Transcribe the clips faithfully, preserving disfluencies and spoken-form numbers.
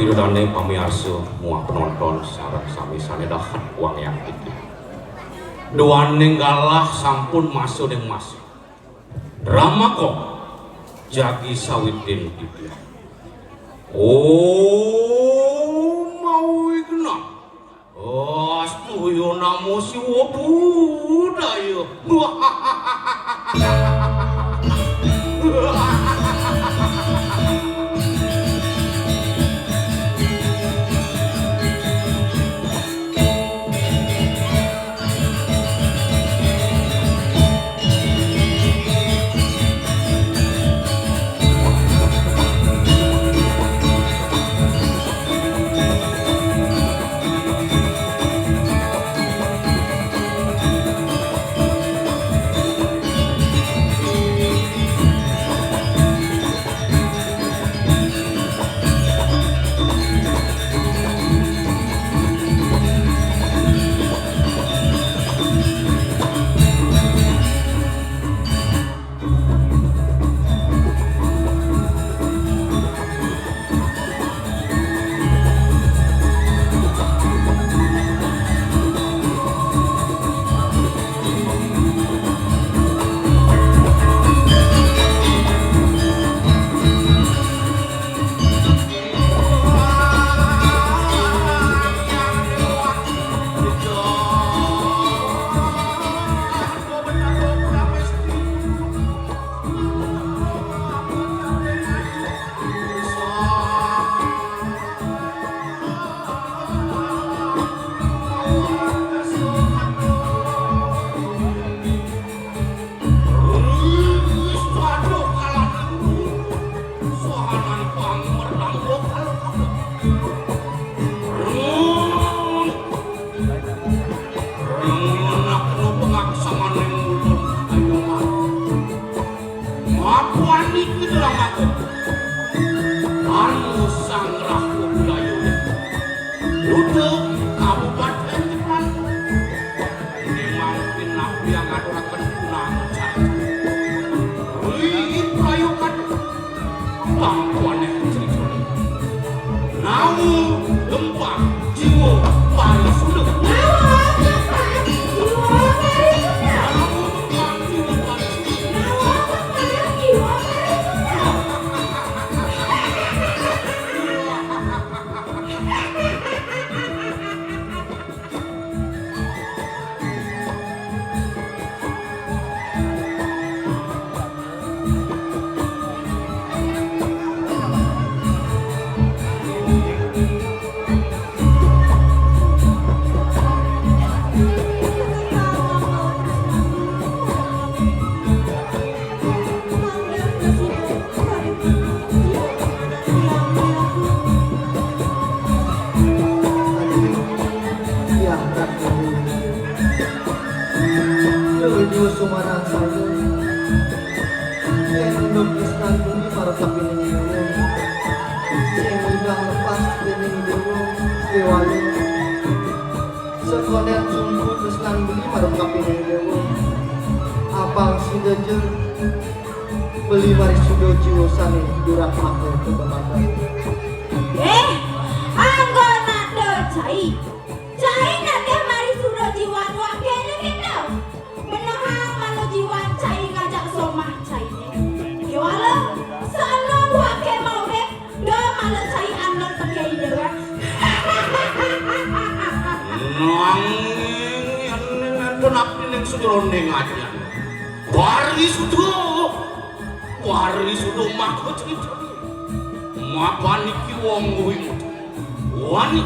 Pirengang pamiarsa muah penonton sareng sami sané dahat wangiang titi. Duaning galah sampun masa ning masa. Drama kok jagi sawitin titiang. Om Mawi Genah. Astu yo namo Siwa Budaya. Mapan niki drama kok. Anu sanggrah budaya. Kuta Kabupaten Jepang. Memang pinapiang aturaken punang cara. Wih, prayogan. Bangkuane ceritane. Nawu lempang jiwa parisuda. Nawu lempang jiwa parisuda. Nawu lempang jiwa parisuda. Nawu lempang jiwa parisuda. Iya, Ratu. Nuju sumanang saya. Yén unduk tresnan bumi marep kapining déwa. Sing uligang lepas dening déwa, déwaya. Sekondén sungkuh tresnan bumi marep kapining déwa. Apang sida ja beli marisuda jiwa sané durak maka tetemaken. Eh, anggon nanda cai. Cai nagih marisuda jiwan waké niki to. Benehang mala jiwan cai ngajak somah cainé. Kéwala, saenom waké maurip, da mala cai andel teké déwék. Nanging yén nénten abdi ning sajeroning atiné. Parisuda, parisuda maka crita. Mapan niki wong kuwi. Wani,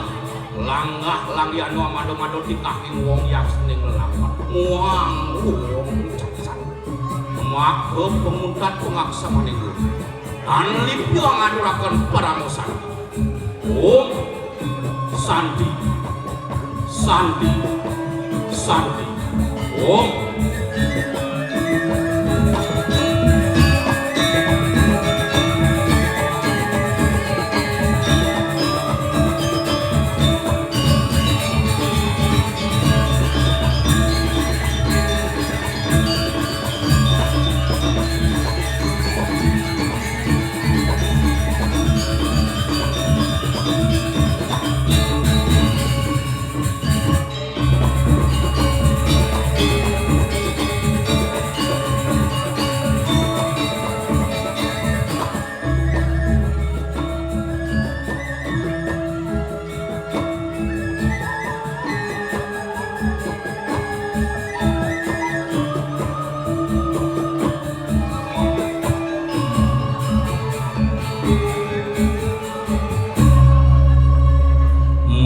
langgah langgihana mada-mada titahing wong yaksining lelampah. Muang wong caksana. Maka pamuntat pangaksamaning guru. Tan lipya ngaturaken parama santi. Om Santi, Santi, Santi, Om.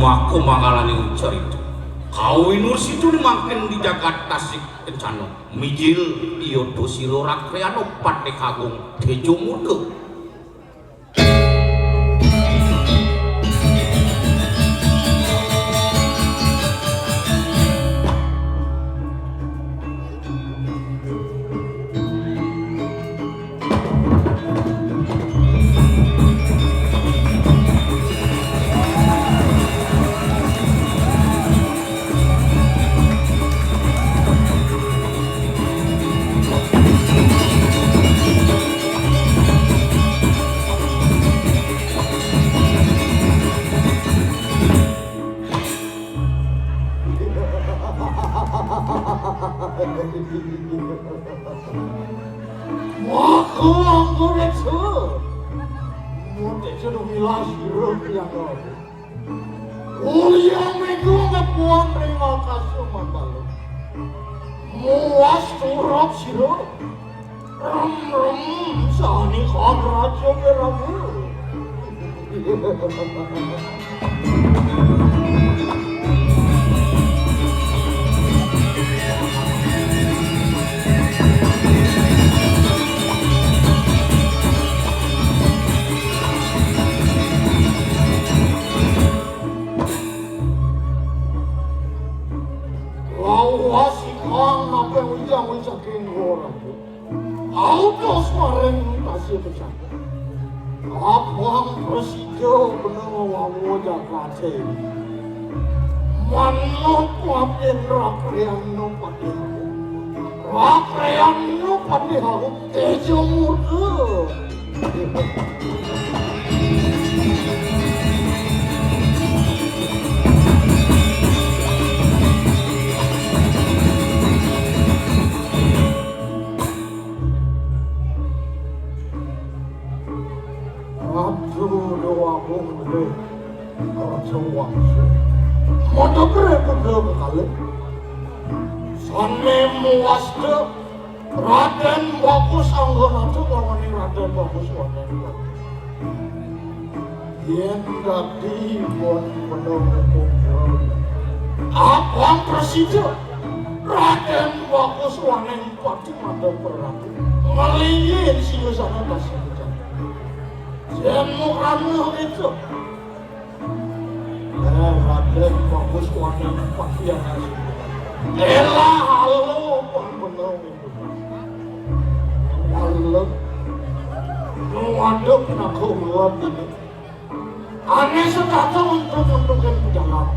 Aku mangalaning carita. Kawinur situ mangkin di jagat Tasik Kencana. Mijil iya to sira Rakrayana Patih Agung Teja Murda. Maka anggo reca, muteja dumilah sira priyangga. Ulya mega ngepuan ring akasa mandala. Muas turap sira. Rem-rem sani kagraja wirama. Lawas ikang nape ujang saking gora. Autos maring tasih pecah. Abang prasida benang wawa jagate. Manut wapin rakryan no patih. Rakryan no patih aku tejo murda. Ratu Dewa Bungkul, Raja Wangsu. Mada prabudha kekalih. Sane muwasta Raden Bagus Anggonata lawan Raden Bagus Waneng. Yen dadi pun menung kumpul. Abang prasida Raden Bagus Waneng pati mada perang. Ngelingin singasana tasih pecah. Yen mukrana itu. Eh, Raden Bagus Waneng pati anak. Elah, halo, pun menung. Walem. Waduh, aku buat ini. Ane setata untuk mentukin pejalan.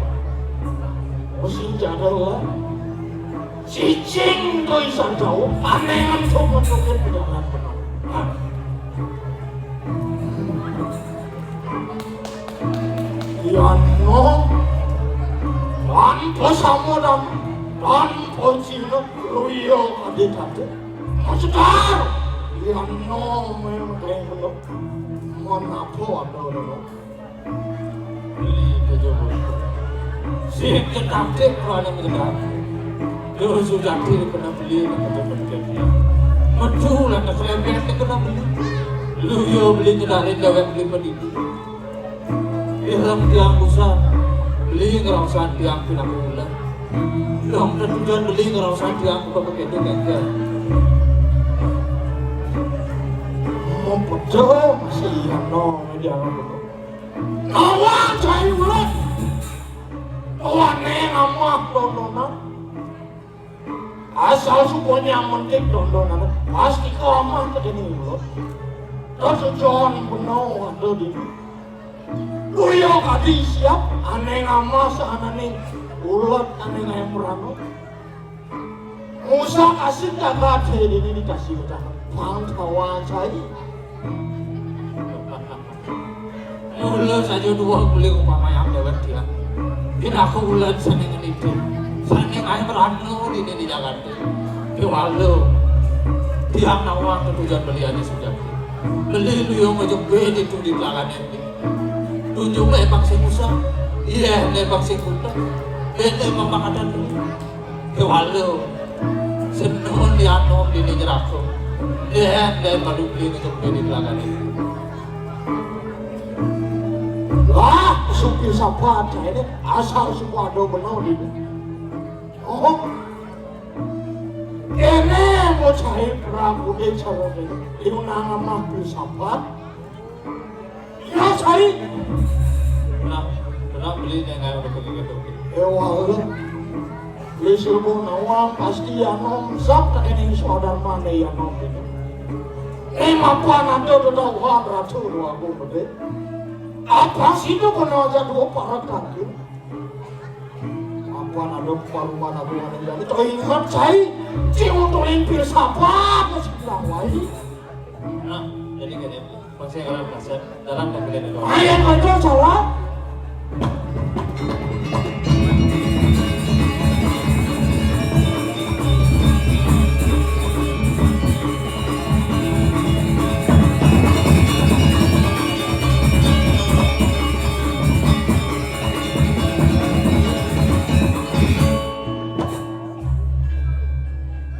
Musim jadul lah. Cicing tuh isan jauh. Ane untuk mentukin pejalan. Yano tanpa sama dan tanpa cina luya ade tante. Maksudar, yano memang kayak bener. Menapa ada orang? Beli kejodohan. Si kecantik kalau ada mengenal. Lu sudah kiri kena beli, kena beli. Metu lah tak selempet kena beli. Luya beli kedarin dewek beli pedi. Ireng tiang busan, beli ngerausan tiang pinaka ulen. Dong tetujon beli ngerausan tiang buka begitu kengkel. Mempecah si Yano dianggap. Nawang cai ulet. Wane ngamah dononan. Asal suku nyaman tik dondonane, pasti kelamah tekene ulut. Terus John Beno ada di. Kuyo kadi siap, ane ngamah sahanane ulut ane ngae merano. Musa kasih dagat dini dikasih ucapan. Pang kawan cai. Mula saja dua kulit umpama yang dewek dia. Pinaku ulat saning ngeniti. Saning ae meranu dini di Jakarta. Kewala. Tiang nawang tujuan beliannya sudah. Beli lu yang ngejebel itu di belakang ini. Tunjuk lepak sing usah. Iya, lepak sing utang. Bete mamak ada dulu. Kewala. Senun dianom dini jerako. Iya, dan baru beli ngejebel di belakang ini. Lah, supir sapat ini asal supada bener ini. Oh. Ini mau cai perahu ini cara ini. Ieu nama filsafat. Ya, cai. Nah, benar beli yang kayak udah pergi gitu. Ewa, beli silbu nawang pasti ya nom sab tak ini suadar mana ya nom ini. Eh, mapan ada dedauhan ratu dua aku gede. Apa sih itu kena aja dua para kaki? Apa ada paruman aku ada jadi teringat cai. Cai untuk limpir sapa aku sih bilang wai. Nah, jadi gini, masih orang kasar dalam pembelian itu. Ayo kau salah.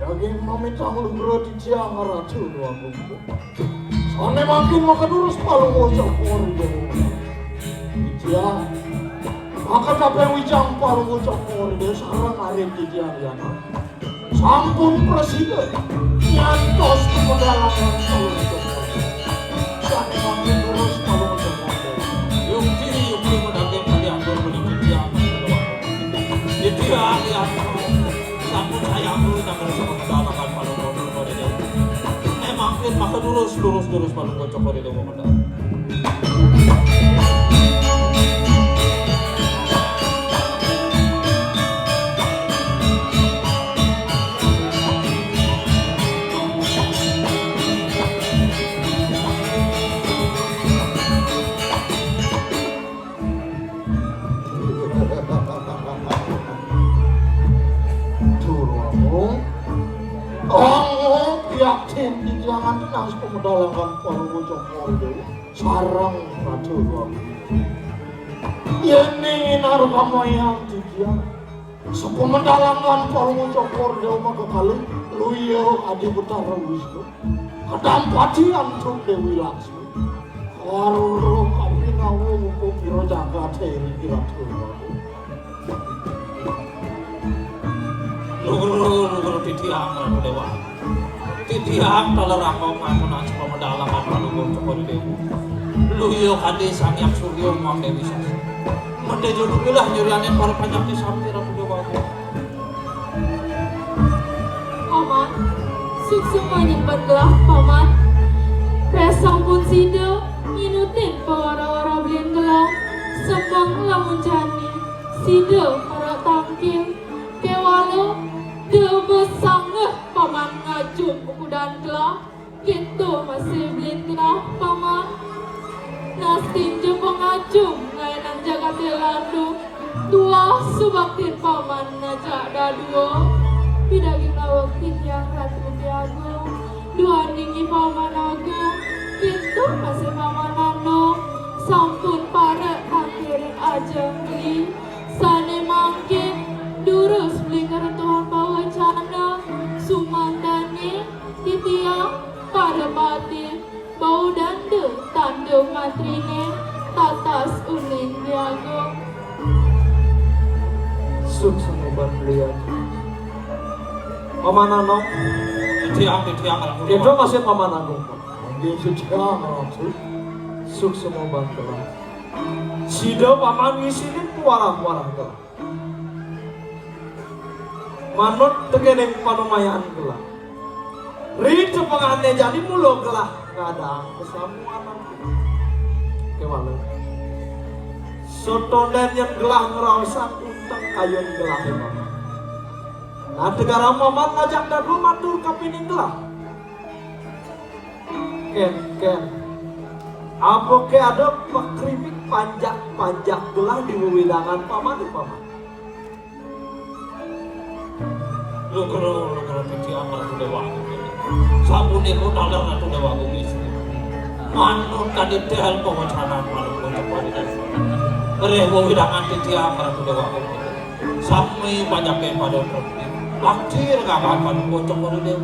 Daging mamitang lugra titiang ratu dua bungkuk. Sane mangkin maka durus palungguh cokor dulu. Titiang maka kabeh wijang palungguh cokor dulu sareng arit titiang yana. Sampun prasida nyantos kepedalangan palungguh cokor. Sane mangkin durus palungguh cokor dulu. Yukti, yukti, medaging kali atur beli titiang. Titiang, ya. Sampun saya ambil tangan sama kedatangan palungguh cokor dulu. Eh, mangkin maka durus, durus, durus palungguh cokor dulu. Durung. Oh, yakin di jangan tenang sepemedalangkan para bocah kondo. Sarang Ratu Ratu. Yen ning inar kamoyang titiang. Sepemedalangkan para bocah kondo maka kalih luya Adi Betara Wisnu. Kadampati antuk Dewi Laksmi. Karo kami ngawu mumpung pira jagat ing Ratu Ratu. Lungguh, lungguh titiang Ratu Dewa. Titiang taler angkong ngaton aji pamedalakan palungguh Cokor Dewa. Luya kadi Sang Hyang Surya muang Dewi Sasi. Mendhe jodoh lah nyurianin para panjak sami Ratu Dewa. Paman, suksma nyimpen gelah, Paman. Preh sampun sida nginutin pawara-wara belian gelah, semeng lamun jani sida para tangkil. Kewala, da besanget Paman ngajum ukudan gelah, kita masih belian gelah, Paman. Nastinja pangajum ngaenang jagate landu, tuah subaktin Paman ngajak dadua. Pidaging naweg titiang Ratu Tiagung, duaning i Paman Agung, kita masih Paman Anom, sampun parek tangkiring ajeng beli. Sane mangkin durus beli ngruntuhang pawecana, sumantane titiang parepati, bau danda tanda matrine, tatas uning diagung. Suksma ban belian. Paman Anom. Titiang, titiang, Ratu. Kita masih Paman Agung. Nggih, titiang, Ratu. Suksma ban belian. Sida Paman ngisinin puarah-puarah gelah. Manut tekening panumayan gelah. Ri tepengane jani mula gelah ngadang kesamuan. Kewala. Satonden yen gelah ngraosang unteng kayun gelah, Paman. Nah, tegarang Paman ngajak dadua matur kapining gelah. Ken, ken. Apa ke ada pakrimik panjak-panjak gelah di wewidangan Paman, Paman? Lho, kula, lho, kula, titiang Ratu Dewa Agung. Sapunika taler Ratu Dewa Agung istri. Manut kadidel pawacanan manut kocok walidan. Reh wewidangan titiang Ratu Dewa Agung. Sami panjake pada bakti regagan manut kocok walidan.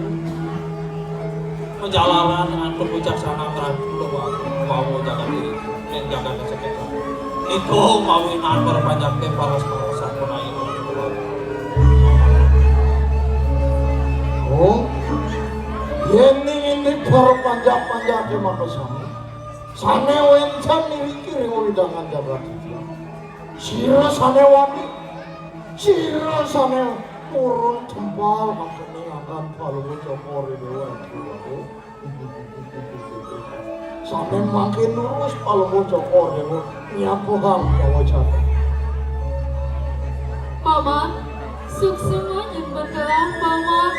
Majalaran antuk wicaksana Ratu Dewa Agung. Wawo jagat diri. Ning jagat sekitar. Iko mawinan para panjake paras-parasan pun ayo. Oh, yen ning indik para panjak-panjake maka sami, sane wenten niriki ring wewidangan jagat iki. Sira sane wani, sira sane purun tempal makene ngangkan Palungguh Cokor Dewa. Sane mangkin lurus Palungguh Cokor Dewa nyapuhang kawacana. Paman, suksma nyembetelang Paman,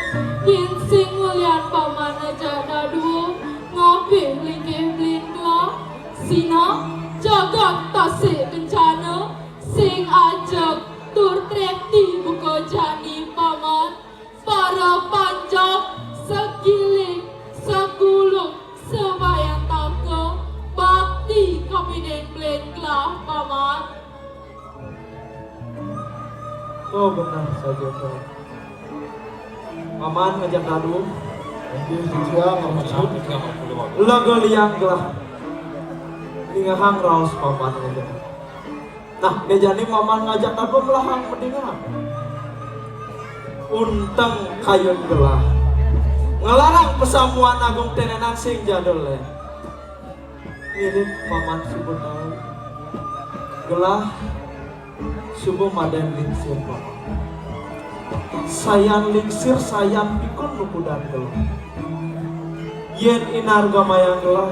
yen sing ngulian Paman aja dadua, ngapih linggih blin gelah, sinah jagat tasih kencana, sing ajeg tur trekti buka jani Paman, para panjak segilik, seguluk, sebayantaka, bakti kapining blin gelah Paman. Oh, benar saja, Tuan. Paman ngajak dadua. Inggih, titiang, Paman. Lega liang gelah. Ningehang raos Paman ngajak. Nah, ne jani Paman ngajak dadua melahang madingehang. Unteng kayun gelah. Nglarang Pasamuan Agung Tenenan sing jadul, eh. Ngiring Paman suba tau. Gelah suba madan lingsir, Paman. Sayan lingsir, sayan pikun nukudan gelah. Yen inargamayang gelah,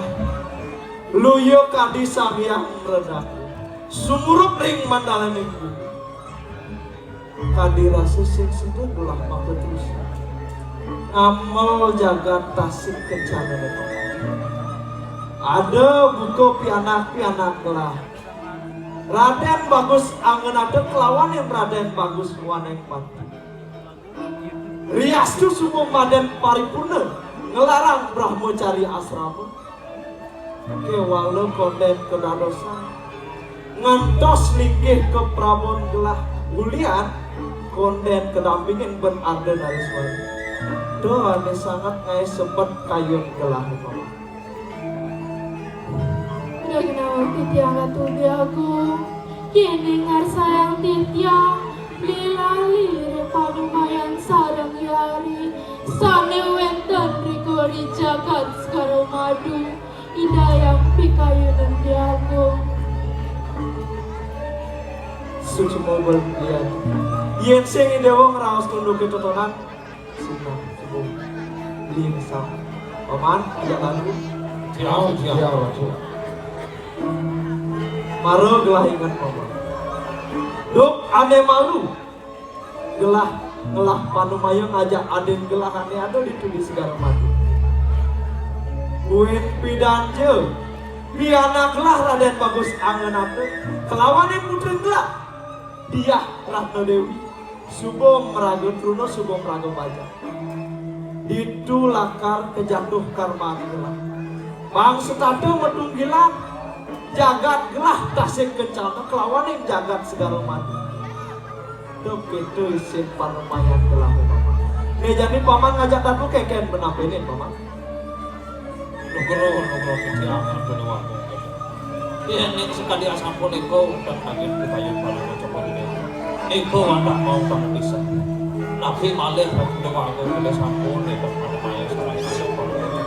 luya kadi Sang Hyang Mredaku, sumurup ring mandalaning gumi. Kadi rasa sing sida gelah maka terus. Ngamel jagat tasih kencana. Ada buka pianak-pianak gelah. Raden Bagus Angganata kelawaning Raden Bagus Waneng Pati. Riastu suba madan paripurna nglarang brahmacari asrama. Kéwala kondén kadadosan. Ngantos linggih ka prabon gelah ulian kondén kadampingin ban Arda Nareswari. Da ané sanget ngaé sebet kayun gelah, Paman. Ida ginawa titiang Ratu Déwa Agung, kéné ngarsayang titiang, lila-lili padumayan sareng yari, sané wénten ring gori jagat Segara Madu. Ida Hyang Pikayunan Déwa Agung. Suksma belian. Yén sing Déwa ngraos tunduké totonan, sinah, suba. Beli ngesang. Paman, ajak lalu. Tiang, tiang. Mara gelah inget, Paman. Duk ané malu. Gelah ngelah panumaya ngajak adin gelah ané ada ditu di Segara Madu. Buin pidan ja, pianak gelah Radén Bagus Angganata, kelawaning putrin gelah, Diah Ratna Déwi, suba maraga truna, suba maraga bajang. Ditu lakar kajatuh karman gelah. Pang setata matunggilan, jagat gelah tasih kencana kelawaning jagat Segara Madu. Tepéta isin panemayan gelah, Paman. Né jani Paman ngajak dadua kénkén benah penin, Paman. Nugroh, nugroh titiang, Ratu Déwa Agung. Yén ning sakadi asapunika, unteng nagin pikayun Palungguh Cokor Déwa. Nika wantah mau kamu pisan. Napi malih Ratu Déwa Agung bilih sampun nika panemaya sareng Palungguh Cokor Déwa.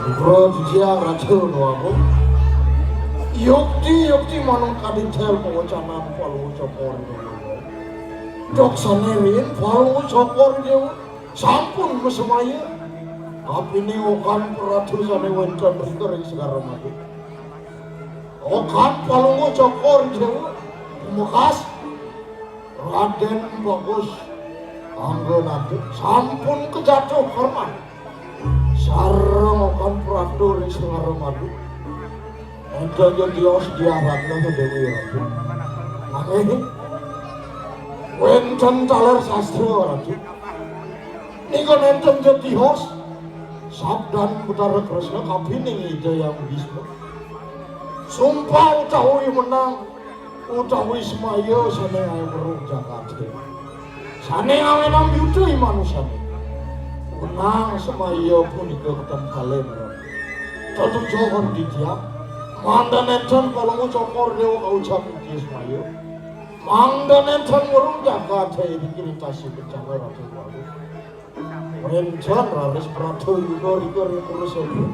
Nugroh titiang, Ratu Déwa Agung. Yukti, yukti manut kadi tel pawacanan Palungguh Cokor Déwa. Duk sané riin Palungguh Cokor Déwa sampun masemaya. Kapining okan pratu sané wénten rika ring Segara Madu. Okan Palungguh Cokor Déwa, pamekas Radén Bagus Angganata sampun kajatuh karman. Sareng okan pratu ring Segara Madu. Énten ja tios Diah Ratna Déwi, Ratu. Nanging wénten taler sastra, Ratu. Nika nénten ja tios sabdan Betara Kresna kapining Ida Hyang Bisma. Sumpah utawi menang utawi semaya sané ngaé weruh jagaté. Sané ngawénang yuta i manusané. Menang semaya punika ketembalin. Tetujon titiang, mangda nénten Palungguh Cokor Déwa kaucap Nitya Semaya. Mangda nénten weruh jagat iriki ring tasih kencana Ratu Déwa. Wénten raris Bratayuda rika ring Kurusétra.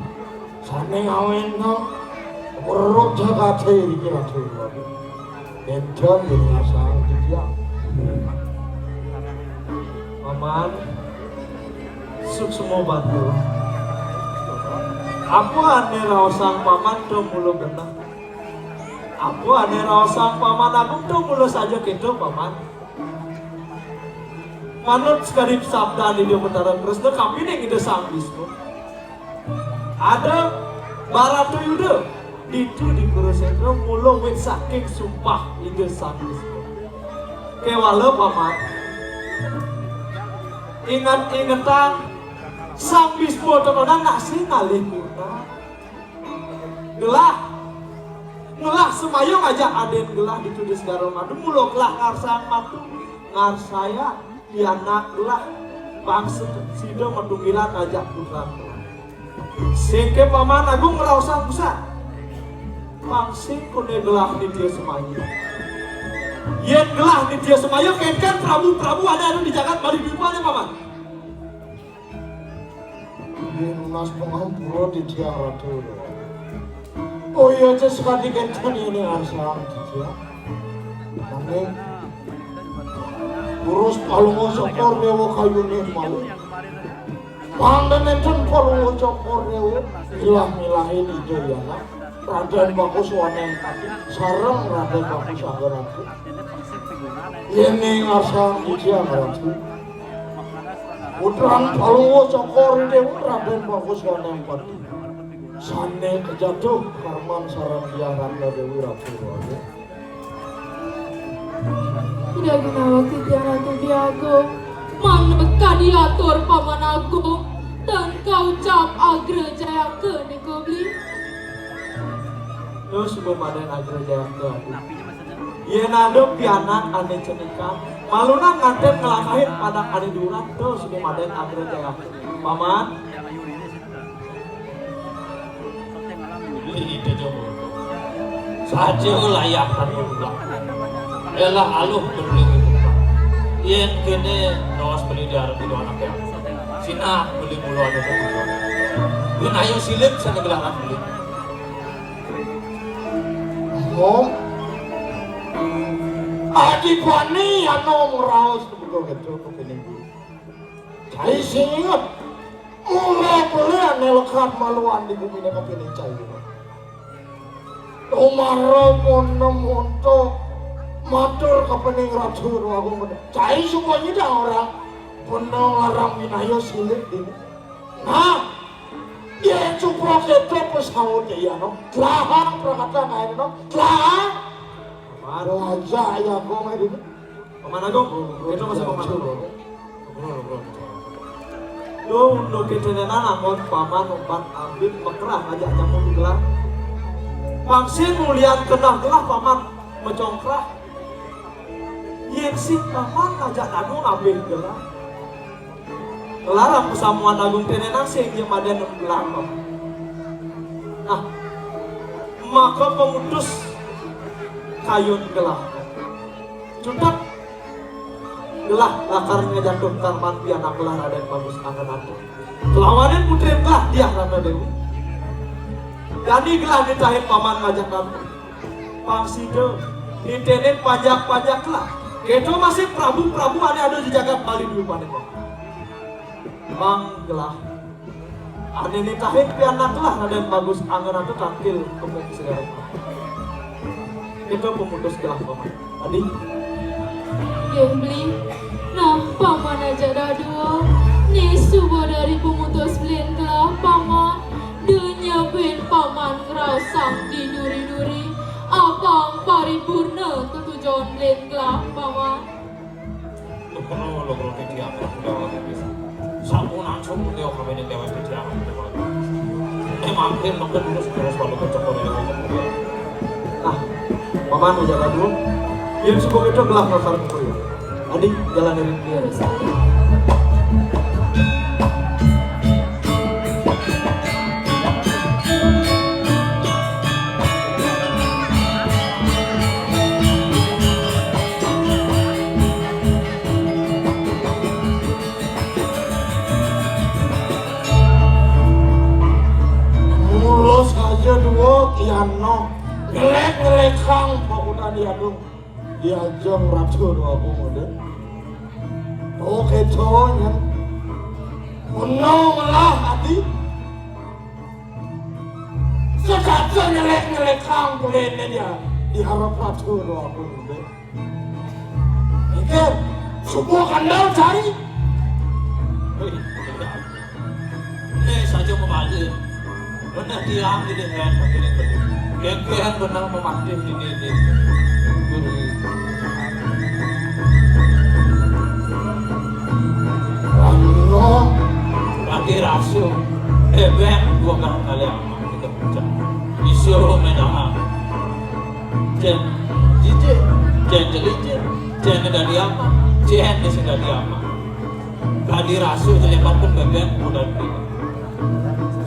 Sané ngawénang weruh jagaté iriki Ratu Déwa. Nénten ring asal titiang. Paman, suksma banget. Apa ané raosang Paman to mula genah? Apa ané raosang Paman Agung to mula saja kéto, Paman? Manut sakadi sabdan Ida Betara Kresna kapining Ida Sang Bisnu. Ada Bratayuda ditu di Kurusétra mula wit saking sumpah Ida Sang Bisnu. Kéwala Paman, inget-ingetang Sang Bisnu totonan nak sing ngalih kurna. Gelah. Gelah semaya ngajak adin gelah ditu di Segara Madu, mula gelah ngarsayang mantu, ngarsayang pianak gelah. Pang sida matunggilan ngajak putran gelah. Sing ké Paman Agung ngraosang pusat. Pang sing koné gelah Nitya Semaya. Yén gelah Nitya Semaya, kénkén prabu-prabu ané ada di jagat Bali Dwipa né, Paman? Nunas pangampura titiang Ratu. Oh iya, cek sakadi kénten ini arsang titiang. Nanging urus Palungguh Cokor Déwa kayuné malih. Mangda nénten Palungguh Cokor Déwa milah-milahin Ida Yana, Radén Bagus Wanén Pati sareng Radén Bagus Angga Ratu. Yén ing arsang titiang Ratu. Putran Palungguh Cokor Déwa Radén Bagus Wanén Pati. Sané kajatuh karman sareng Diah Ratna Déwi Ratu Déwa. Ida ginawa titiang Ratu Déwa Agung, mangda kadi atur Paman Agung, tan kaucap agra jayaka nika beli. Terus suba madan agra jayaka. Yén ada pianak ané cenikan, malunan nganten nglangkahin panak ané duran, terus suba madan agra jayaka. Paman. Beli ida jong. Saja layakan ulah. Elah aluh beli. Yén kéné raos beli diarep itu anak ya. Sinah beli mulu ada tu. Yén ayo silip sana gelaran beli. Oh. Adi bani anom raos betul gitu kepiningku. Cai sing inget. Mula beli ané lekad maluan di guminé kapining cai. Umara monem monto matur kapining Ratu Agung. Cai suba nyidang orang bena larang minaya silip dini. Nah, yén suba kéto pasaut ya no. Telahang prakata ngaé no. Telahang. Raja ya kong dini. Paman Agung, kita masih Paman Agung. Duh, duh, kita nana namun Paman umpat abdi mekerah aja nyamuk gelah. Pang sing mulian kenah gelah Paman mecongkrah. Yén sing Paman aja danu abdi gelah. Larang pasamuan agung téné nang sing ja madan gelah. Nah, maka pamutus kayun gelah. Cutet gelah lakar ngajatuh karman pianak gelah Radén Bagus Angga Ratu. Kelawanin putrin gelah Diah Ratna Déwi. Dadi gelah nitahin paman ngajak ratu. Pang sida nitenin panjak-panjak gelah. Kéto masih prabu-prabu ané ada di jagat Bali dulu pané kok. Pang gelah. Ané nitahin pianak gelah Radén Bagus Angga Ratu tangkil kemuk segara. Kéto pamutus gelah paman. Adi. Nggih, Beli. Nah, paman aja dadua. Né suba dadi pamutus belin gelah paman. Da nyabuin paman ngraosang diduri-duri. Apang paripurna tetujon belin gelah paman. Lugro, lugro titiang, lugro titiang. Sampun langsung beliau kami ini dewa titiang. Memang dia mungkin terus, terus kalau kecokor ini. Nah, paman aja dadua. Yén suba kéto gelah pasar kumpul ya. Adi, jalan dari dia. Terus, Adi. Diajeng Ratu Déwa Agung, Dék. Oké, conya. Menang lah ati. Sejajar nyelek-nyelekang kuliné dia di harap Ratu Déwa Agung, Dék. Mikir, subuh kendal cai. Wih, iya. Ini saja mau balik. Bener tiang di dehan, pakai beli. Genggehan bener memanggil di dinding. Guru. Aduh. Lagi rasu. Eh, Ben, dua kali kali aman. Kita pecah. Isu menang. Cén jijik, cén jelinjir, cén dadi apa, cén dadi apa. Kadi rasu jelepaken bébék budal.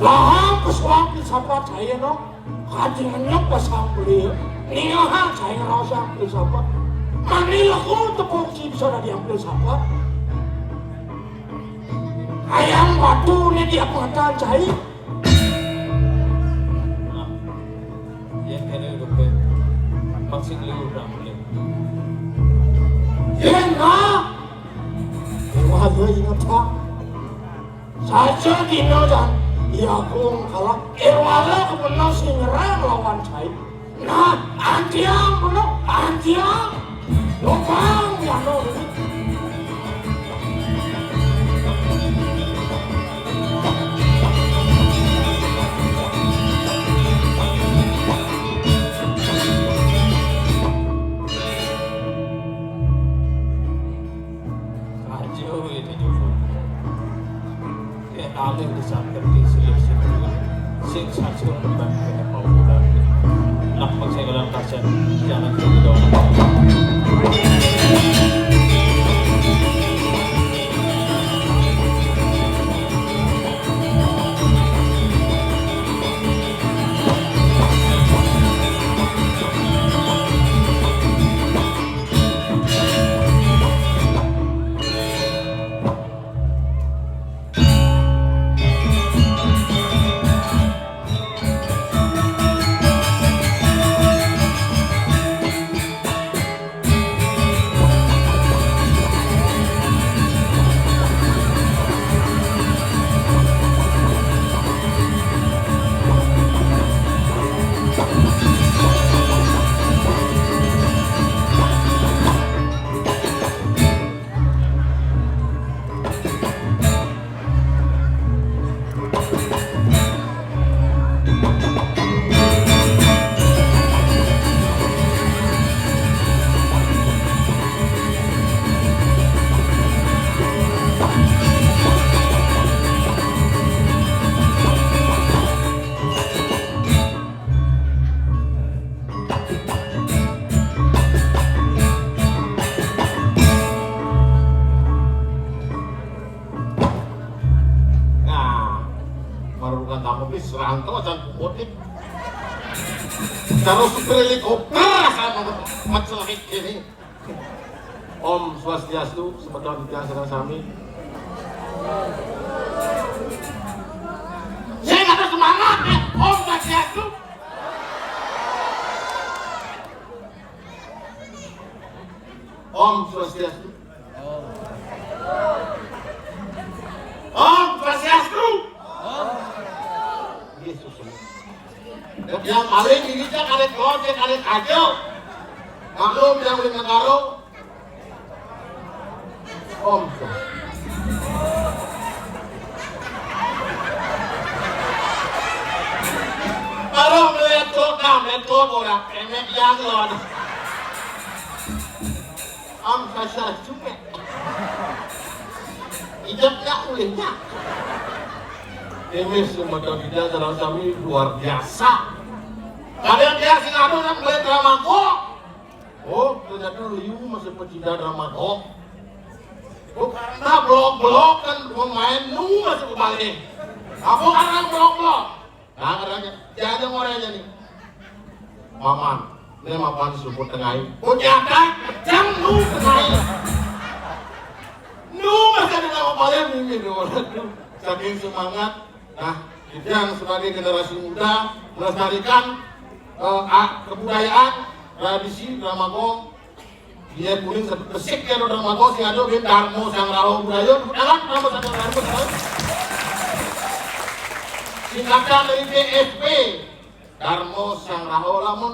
Lahang pesuang filsafat saya no, kaji ngenyok pasang beli, ningahan saya ngerasa filsafat. Mani lekul tepuk si bisa dadi filsafat. Ayam batu ini dia pengetahuan saya. Nah, yén kéné udah pé, pasti beli udah mulai. Yén nah, wah, gue inget, Pak. Saja dina dan iya, aku kalah. Éwala kebenar sing nyerang lawan saya. Nah, antiang, bener, antiang. Lobang, ya, no. Kacau ini juga. Yén alih disangketi silih sinuhun, sing saja ngemban kéné pawulan. Nak pangséngelan kasén, jangan didorong. Nah, baru kan tamu bis rantau acan kukotik. Cara supir helikopter asal mau macam ini. Om Swastiastu, semeton titiang sareng sami. Sing atuh semangat, eh. Om Swastiastu. Om Swastiastu. Om Swastiastu. Yesus. Yang paling ini cak ada keluarga, ada kajo. Maklum yang di Negara. Om. Kalau melihat kota, melihat kota orang, emek yang lawan. Am kasar juga. Ijab nggak ulihnya. Ini semua kita dalam kami luar biasa. Kalian biasa ngadu nang beli drama kok. Oh, ternyata liu masih pecinta drama kok. Bukan blok-blok kan pemain nu masih kembali. Apa karena blok-blok? Nah, katanya, dia aja ngorenya nih. Maman, ini mapan suku tengai. Punya apa? Jam nu tengai. Nu masih ada nama paling mimi dua orang tuh. Saking semangat. Nah, kita yang sebagai generasi muda melestarikan eh, a- kebudayaan, tradisi, drama gong, Iya kuning satu besik ya udah mabok sing ado bin Darmo Sang Raho Budaya. Jangan nama satu Darmo Sang Raho. Singkatan dari D S P. Darmo Sang Raho lamun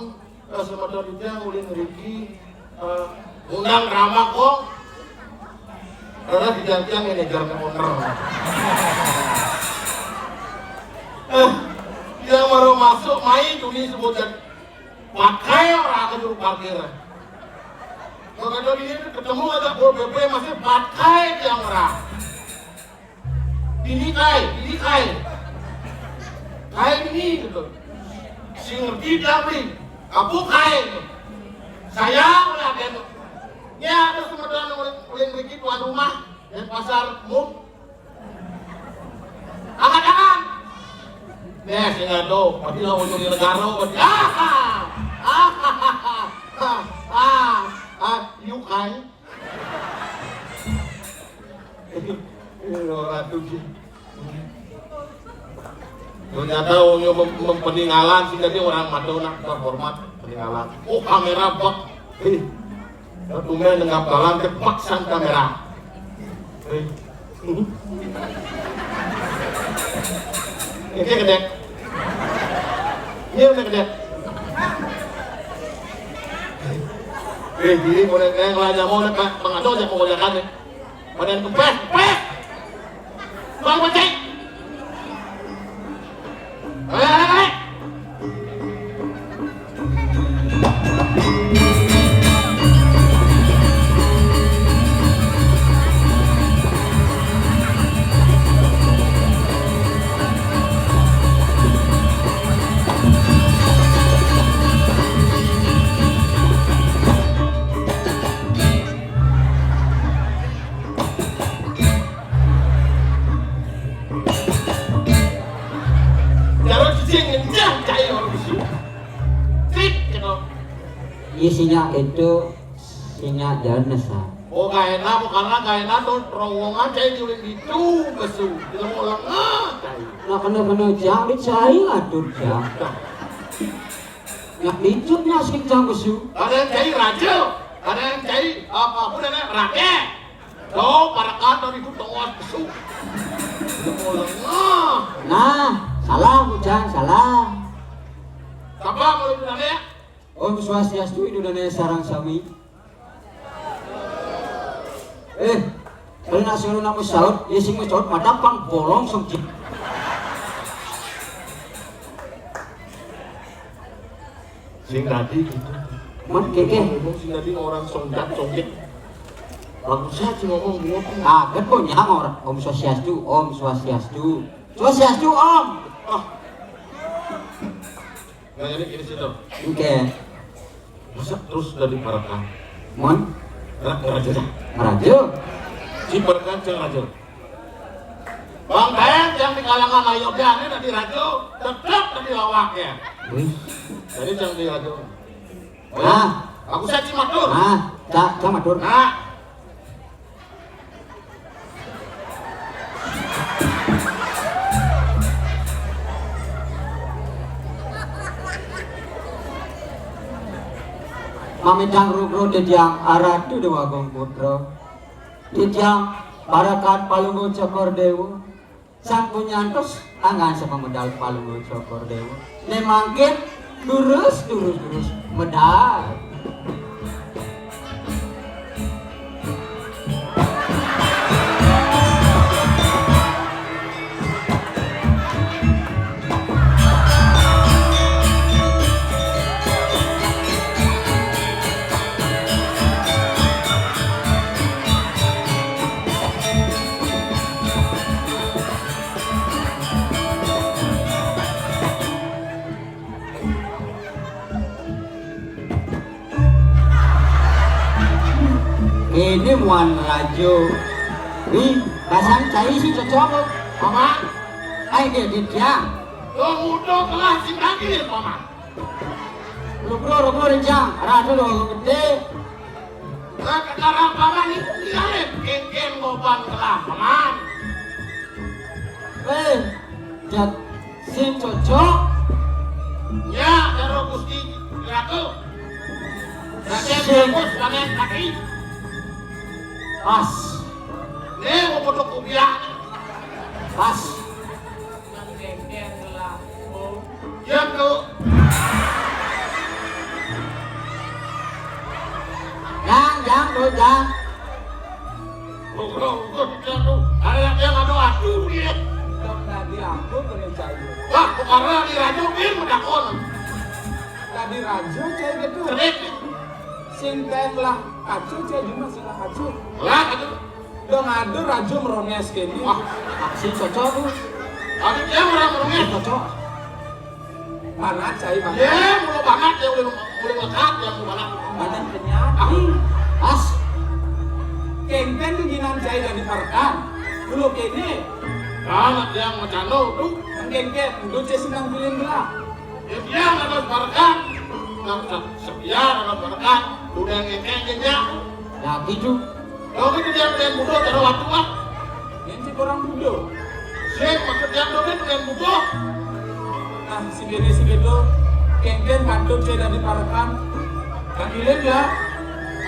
eh, semeton itu yang ulin riki eh, undang drama kok. Karena dijanjian manajer owner. Eh, yang baru masuk main dunia sebutan pakai orang ke juru parkir. Kalau dia ketemu ada pol P P masih pakai yang orang. Ini kai, ini kai. Kai ini gitu. Si ngerti tak beli. Kapu kai. Saya udah ada. Ya ada semeton ulin riki tuan rumah dan pasar mum. Angkat tangan. Nih, sing ado, pati lah ujung negara, pati. Ah, ah, ah, ah, ah, you kai. Iya, ratu sih. Ternyata wong yang mem- mempeninggalan sih jadi orang Madonna terhormat peninggalan. Oh kamera bak. Hei. Tumben dengan balang kepaksan kamera. Hei. Ini gede. Ini udah gede. Eh, diri boleh kayak ngelanya mau nak mengatur aja mau boleh kan. Badan kempes, kempes. Bang pecah. Ayo, ayo, ayo. Jarang cicing ngencang cai orang bisu. Trik kena. Isinya itu singa jalan nesa. Oh, gak enak, karena gak enak tuh terowongan cai diuling itu besu. Tidak mau lengah cai. Nah, kena-kena jang dicai atur jang. Yak dijut nya sing jang besu. Ada yang cai raja, ada yang cai apa pun ada rakyat. Tuh, para kantor itu tongos besu. Lengah. Nah, salah bujang, salah. Siapa kalau itu ya? Om Swastiastu, Indonesia sarang sami. Eh, kalau nasi lu namu saut, ya sing mencaut mata pang bolong sengkit. Sing tadi gitu. Mat keke. Ngomong sing tadi orang sonjak sonjek. Bagus aja ngomong buat. Kaget kok nyang orang. Om Swastiastu, Om Swastiastu. Swastiastu, Om. Ah. Nggak jadi gini situ. Oke. Masa terus dari Parakan? Mon? Rak ngeraja dah. Ngeraja. Si Parakan saya ngeraja. Bang Daeng yang di kalangan ayo dia ini tadi raja, tetap tadi lawak ya. Wih. Jadi yang di raja. Ah, aku saya cuma tuh. Ah, cak, cak matur. Nah, Mamitang rugru titiang Aratu Dewa Agung Putra. Titiang Parakan Palungguh Cokor Dewa. Sampun nyantos angan sama medal Palungguh Cokor Dewa. Nek mangkin durus, durus, durus medal. Ini muan rajo. Ih, rasanya cai sih cocok. Paman, ai dia dia dia. Lo mudo kelas sing lagi, Paman. Rugro, rugro, rencang. Rajo lo gede. Lah, sekarang Paman itu dialih. Kengkeng goban kelas, Paman. Eh, jat sing cocok. Ya, karo Gusti Ratu. Raden bagus, panen kaki. Pas. Nih, mau foto kubiak. Pas. Diam, tuh. Jang, jang, tuh, jang. Ukur, ukur, ukur, tuh. Ada yang, yang ada aku, dia. Dong, tadi aku boleh cari. Wah, perkara di raja, dia menakon. Tadi raja, cai gitu. Kering. Sing teng lah, kacu, cai cuma sing lah kacu. Lah, kacu. Dong, ada raja merones kene. Wah, sing cocok tuh. Ada dia orang merones. Cocok. Banget, cai, banget. Ya, mulu banget, ya, udah, udah lekat, ya, mulu banget. Badan kenyang. Ah. Pas. Kenten tuh ginan cai dari parekan. Dulu kene. Banget yang macano tuh. Kenten, tuh cai senang bilin lah. Ya, dia nggak tahu parekan. Nggak usah sepiar, nggak parekan. Udah ngekek aja. Ya, gitu. Dong itu dia yang butuh, cara waktu, Pak. Yang si orang butuh. Sing, maksud dia dong itu yang butuh. Nah, si gini, si gitu. Kenten patut saya dari parekan. Tanggilin ya.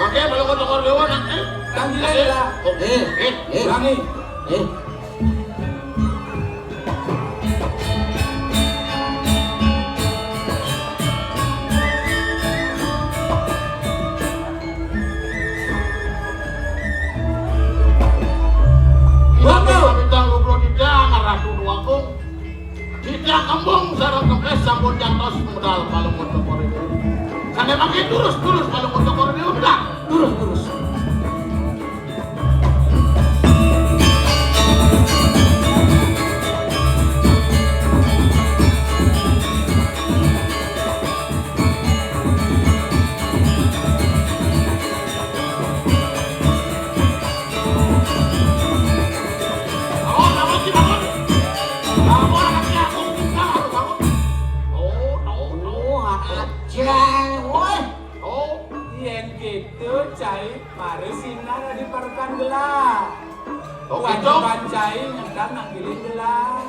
Oke, kalau kau tokor dewa, nak, eh? Tanggilin ya. Oh, eh, eh, eh. Ulangi. Eh. Bintang dua puluh tiga, Ratu Dua Kung. Kita kembung sareng kempes sampun jantos medal Palungguh Tokor Dewa. Sane mangke terus-terus Palungguh Tokor Dewa medal. Terus-terus. Oh, aja, woi. Oh, yen gitu, cai. Mari sinah di parekan gelah. Oh, gitu? Wajiban cai nyendang nangkilin gelah.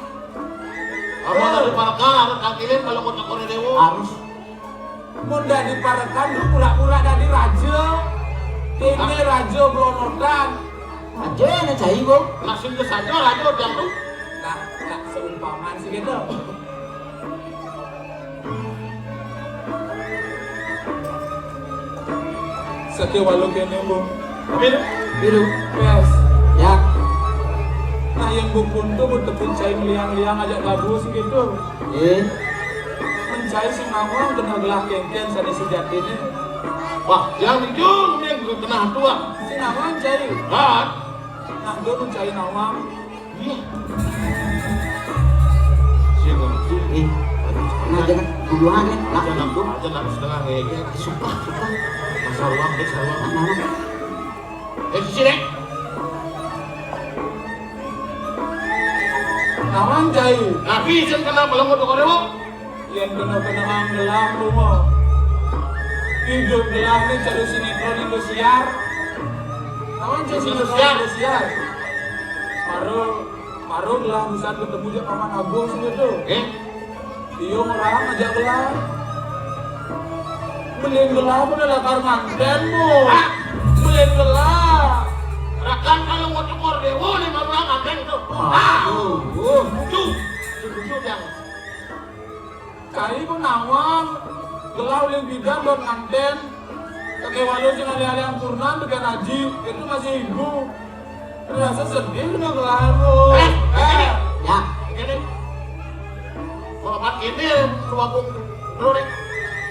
Kamu ada di parekan, harus nangkilin kalau mau tekor dewo. Harus. Mun dadi parekan, lu pura-pura dadi raja. Ini raja blonotan. Raja ini cai, Bu. Masih ke saja raja tiang tuh. Nah, nah, seumpamaan sih gitu. Sakéwala kéné, Mbok. Biru. Biru. Pés. Ya. Nah, yén Mbok Puntu, Mbok tepuk cai meliang-liang ajak bagus gitu. Eh. Mencai sing nawang kena gelah kénkén sané sejatiné. Wah, yang ujung yang kena tua. Sing nawang cai. Nah, dia mencai nawang. Iya. Siapa? Eh, nah, jangan duluan ya. Lah, aja nak, aja nak setengah ngeyel. Suka, suka. Masalah, masalah. Mana? Eh, sini. Nawan cai. Tapi izin kenapa lo mau tukar dewa? Yén kena-kenaan gelah, Bro. Idup gelah né cari sinétron Indosiar. Naon cari sinétron Indosiar? Indosiar? Maro, maro gelah busan ketemu jeung Paman Agung sing itu. Eh? Iya, orang ngajak gelah. Beliin gelah pada lakar nganten, Bu. Hah? Beliin gelah. Rakan kalau mau tekor dewa nih, baru nganten itu. Aduh. Tuh, tuh, tuh, tuh, yang Cai pun nawang, gelah uling bidan buat nganten. Kakek walu sing alih-alih ampurnan, bikin haji, itu masih ibu. Terasa sedih dengan gelah lu. Eh, eh. Ya. Ini. Bapak ini, lu aku, lu nih.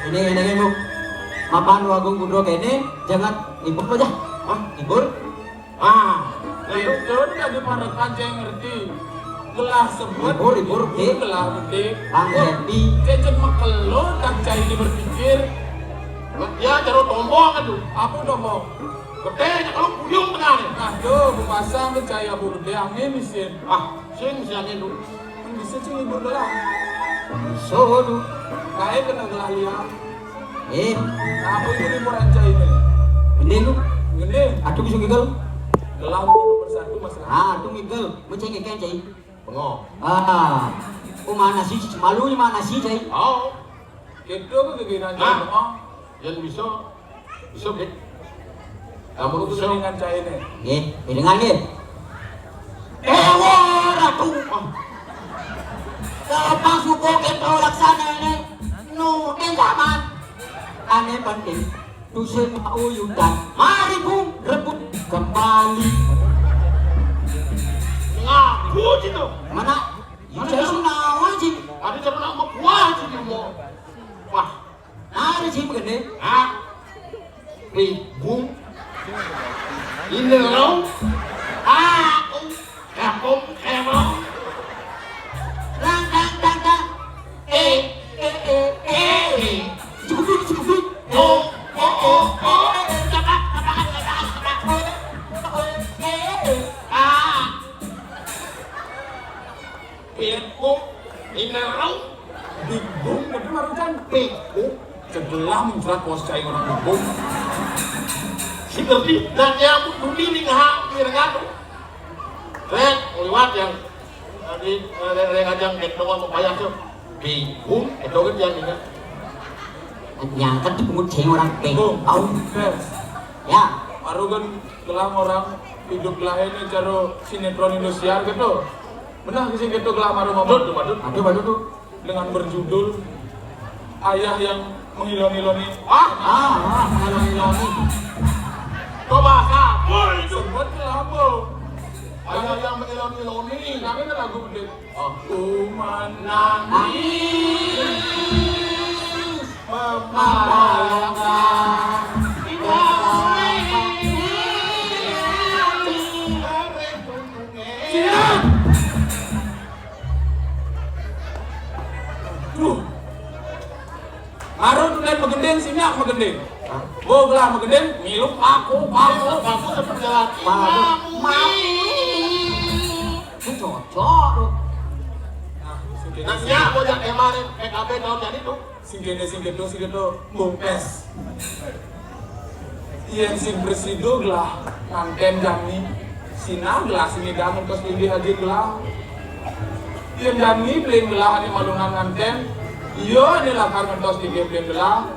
Ini, ini, ini, Bu. Mapan lu aku gudro ini, jangan ribut aja. Hah? Ribut? Ah, nah, itu udah di parekan cai ngerti. Gelah sebut, libur, libur, betik. Gelah betik. Bang Happy. Cecet mekelot, tak cai ini berpikir. Ya, jero tombong itu. Apa tombong? Gede, kalau puyung tengah nih. Nah, tuh, pasang ke cai abu gede, angin isin. Ah, sing si angin tuh. Bisa cai libur gelah. So, tuh. Kayak kena gelah liang. Eh. Nah, apa itu di Muranca ini? Gending. Gending. Aduh, bisa ngigel. Gelah nomor satu masalah. Ah, aduh ngigel. Mau cai ngekeng, cai. Bengong. Ah. Oh, mana sih? Malu ni mana sih, cai? Oh. Gitu ke gegeran, nah, cai, bengong. Yang bisa. Isuk, nggih. Amun isuk dengan cainé. Nggih, pirengan nggih. Éwa ratu. Kalau pas subuh kita laksana ini, nu zaman. Ané penting, dusun mauyudan. Mari, Bung, rebut kembali. Ngaku gitu. Mana? Mana? Saya sih nawa sih. Ada cara nak buah sih, mau. Wah. Nah, ada sih begini. Ah. Wih, Bung. Ini lo. Ah, oh. Kampung, kampung. Dang, dang, dang, dang. Eh, eh, eh, eh. Cukup, cukup. Oh, oh, oh, oh. Tabrak, tabrak, tabrak, tabrak. Eh, eh, eh. Ah. Pingkung, inau. Bingung, tapi baru kan pingkung. Sebelah muncrat pos cai orang bingung. Si ngerti, dan nyambut bumi ning ha, mirengan tuh. Rek, liwat yang tadi, eh, rek, rek ajang gendong sama payah tuh. Bingung, gendong kan dia nih kan. Nyangkut di pungut cai orang pingkung. Tuh. Au. Bes. Ya. Baru kan gelah orang hidup gelah ini caro sinetron Indosiar gitu. Benar sing gitu gelah maru ngomong. Aduh, aduh. Aduh, aduh tuh. Dengan berjudul Ayah yang Mengiloni-loni. Ah, ah, ah, mengiloni-loni. Coba kabur itu. Sebut gelah apa? Ayah yang mengiloni-loni. Kami kan lagu gede. Aku menangis membayangkan. Siap. Duh. Baru tulen magending, sinyak magending. Bo gelah magending, ngilu paku, paku. Paku seperti lagi. Paku. Mami. Ini cocok tuh. Nah, sing kéné. Nah, siap, mau jak kemarin P K B tahun jadi tuh. Sing kéné, sing kéto, sing kéto, bungkes. Yén sing presido gelah nganten jani, sinah gelah sing ngidang ngentos linggih ajin gelah. Yén jani beli gelah ané malungan nganten, iya ané lakar ngentos linggih beli gelah.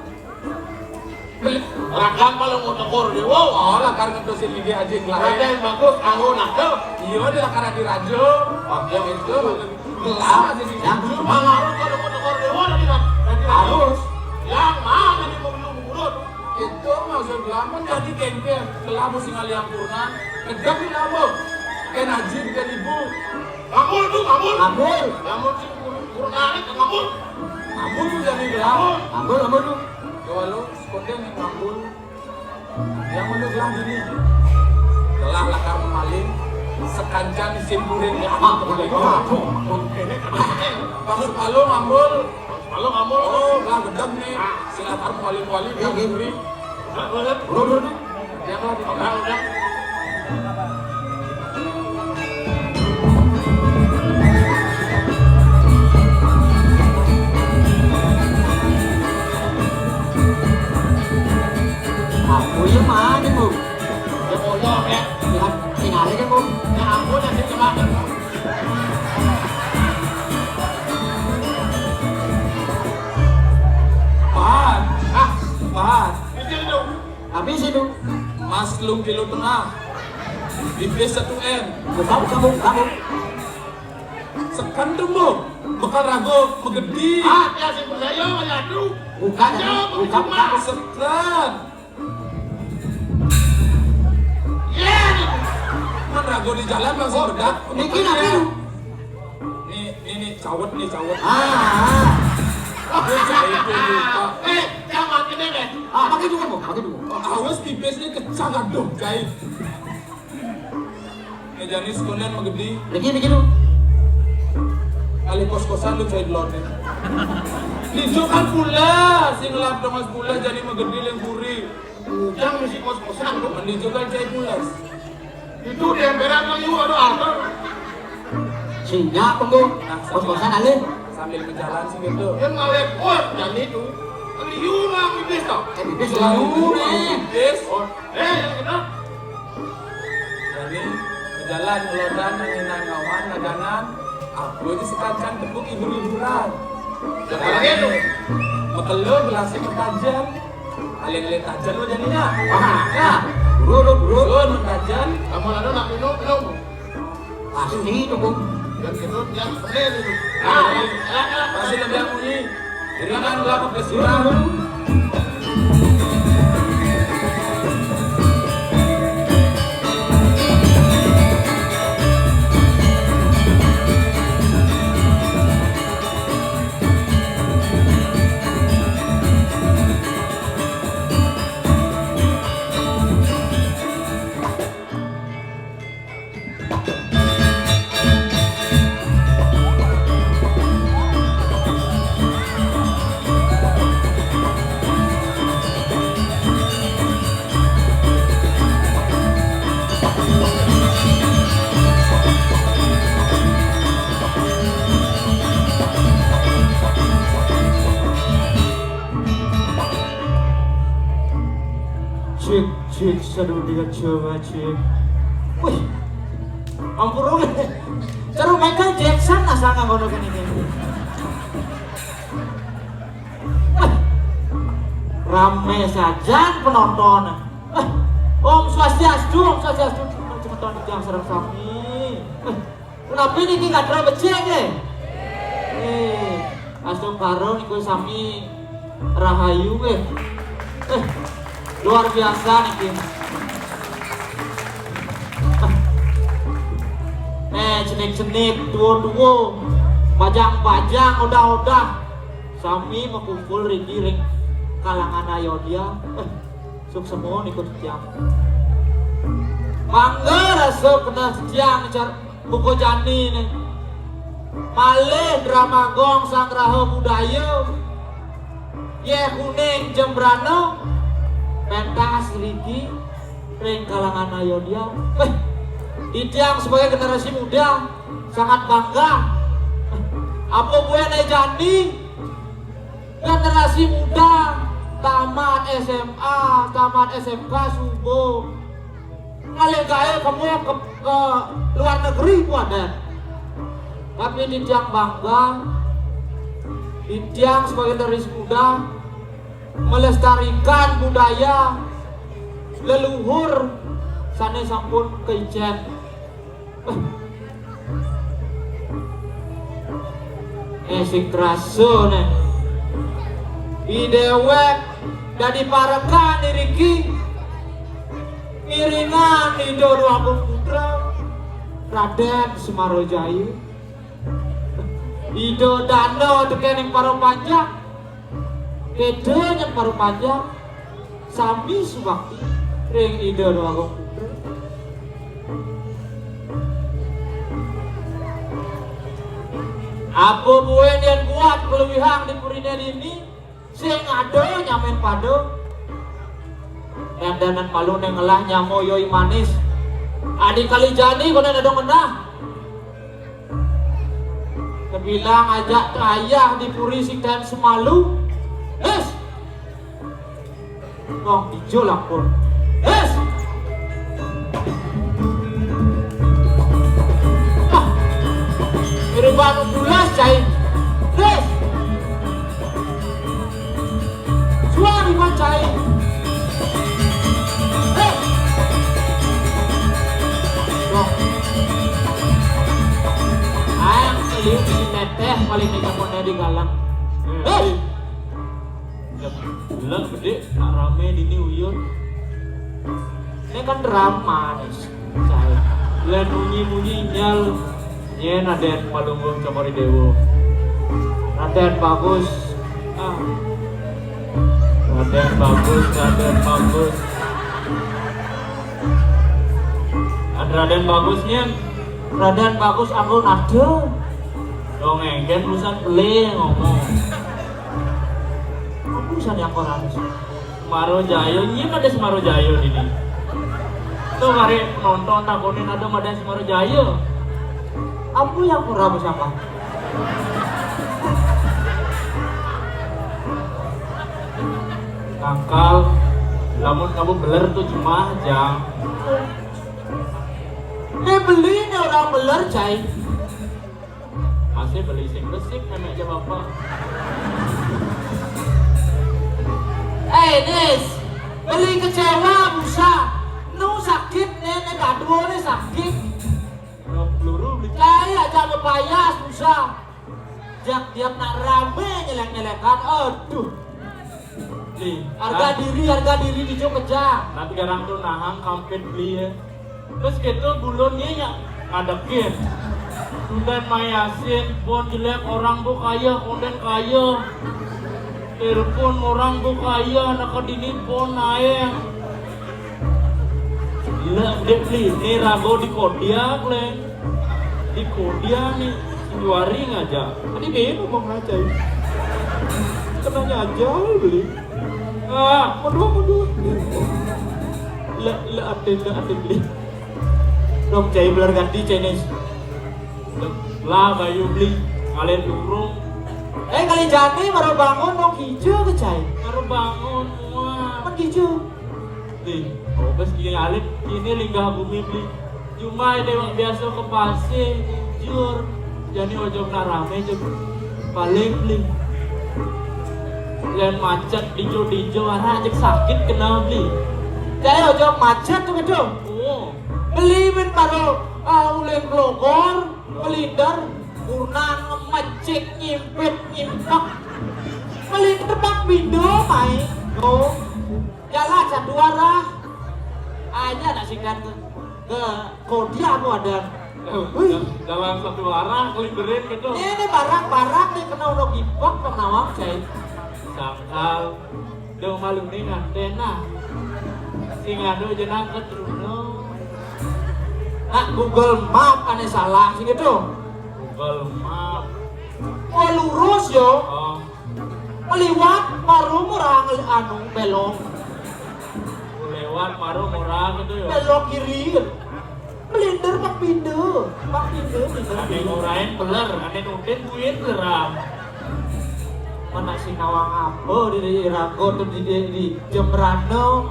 Rakan malah mau tekor deh, wow. Oh, lakar ngentos linggih ajin gelah. Rakan bagus, anggo nakal. Iya, ané lakar adi raja. Oh, yang itu. Gelah aja sih. Yang pengaruh kalau mau tekor deh, wow, dari raja. Harus. Yang mana nih mau belum urut? Itu maksud gelah, kan jadi kengkeng. Gelah mesti ngalih ampurna. Gedeg di lambung. Kén aji, kén ibu. Ngambul tuh, ngambul. Ngambul. Ngambul sih, kurang, kurang arit, ngambul. Ngambul tuh jadi gelah. Ngambul, ngambul tuh. Coba lu, sekolah yang ngambul. Yang menurut gelah gini. Gelah lakar maling, sekancan isin puring ya. Ah, betul. Pas palu ngambul. Pas palu ngambul. Oh, gelah gedeg nih. Sing lakar maling-maling, ya, gini. Udah, udah, udah. Udah, udah, udah. Yang lagi. Udah, udah. Aku ya mana, Bu? Ya, bodoh, ya. Ya, sing ada deh, Bu. Ya ampun, ya, sing kemana, Bu? Pahan. Ah, pahan. Itu, itu. Habis itu. Mas lu kilo tengah. Pipis satu M. Buka, buka, buka, buka. Seken tuh, Bu. Bekal rago magedi. Ah, ya, sing percaya, ya, tuh. Buka, ya, buka, buka. Seken. Ya. Kan rago di jalan langsung bedak. Niki napi lu? Nih, nih, nih, cawet nih, cawet. Ah, ah. Gue cai gue lupa. Eh, jangan gede deh. Ah, pakai dulu, Bu, pakai dulu. Awas pipisnya kecang, aduh, cai. Ya, jani sekalian magedi. Lagi, lagi lu. Kali kos-kosan lu cai delon nih. Lijo kan pula, sing lap dong mas pula jadi magedi leng puri. Ujang mesti kos-kosan tuh. Mending juga cai pulas. Itu di emperan lagi ada apa? Sinyak, Penggung. Nah, kos-kosan alih. Sambil berjalan sih gitu. Yang ngawet kuat dan itu. Liu lah pipis toh. Eh, pipis liu, eh. Pipis. Oh, eh, yang kena. Jadi, berjalan ngelodan, nanginan ngawan, naganan. Aku aja sekancan tepuk hibur-hiburan. Jangan gitu. Mekelo gelasnya ketajan. Alih-alih tajen lu jadinya. Ah, ya. Buru, buru, buru, buru, tajen. Kamu lalu nak minum, minum. Pasti itu, Bung. Dan itu, yang bener itu. Ah, pasti lebih bunyi. Jadi kan gua ke surau. Cek, cek, satu, tiga, coba cek. Wih, ampun, ceru Michael Jackson asal nggak ngono kan ini. Wih, rame saja penonton. Wih, Om Swastiastu, Om Swastiastu, teman-teman yang sareng sami. Wih, kenapa ini nggak terlalu becek deh? Eh, astungkara niku sami rahayu, eh. Eh, luar biasa niki. Eh, cenik-cenik, tuwo-tuwo, bajang-bajang, odah-odah. Sami makumpul riki ring kalangan Ayodya. Eh, suksma niku titiang. Mangga rasa kena titiang car-, buka jani ne. Malih drama gong sanggraha budaya. Yeh kuning jembrana pentas riki ring kalangan Ayodya. Eh, titiang sebagai generasi muda sangat bangga. Apa buin jani generasi muda tamat S M A, tamat S M K suba ngalih gaé kamu ke, ke luar negeri ku adat. Tapi titiang bangga, titiang sebagai generasi muda melestarikan budaya leluhur sané sampun keicén. Eh, sing krasa né. Idéwék dadi parekan iriki iringan Ida Déwagung Putra, Radén Semarajaya. Ida dana tekén ing para panjak. Kéda nyén para panjak sami subakti ring Ida Déwagung Putra. Apa buin yén kuat kaluihang di puriné dini, sing ada nyamain pada. Dandanan malu né ngelah nyama yoi manis. Adi kali jani koné ada ngenah. Tebilang ajak trayah di puri sing taén semalu. Hés. Wong ijo lapor. Hés. Ah. Iriban bulas cai. Hés. Suari macai. Hei. Dok. Ayang keliu si teteh paling dijakonnya di galang. Hei. Bulan gede, nak rame dini uyun. Ini kan drama nih. Cai. Lan munyi-munyi nyal. Nyén Radén Palungguh Cokor I Déwa. Radén Bagus. Ah. Radén Bagus, Radén Bagus. Ada Radén Bagus nyén. Radén Bagus aku nada. Dong engken urusan beli ngomong. Urusan yang koran. Semaro Jaya, nyén ada Semaro Jaya dini. Tuh mari nonton takonin ada Madé Semaro Jaya. Apa yang kurang sama? Kangkal, lamun kamu beler tuh jemah, Jang. Ini beli nih orang beler, cai. Masih beli sing besik, nenek aja bapak. Eh, Nis, beli kecewa, busa. Nu sakit, nenek gaduh, nih sakit. Luru beli. Cai aja mepayas, busa. Jak tiap nak rame nyelek-nyelekan, aduh. Nih, harga diri, harga diri di Jogja. Nanti garang tuh nahang kampit beli ya. Terus gitu bulunnya ya ngadekin. Sudah mayasin, pon jelek orang bu kaya, konden kaya. Telepon orang bu kaya, nak dini pon naik. Lah, dia beli, ini rago di kodiak, Leng. Di kodiak nih, waring aja. Ini beda mau ngaca. Kenanya aja beli. Ah, mundur, mundur. Lah, lah, atin, lah, atin beli. Dong, cai belar ganti, cai nih. Lah, bayu beli. Kalian durung. Eh, kali jani baru bangun, dong hijau ke cai. Baru bangun, wah. Kan hijau. Nih, oh, pas gini alit, ini linggah bumi beli. Cuma ini wak biasa ke pasir, jujur. Jadi ojok nak rame, jok. Paling beli. Lain macet, dijo-dijo, arah cek sakit kena beli. Cai ojok macet tuh, gitu. Oh. Beli men baru, ah, uleng glogor, melider, kurnan, ngemecik, nyimpit, nyimpek. Melider bak bindo, mai. Tuh. Jalan satu arah. Aja nak singkat ke, ke kodia apa ada. Wih. Jalan satu arah, keliberin gitu. Ini, ini barang-barang nih kena udah gibak penawang, cai. Sangkal, dong malu nih nganten, nah. Sing ado jenang ke Truno. Nah, Google Map aneh salah, sih gitu. Google Map. Oh, lurus, yo. Oh. Meliwat baru murah ngeli-, anu, belok. Lewat baru murah gitu ya. Belok kiri. Melindir pak pintu. Pak pintu, melindir. Ane ngurain beler, ane nutin duit beler. Mana si nawang apa di, di Irago tuh di, di, di Jembrano.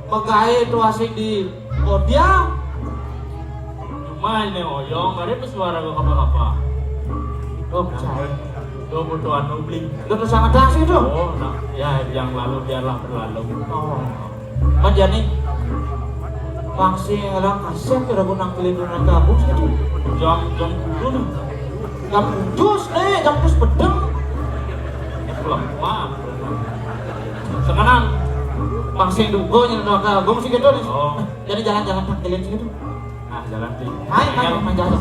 Megawe tuh asik di Kodia. Cuma ini oyong, mari pesuara gua apa-apa. Oh, percaya. Gua butuh anu beli. Lu tuh sangat asik tuh. Oh, nah, ya yang lalu biarlah berlalu. Oh. Manjani. Pangsi orang kasih kira gua nangkilin orang gabung sih tuh. Jam, jam dulu nih. Jam tujuh nih, jam tujuh bedeng. Pulang, wah. Sekarang pangsi dugo yang orang gabung sih gitu nih. Oh. Jadi jalan-jalan tangkilin sih tuh. Nah, jalan sih. Hai, hai, manjalo.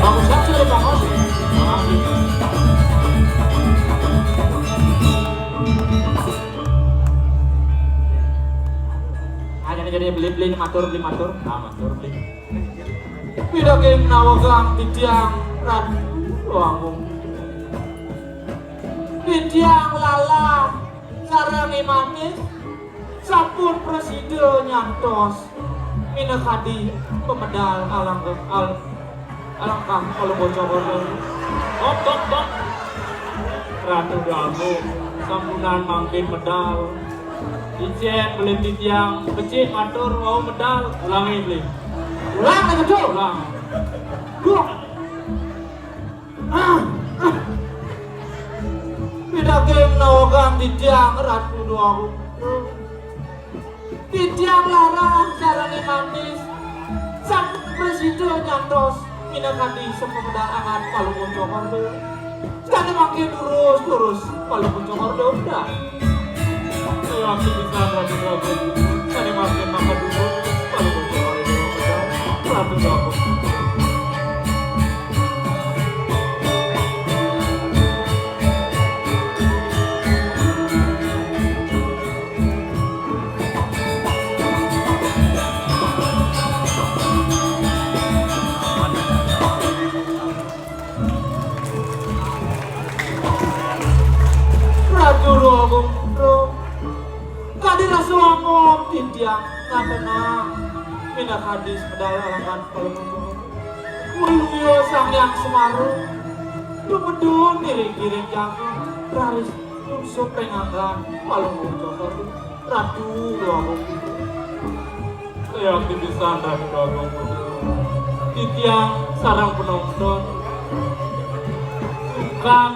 Bagus banget sih, bagus. Ada nih jadi beli-beli nih, matur, beli matur. Nah, matur, beli. Pidaging nawegang titiang Ratu Agung. Titiang lalah sareng I Manis sampun prasida nyantos minakadi pemedal alangkah al-, alangkah Palungguh Cokor. Tok, tok, tok. Ratu Agung sampunan mangkin medal. Icen beli titiang becik matur wau medal. Ulangi beli. Ulang aja tuh. Ulang. Duh. Pidaging nawegang titiang Ratu Agung. Titiang lalah sareng I Manis sampun prasida nyantos minakadi sepemedal angan Palungguh Cokor. Sakadi mangke durus-durus Palungguh Cokor udah. Ayo aku bisa Ratu Agung. Sakadi mangke maka durus Palungguh Cokor udah. Ratu Agung. Ratu Agung Putra, kadi rasa angop titiang ngatenang minakadi sepedal alangan Palungguh. Waluya Sang Hyang Semara, tumedun ngiring-ngiring jagat. Raris lungsuk ring anggan Palungguh Cokor. Ratu Déwa Agung. Sayang pisan Ratu Déwa Agung. Titiang sareng panonton sungkan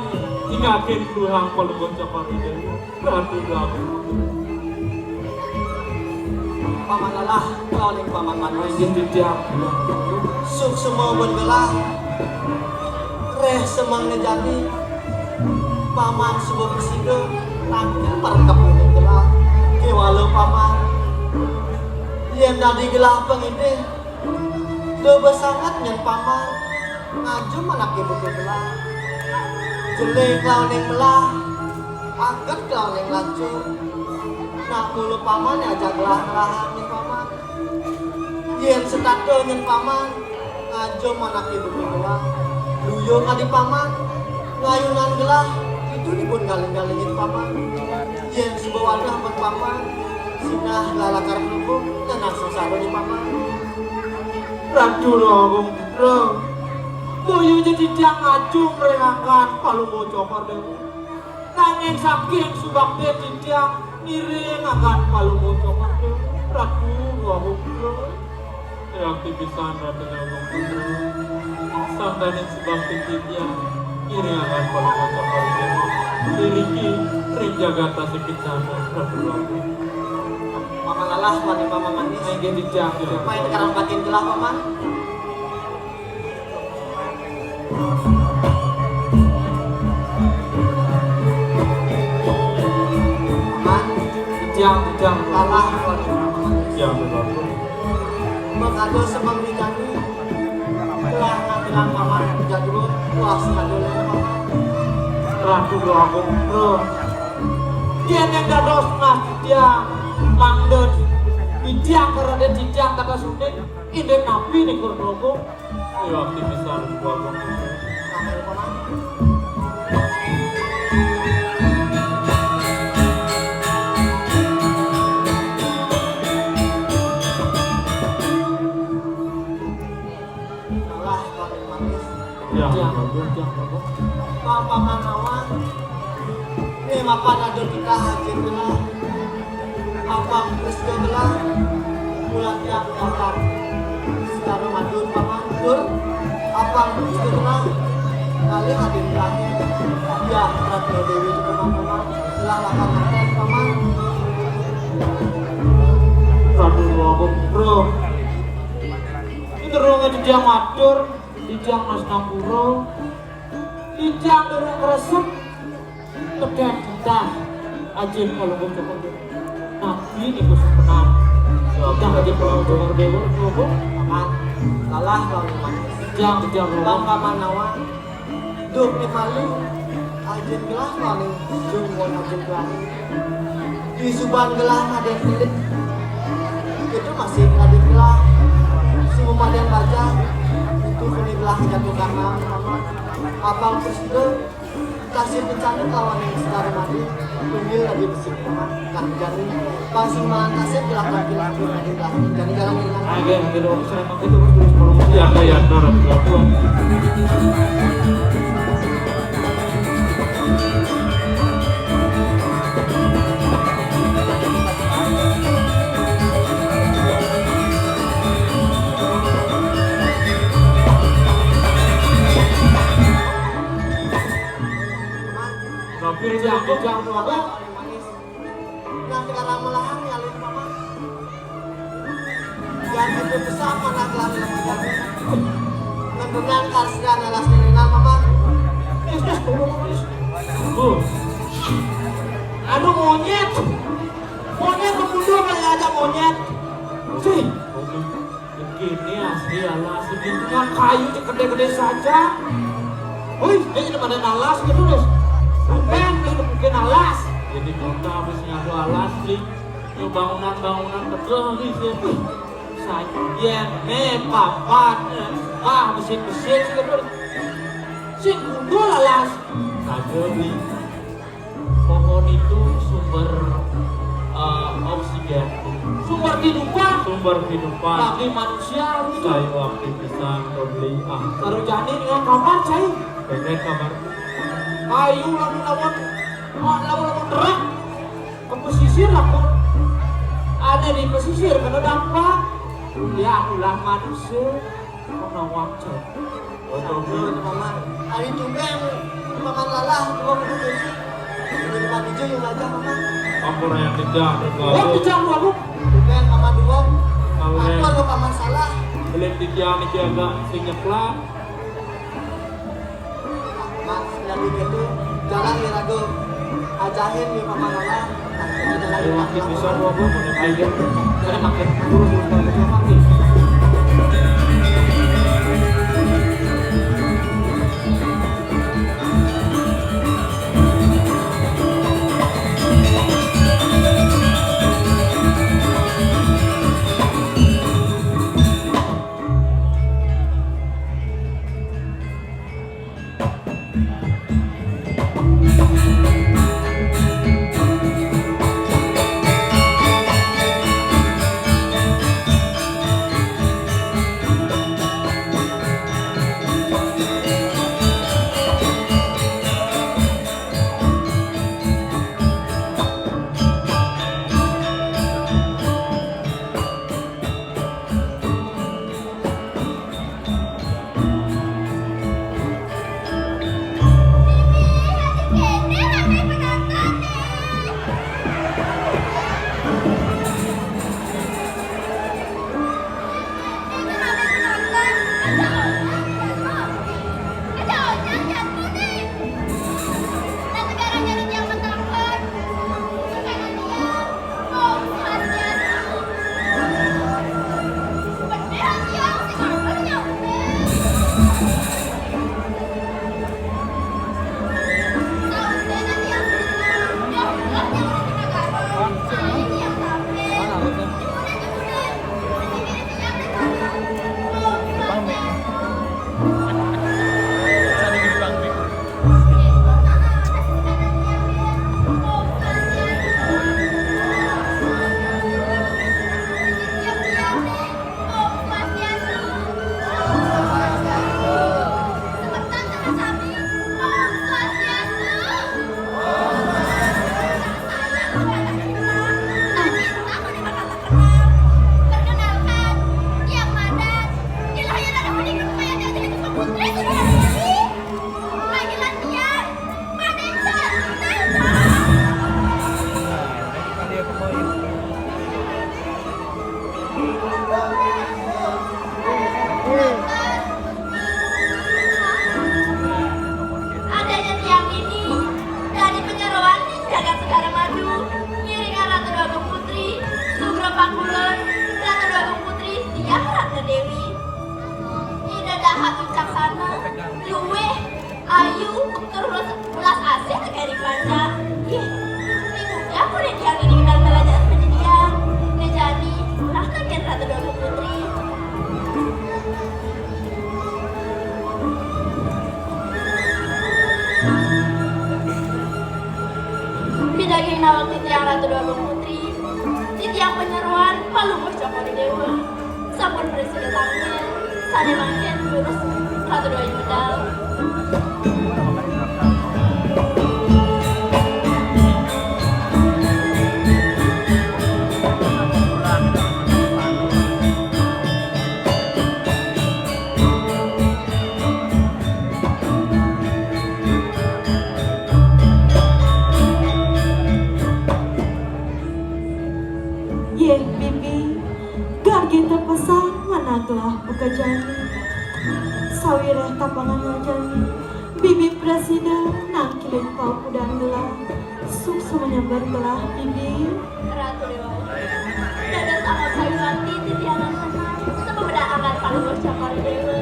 nyingakin luihang Palungguh Cokor Déwa. Ratu Déwa Agung. Paman Lalah, kaoning Paman Manis. Inggih titiang. Suksma ban gelah. Réh semengné jani. Paman suba prasida tangkil parekepaning gelah. Kéwala Paman, yén dadi gelah pangidih, da ba sanget nyén Paman ngajum anaké buka gelah. Jelé kalawaning melah, aget kalawaning lancur. Nak mula Paman ajak gelah-gelahan nyén Paman. Yén setata nyén Paman, ngajum anaké buka gelah. Luyung adi Paman, ngayunan gelah, ditu dipun galing-galingin Paman. Yén suba wadah ban Paman, sinah lakar klumpuk, ngenah sangsara nyén Paman. Ratu Déwa Agung Putra, boya ja titiang ngajum ring anggan Palungguh Cokor Déwa. Nanging saking subakti titiang ngiring anggan Palungguh Cokor Déwa, Ratu Déwa Agung Putra. Yakti pisan Ratu Déwa Agung Putra. Sangkaning subakti titiang ngiring anggan Palungguh Cokor Déwa. Iriki ring jagat Tasik Kencana, Ratu Déwa Agung. Paman Lalah, Paman Manis. Inggih titiang. Main karampakin gelah, Paman. Titiang, titiang. Lalah, titiang. Makados semeng di jani. Telah ngambilang Paman jadul, puas ngadol Paman. Ratu Déwa Agung Putra. Yén dados mas titiang, mangda titiang karaden titiang kata suning, indik napi nika Ratu Déwa Agung? Ayo, aktif pisan, Ratu Déwa Agung. Alah, paling manis. Ya, ya, ya, ya. Paman Nawang. Nih, mapan ada kita hadir gelah. Apang Kristo gelah. Mula tiap dapat. Sekarang matur, Paman. Tur. Apang Kristo gelah. Kali hadir gelah. Ya, Ratna Dewi juga, Paman. Gelah lakan makan, Paman. Ratu Déwa Agung Putra. Ida durung titiang matur, titiang asnampura, titiang durung ngresep, tedhek titah Ajin Palungguh Cokor Déwa. Napi niku sepenan? Titah Ajin Palungguh Cokor Déwa, Palungguh? Paman, salah kalawan manis. Titiang, titiang, Palungguh. Bang Paman Nawang. Duh, ni malu. Ajin gelah mani, jung wan ajin gelah. Di suban gelah maden kelit. Itu masih maden gelah. Semua maden baja. Itu kini gelah jatuh karena apang presiden. Kasih bencana kawan yang sekarang mati. Tunggil lagi besi. Nah, jadi, pang sing mangan kasih, gelah lagi, lagi, lagi, lagi. Jadi, jalan ini. Oke, oke, dong. Saya pakai terus, terus, kalau mau. Iya, iya, benar, benar. Tapi jangan, jangan, Nah, sekarang melahang nyalin paman. Jangan itu besar mana gelar nama jago. Ngendenan kasih alas ngendenan paman. Terus, terus, terus, terus. Tuh. Aduh, monyet. Monyet mundur kali aja, monyet. Sih. Begini asli alas, ini dengan kayu gedé-gedé saja. Wih, ini pada alas gitu, terus. Bukan, ini mungkin alas. Jadi kota habis ngadu alas, beli. Yo, bangunan-bangunan tegeh, beli, sih. Sajen, eh, papan, eh, ah, besi-besi gitu. Sing gundul alas. Saja, beli. Pohon itu sumber, eh, oksigen. Sumber kehidupan. Sumber kehidupan. Bagi manusia, gitu. Saya waktu pisan, beli, ah. Baru jani dengan kamar, saya. Bener kamar. Ayo, lamun, lamun. Mak lamun truk ke pesisir aku. Ada di pesisir kada dapat. Ya ulah manusia. Kena wajar. Betul, betul, Paman. Ari tumbén, Paman lalah, dua kudu bisi. Di depan hijau yang wajah, Paman. Ampun, yang tidak, Wah, tidak, aku. Tumbén, Paman dua. Aku anu Paman salah. Beli tiga niki agak sing nyeplak. Mas, lebih gitu, jangan diragu. Ajahin ya Paman lalah. Ayo, makin bisa dua puluh menit aja. Saya makin turun, turun, turun, turun, makin. Perkenalkan, Yang Madan. Di lahir ada meninggal kayak jadi putri sudah jadi. Panggilan Tiang, Madan Jalita. Adanya tiang ini dari penyeroan di jagat Segara Madu, ngiringan Ratu Déwa Agung Putri, Sugro Pakulon, Ratu Déwa Agung Putri, Tiang Ratna Dewi. Ida dahar wicaksana, luwih ayu, tur welas asih teka ring panca. Ih, ibu aku nih tiang ini kenal belajar pendidikan. Nih jadi, ulah kaget Ratu Déwa Agung Putri. Pidaging nawang titiang Ratu Déwa Agung Putri, titiang panyeroan Palungguh Cokor I Déwa. Sampun prasida tangkil, sané mangkin durus Ratu Déwa Ayu medal. Yéh, Bibi, gagita pesan manah gelah buka jani. Sawiréh tapangan jani, Bibi prasida nangkilin paukudan gelah. Suksma nyambar gelah, Bibi. Ratu Déwa. Dados amat sayuwakti titiang tenang, sebab ada angkat Palungguh Cokor I Déwa.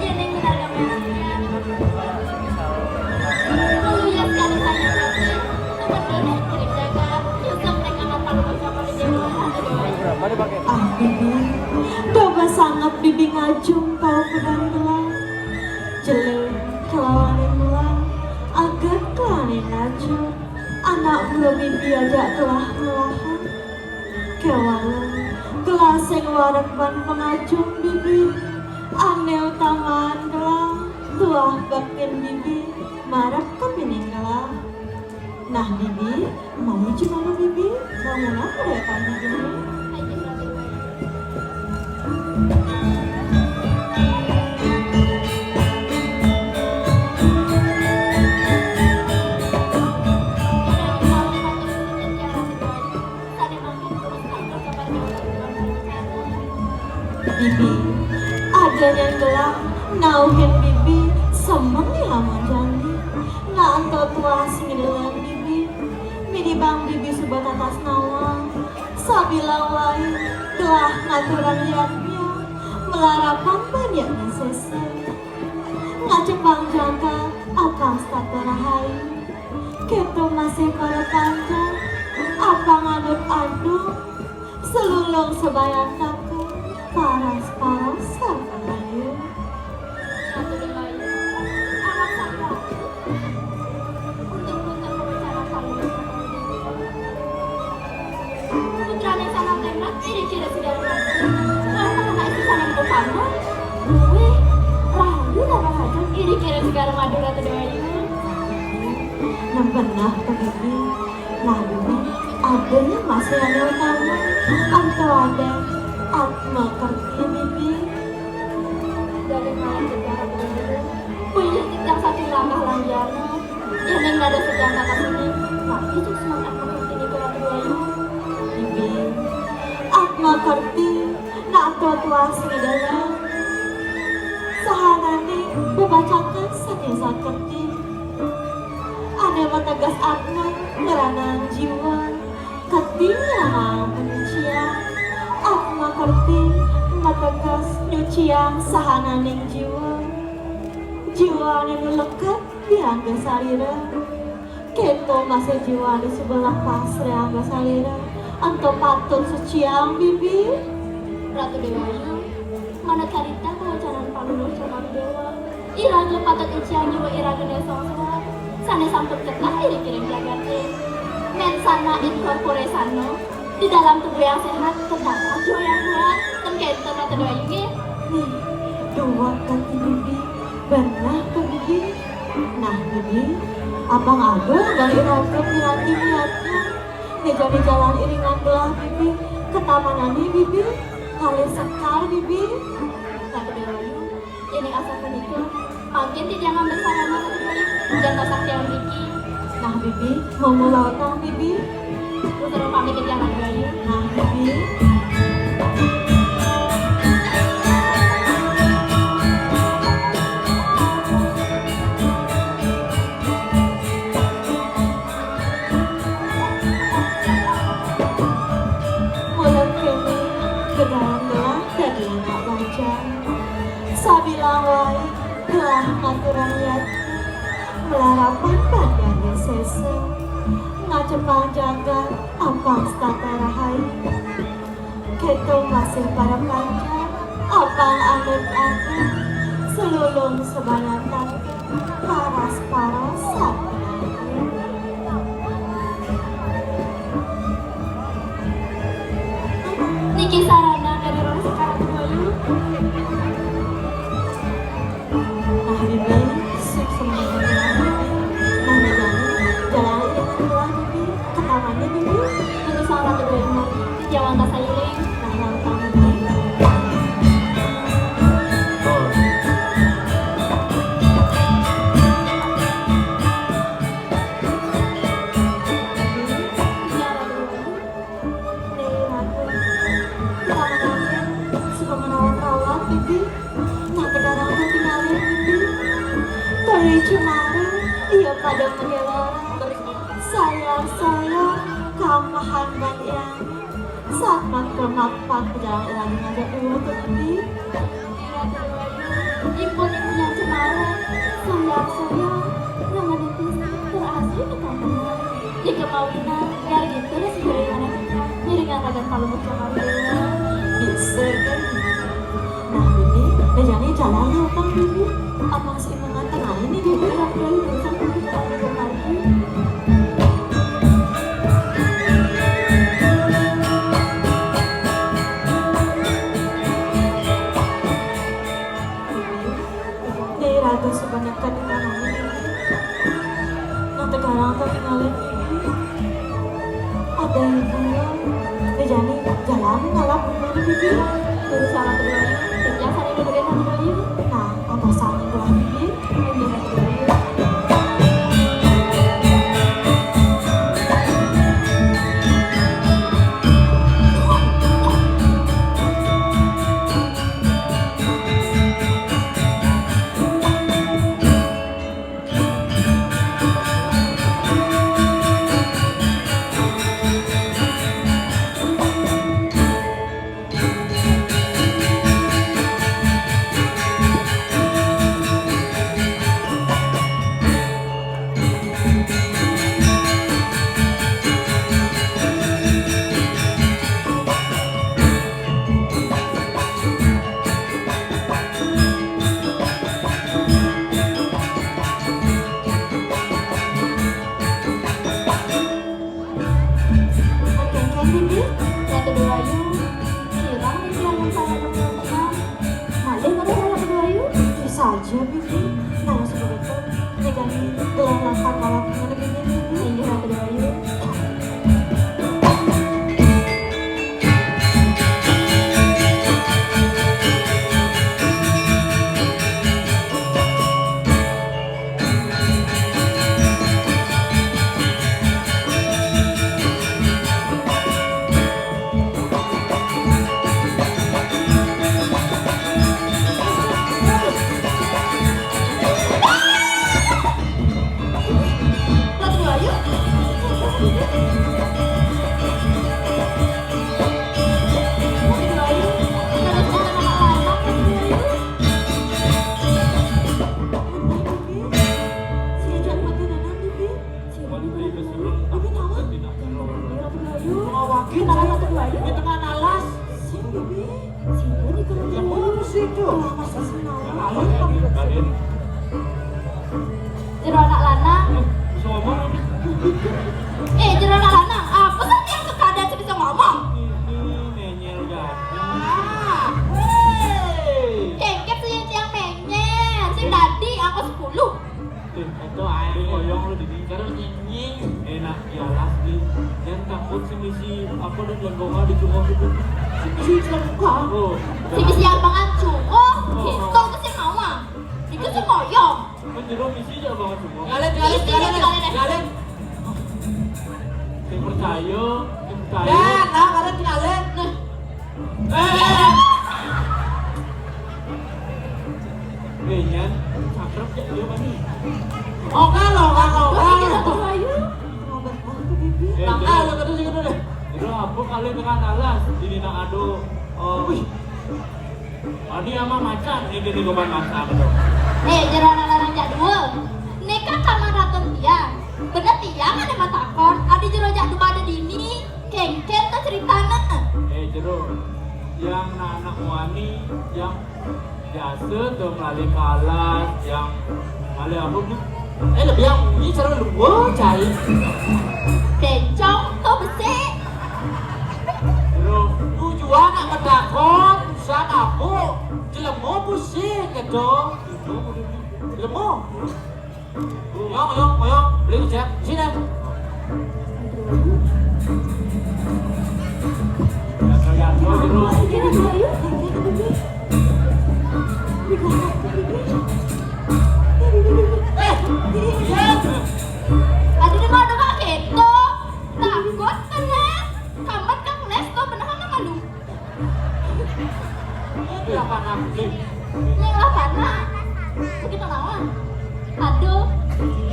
Yéning minarga mémangnya. Lalu ya sekali saya mati, temen dulu kirim jaga, nyusup ning angkat Palungguh Cokor I Déwa, Ratu Déwa. Ah, Bibi, coba sangat Bibi ngajum paukudan gelah. Jelé kelawaning gelah, agat kelawaning ngajum. Anak buah Bibi ajak gelah ngelahan. Kéwala, gelah sing wareg ban pangajum Bibi. Ané utamaan gelah, tuah baktin Bibi, marep kapining gelah. Nah, Bibi, mau cemana Bibi? Mau ngapa ya Kang Bibi? Bibi, ada yang gelah nauhin Bibi, semeng ya manjani. Nah, ento tuah sing delan Bibi. Mini bang Bibi suba tatas nawang. Sabila wai gelah ngaturang yadnya, melarapan banyak sesa. Ngacepang jagat apang setata rahayu. Keto masih para panjang apang anut adung. Selulung sebayan takun paras-paras sareng rahayu. Ratu Dewa Ayu, anak sang ratu. Untung-untung kebecaran kamu. Putrane sana tembak, iri kira segala ratu. Wah, anak itu sana mau pamer. Wih, rahayu tambah hajat, iri kira segala madu Ratu Dewa Ayu. Yang benar, Pak Bibi. Nah, Bibi, adanya masih ada utama. Anto ada atma kerti, Bibi. Dari malam sejarah dulu. Punya titiang satu langkah lanjana. Ining nada sejarah kata sini. Tapi cuk semangat atma kerti di kurang dua ini. Bibi, atma kerti, nak tua-tua sini dalam. Sahanane bebacakan saking sakerti. Ane mateges atma ngranang jiwa, keti ngranang penyucian. Atma kerti mateges nyucian sahananing jiwa. Jiwane nu leket diangge salira. Keto masih jiwane suba lepas ri angga salira. Ento patut suciang, Bibi. Ratu Dewa Ayu, manut carita kawacanan Paluluh Cokor Dewa. Iraga patut nyuciang jiwa iraga dari soang-soang sane sampun ketah iri-iring jagate. Mensana in corpore sano, di dalam tubuh yang sehat terdapat jiwa yang kuat. Ten kenten Ratu Dewa Ayu nggih. Nih, duwat kaki Bibi, benah to Bibi. Nah, Bibi, apang ada gal iraga piranti niatnya. Nih jani jalan iringan gelah Bibi, ka tamanane Bibi, ngalih sekar Bibi. Ratu Dewa Ayu. Yén asapunika, mangkin titiang ngambil sarana Ratu Bayu, jantosang tiang mriki. Nah, Bibi, monggo lautang, Bibi. Putra pamit titiang Ratu Bayu. Nah, Bibi. Mula kéné, gegayan gelah dadi anak bajang. Sabilang wai gelah ngaturang yatnya, melarapan bandar sesa, ngacepang jagat apang setata rahayu. Kéto masih para panjang, apang anut-anut, selulung sebayan tangga, paras-paras sampun. Niki sarana dari Roro Sekar Bayu. Nah, Bibi, sing semangat. Nah, Bibi, jalan ini adalah Bibi, ke tamannya Bibi. Terus sama Ratu Bayu, Bibi. Jalan tas sayuling. Nah, lalu tamu Bibi. Nih, Ratu. Kita menanti suka merawat-rawat, Bibi. Nah, sekarang aku tinggalin, Bibi. Tuli cemara, iya pada menggelora. Sayang-sayang, kamahan ban yang saat makan-makan pejalan lagi ngajak dulu tuh, Bibi. Ipun ibu yang cemara, sayang-sayang, jangan ditis, terasih ketampenan. Di kemawinan, biar gitu deh si Jaya anak kita. Jadi nggak ada kalau mau cemara. Bisa kan? Nah, ini, eh, jadi jalan ya, Kang Bibi. Apa sih mengantar ini, Bibi? Iya, Bibi, bisa, Bibi, kalau mau pergi. Nyai Ratu sebenarkan di mana ini? Nah, tegarang atau tinggalin ini? Anu ngalap gimana, Bibi? Terus sama kedua, kerja sama kedua, sama kedua. Nah, apa sama kedua, Bibi? Ini kedua. Oke, kan, Bibi? Yang kedua, yuk. Kirang, Bibi, yang saya temukan. Malih kada salah kedua, yuk. Bisa aja, Bibi. Nah, sudah itu. Ini kami gelar lapan malam ini, Bibi. Iya, kedua, yuk. Ini tengah alas. Sing, Bibi. Sing, Bibi, kalau ya, mau situ. Lah, masa sing naon? Jero anak lanang. Eh, jero anak lanang. Apa sih yang kekadang sih bisa ngomong? Ini menyel ya. Ah, hei. Kengket sih yang menyel. Sing tadi aku sepuluh. Tuh, itu air oyong lu di terus nying. Enak ya, Las, di. Yang takut sih misi apa, dan lenggongan di cungok itu. Misi celengkang. Oh. Si misi abangan cungok, oh, gitu ke sing mawar. Itu sing oyong. Kan jero misi aja banget semua. Ngalet, ngalet, misi ngalet, ngalet, ngalet, ngalet. Sing percaya, sing percaya. Ya, nah, ngalet, ngalet. Nah. Eh. Eh, Yan, cakep ya, dia mani. Oke, lo, kan, lo, kan. Ayo. Langkah, lo, kedua, kedua deh. Itu apa kali dengan alas? Ini nak ado, oh. Wih. Adi ama macan, ini di goban macan, betul. Eh, jero anak lanang jak dua. Nika kamar ratun tiang. Bener tiang ada matakon. Adi jero jak dua ada dini. Kengken tuh ceritana. Eh, jero. Yang anak-anak muani, yang biasa tuh melalui kalas, yang melalui apa tuh? Eh, lebih yang ini cara luar cai. Bencong tuh besi. Jero. Tujuan nak matakon, urusan apa? Jelema pusing gitu. Jelema. Yong, yong, yong, beli cek. Sini. Eh, iya. Aduh, dia mah ada kaget tuh. Takut kena. Kambat kang les tuh, bener kan malu. Ini apa nanti? Ini apa, Nak? Begitu lawan. Aduh.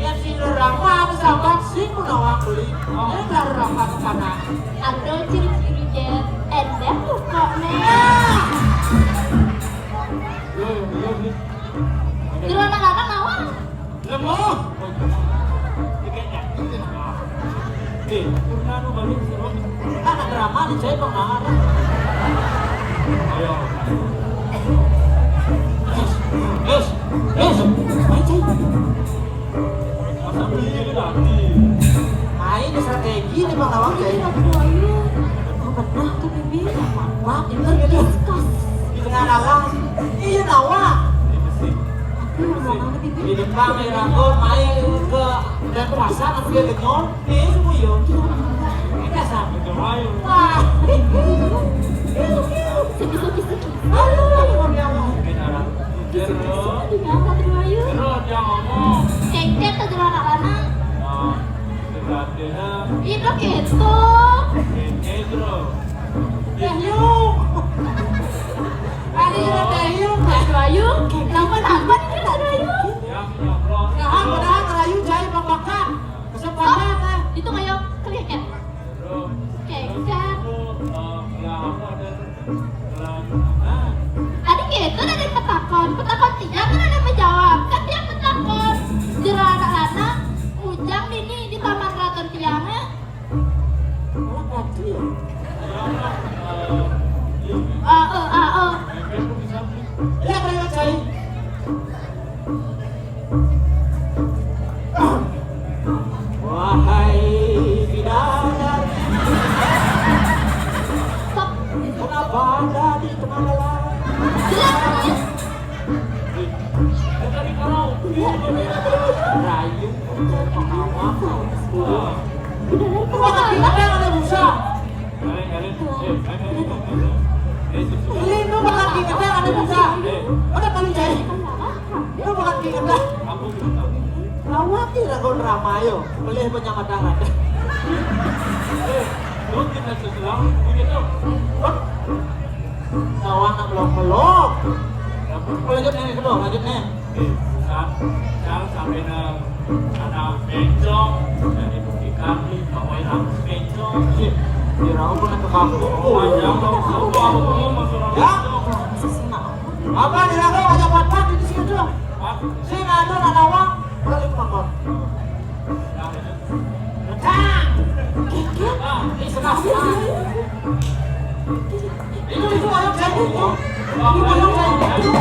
Ya, si Rama ada sahabat sih, mau nawang beli. Ini udah Rama ke sana. Aduh, ciri-ciri dia. Endek tuh kok, nih. Yo, yo, yo, yo. Di rumah anak nawang. Lemo. Eh, pernah nu balik seru. Anak drama di saya pengarang. Ayo. Yes, yes, yes. Main, Cai. Masa beli ini nanti? Main strategi nih, Bang Lawang, Cai. Aduh, ayo. Oh, benar tuh, Bibi. Wah, bener gitu. Diskus. Di tengah alam. Iya, tawa. Di depan, ya, aku main ke dan perasaan aku dia kenyol. Nih, semua yo. Kita sama. Wah. Gitu. Teh Yung. Ada juga Teh Yung, Teh Ayu. Kenapa-napa nih, Teh Ayu? Nah, padahal Teh Ayu jahit pembakat. Kesempatan, Teh. Itu kayak kelihat. Kecap. Tadi gitu ada yang petakon, petakon tiang kan ada menjawab, kan tiang petakon. Jero anak lanang, ujang dini di taman keraton tiang, eh. Malah keraton ya? Ah, eh, ah, eh. Ya, kayak cai. Wahai bidadari, kenapa Anda di tengah jalan? Jelas, jelas. Dari kalau rayu, pengawa. Bukan kita ada busa. Ini lu bakal diingetan ada busa. Udah paling jahit. Lu bakal diingetan. Lawati ragon ramayo, pelih penyamadaran. Lu kita sesulang, begitu. Tawang nak melok-melok. Lanjut nih, kedua, lanjut nih. Sa-, sa-, sampai na-, ada bencong, jadi bukti kami, bahwa yang bencong. Iya, di Raung pernah ke kampung. Oh, iya. Panjang dong, semua umum, masuk orang. Ya? Bencong. Apa di Raung aja empat-empat di sini tuh? Empat. Sini ada anak Nawang, balik ke Mangkok. Nah, itu. Nah, ini senang. Itu, itu anak saya itu. Itu anak saya itu.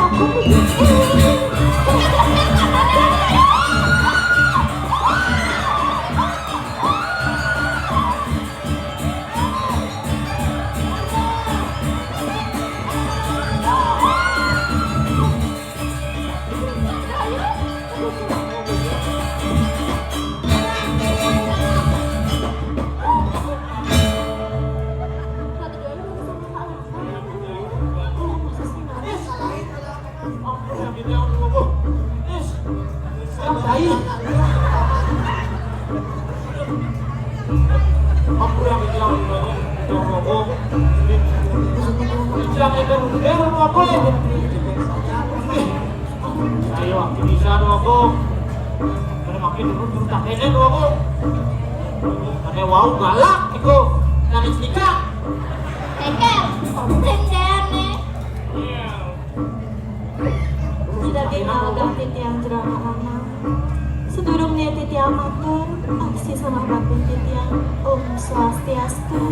Ayo, bisa doang, Bung. Kalau makin dulu, dulu tak kene doang, Bung. Pakai wau galak, Iko. Nangis nikah. Teker, komplain deh, nih. Tidak kenal ganti tiang jerama lama. Sedurung nih titiang matur, aksi sama batin titiang. Om Swastiastu.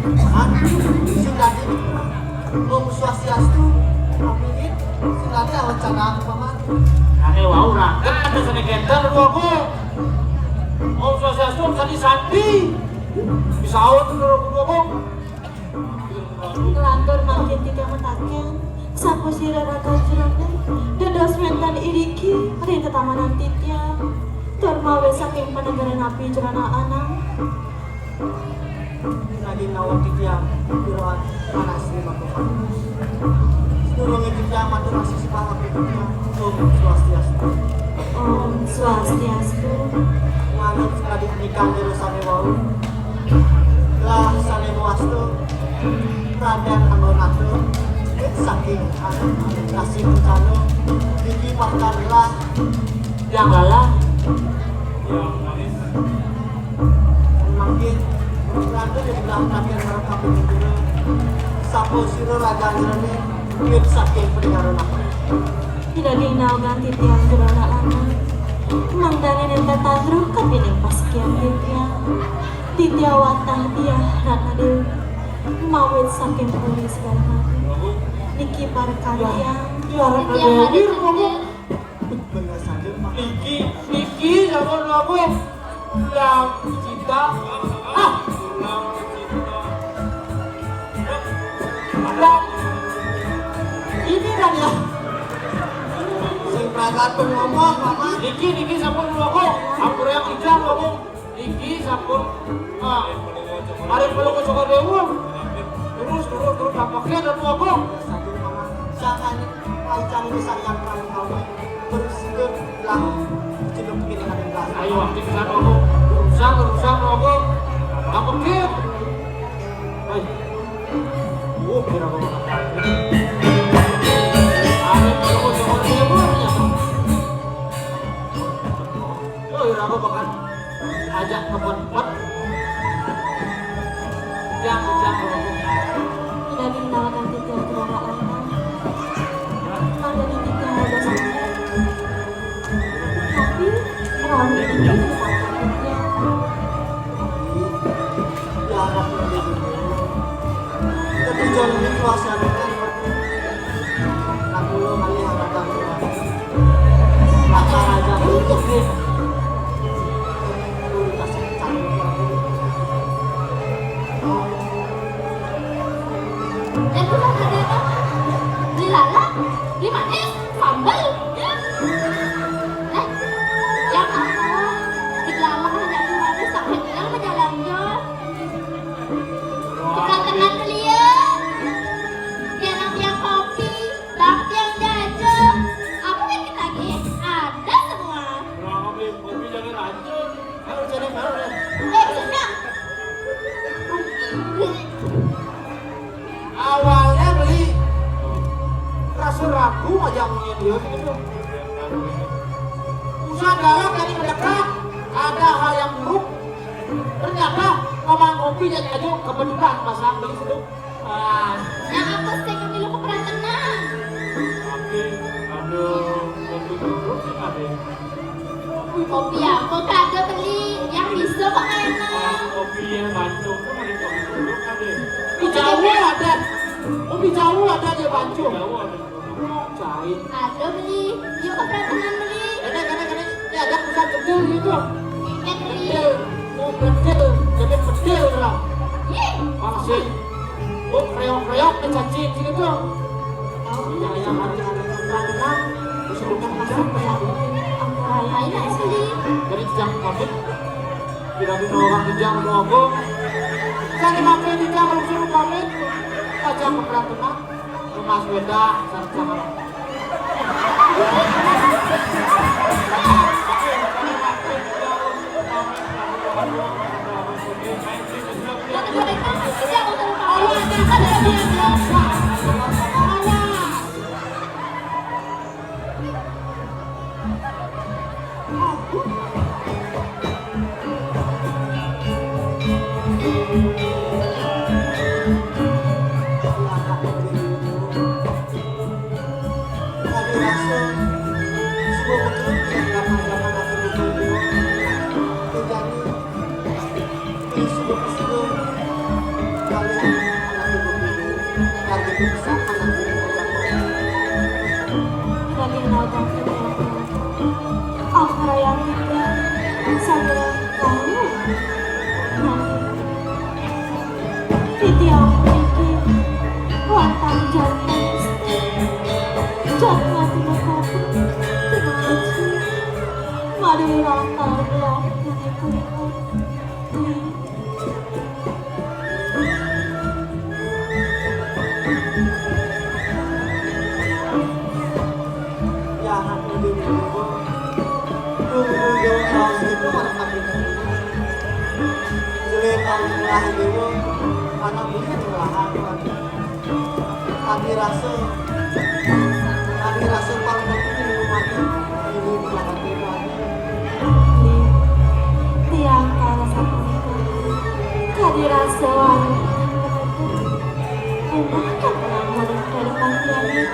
Paman, sing tadi, Om Swastiastu, Paman, sing tadi awan canda aku, Paman. Ane wau rangkat, ada seni kenter, dua aku. Om Swastiastu, Om Sandi Sandi. Bisa awet tuh, dua aku. Ngelantur mangkin titiang mataken, sapu sira raga jroning, dados wénten iriki ring tetamanan titiang. Tur mawit saking panegaran api jroning anang. Naging nawon titiang, pira anak Sri Mangku Pangus. Sedurunge titiang matur asih sembah api titiang. Om Swastiastu. Om Swastiastu. Manut sekadi nikah jero sane wau. Lah sane wastu, Raden Anggonata, saking Kasih Kencana, niki pangkat lah yang lalah. Mangkin, Ratu di sebelah kanan marang kaping pira. Sapa sira raga anjrene, wit saking peninggalan aku. Ida dina ganti tiang jero anak lanang. Mangdane nenten tandruh kapining pasekian titiang. Titiang watah Diah Ratna Dewi. Mawit saking puri segala mati. Niki parekan tiang. Tiang Ratna Dewi, Romo. Bener saja, Pak. Niki, niki, sampun, Romo. Pulang cinta. Ah. Pulang cinta. Pulang. Ini kan ya. Sing pragat pun ngomong, Mama. Niki, niki sampun ngomong. Ampura yang ikhlas ngomong. Niki sampun, ah, mari perlu ke Sokor Dewa. Terus, terus, terus, tampaknya dan ngomong. Satu, Mama. Jangan, jangan ini sangat terlalu lama. Bersikap lah. Cukup gini ada yang Ayo, aktif sana, Rogo. Urusan, urusan, Rogo. Apa, Kir? Hai. Uh, kira Rogo. Ada Rogo, jangan dia buatnya. Yo, Rogo, bahkan ajak ke tempat. Jangan, jangan, Rogo. Tidak dikenalkan tiga keluarga lama. Ada di tiga ada sakit. Tapi rame ini. Tapi jangan dikuasakan. Aku lo kali harapan. Apa aja untuk dia. Itu kan ada apa? Di lalap, di manis, sambal. Eh, yang apa? Di lalap ada di manis, sampai yang berjalan jo. Tukang kenal beliau. Dia nang tiang kopi, bang tiang jajan. Apa lagi lagi? Ada semua. Kopi, kopi jangan hancur. Kalau jadi kalau ya. Eh, sudah. Awalnya beli rasa ragu aja ngomongin dia gitu. Usaha dalam dari mendekat ada hal yang buruk. Ternyata ngomong kopi jadi aja kebetulan pas beli itu. Ah, yang apa sih kami lu keperantenan? Tapi ada kopi buruk sih ada. Kopi apa kagak beli? Yang bisa kok enak. Kopi yang bancung tuh ada kopi buruk ada. Di Jawa ada. Oh, di Jawa ada dia bancung. Jawa ada. Cai. Ada beli. Yuk ke Prantenan beli. Kene, kene, kene. Ini ada pusat kecil gitu. Ikan beli. Kecil. Oh, kecil. Jadi kecil lah. Ih. Masih. Oh, kreok-kreok nih caci gitu. Iya, yang ada, ada Prantenan. Terus bukan masuk ke yang ini. Apa lain aja beli? Jadi jangan pamit. Bila di orang kerja menunggu. Jangan mampir di jam suruh pamit. Aja ke Prantenan. Mas Weda, sama-sama. Apa yang kita sadar tahu? Nah, titiang pikir, wantah jani, jani mati mati, terima kasih. Mari rangkal belah. Jahat nih, Dewa. Dulu Dewa tahu segitu orang kami. Jelek orang murah Dewa. Anak punya kelelahan, Pak. Kami rasa, kami rasa paling penting di rumah ini. Ini bukan hati Tuhan. Tiang kala sapunika, kadi rasa warung. Rumah kan pernah ada pada pantian ini.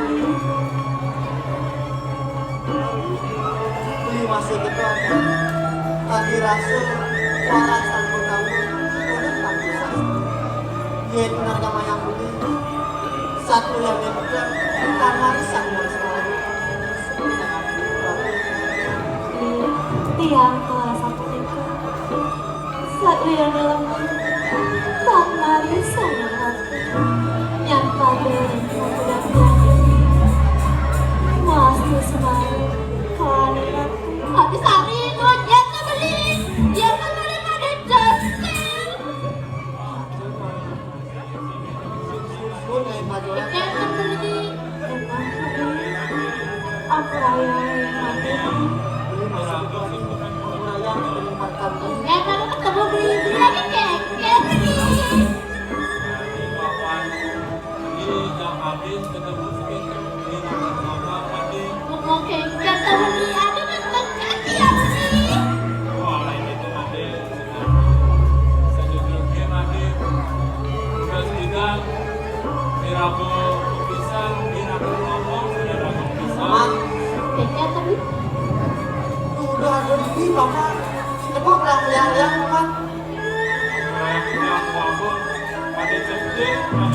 Beli masih keton, kadi rasa waras tanpa kamu, udah tanpa sastra. Yaitu narga mayang beli, satu yang dipegang, bukan warisan mas lagi. Tiang kala sapunika. Sakliyane lemah, tan maris sayang ati. Nyang padha ring kabudakan. Wastu semar, kalian. Ati sari, nuwun yen to beli. Yen to beli pada josel. Yen to beli. Ampuraya yang mati. Ampuraya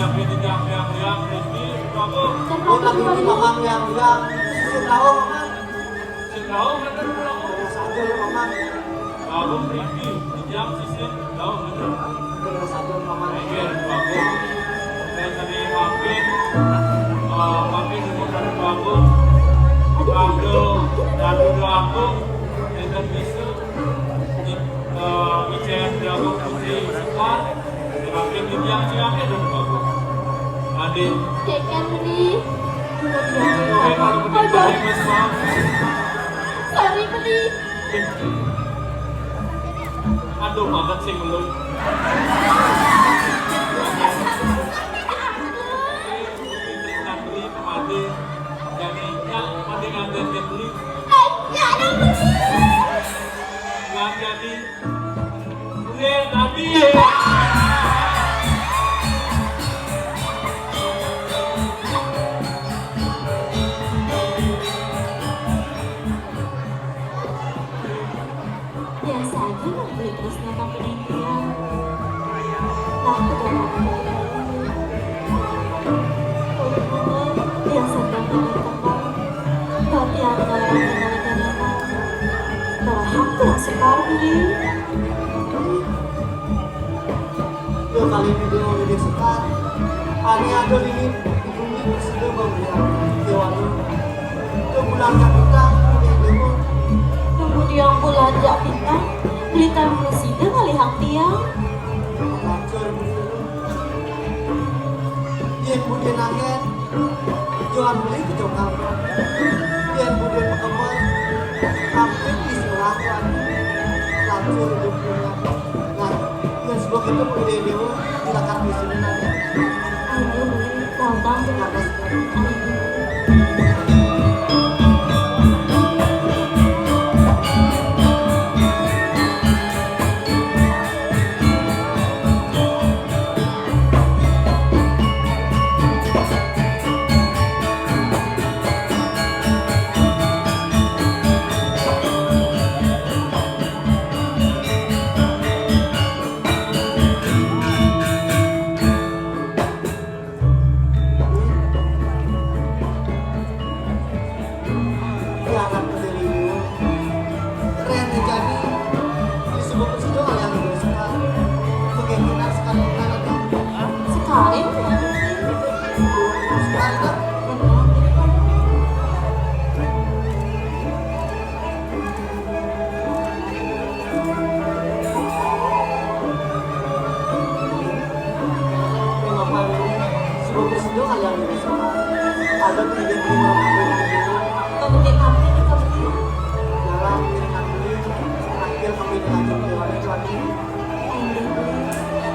Tapi di tiang-tiang liang, Riki, Prabu. Oh, tapi di Mamang yang, yang, sing rauh, Mamang. Sing rauh, bener, Prabu. Bener saja, ya, Mamang. Prabu, Riki, di tiang sisir, rauh, bener. Bener saja, Mamang. Iya, Prabu. Saya tadi mampir, eh, mampir dulu dari Prabu. Prabu, Ratu Doaku, Enten Bisu, eh, Ijen Prabu Putri Sekar, Makin yang siangnya dan bagus. Adik. Ceker beli. Kemudian. Oke, kalau begitu, aduh. Beli, Mas, maaf. Sorry, beli. Aduh, banget sih, belum. Beli, pemati. Jadi, ya, pemati nganter ke beli. Eh, ya, ada beli. Nggak jadi. Gue tadi. Biasa aja, Bang, beli terus nonton penampilan. Nah, udah lama. Biasa banget, Bang. Berarti ada orang yang ada dari mana? Berhak tuh sekali. Yo, kali ini dia mau jadi sekar. Ani ada ini di bumi, sudah bang, ya. Dewa lu. Itu bulan kapita, udah dulu. Tunggu dia bulan kapita, beli tamu sida ngalihang tiang. Hancur, beli lu. Dia yang budi nangis. Johan beli ke Jokal. Dia yang budi ke Kemang. Hampir di sebelah tuan. Hancur hidupnya. Nah, yang sebuah itu budi dia, tidak akan di sini nanti. Ayo, beli. Gampang tuh. Karena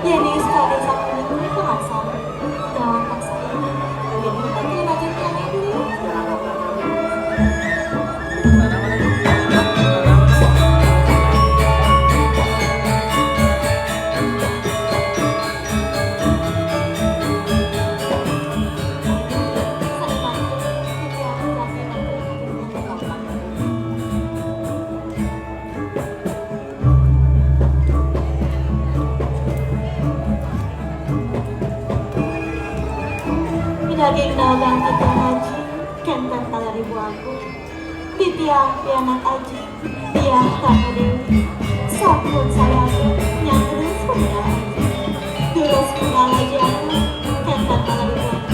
Ini sekali sama ini pengasal. Jangan paksa ini. Ini penting aja tiangnya dulu. Daging dagang kita ngaji, kenten kala ribu aku. Titiang pianak aji, tiang tamu dewi. Sampun saya aku, nyang terus penggal aji. Terus penggal aji aku, kenten kala ribu aku.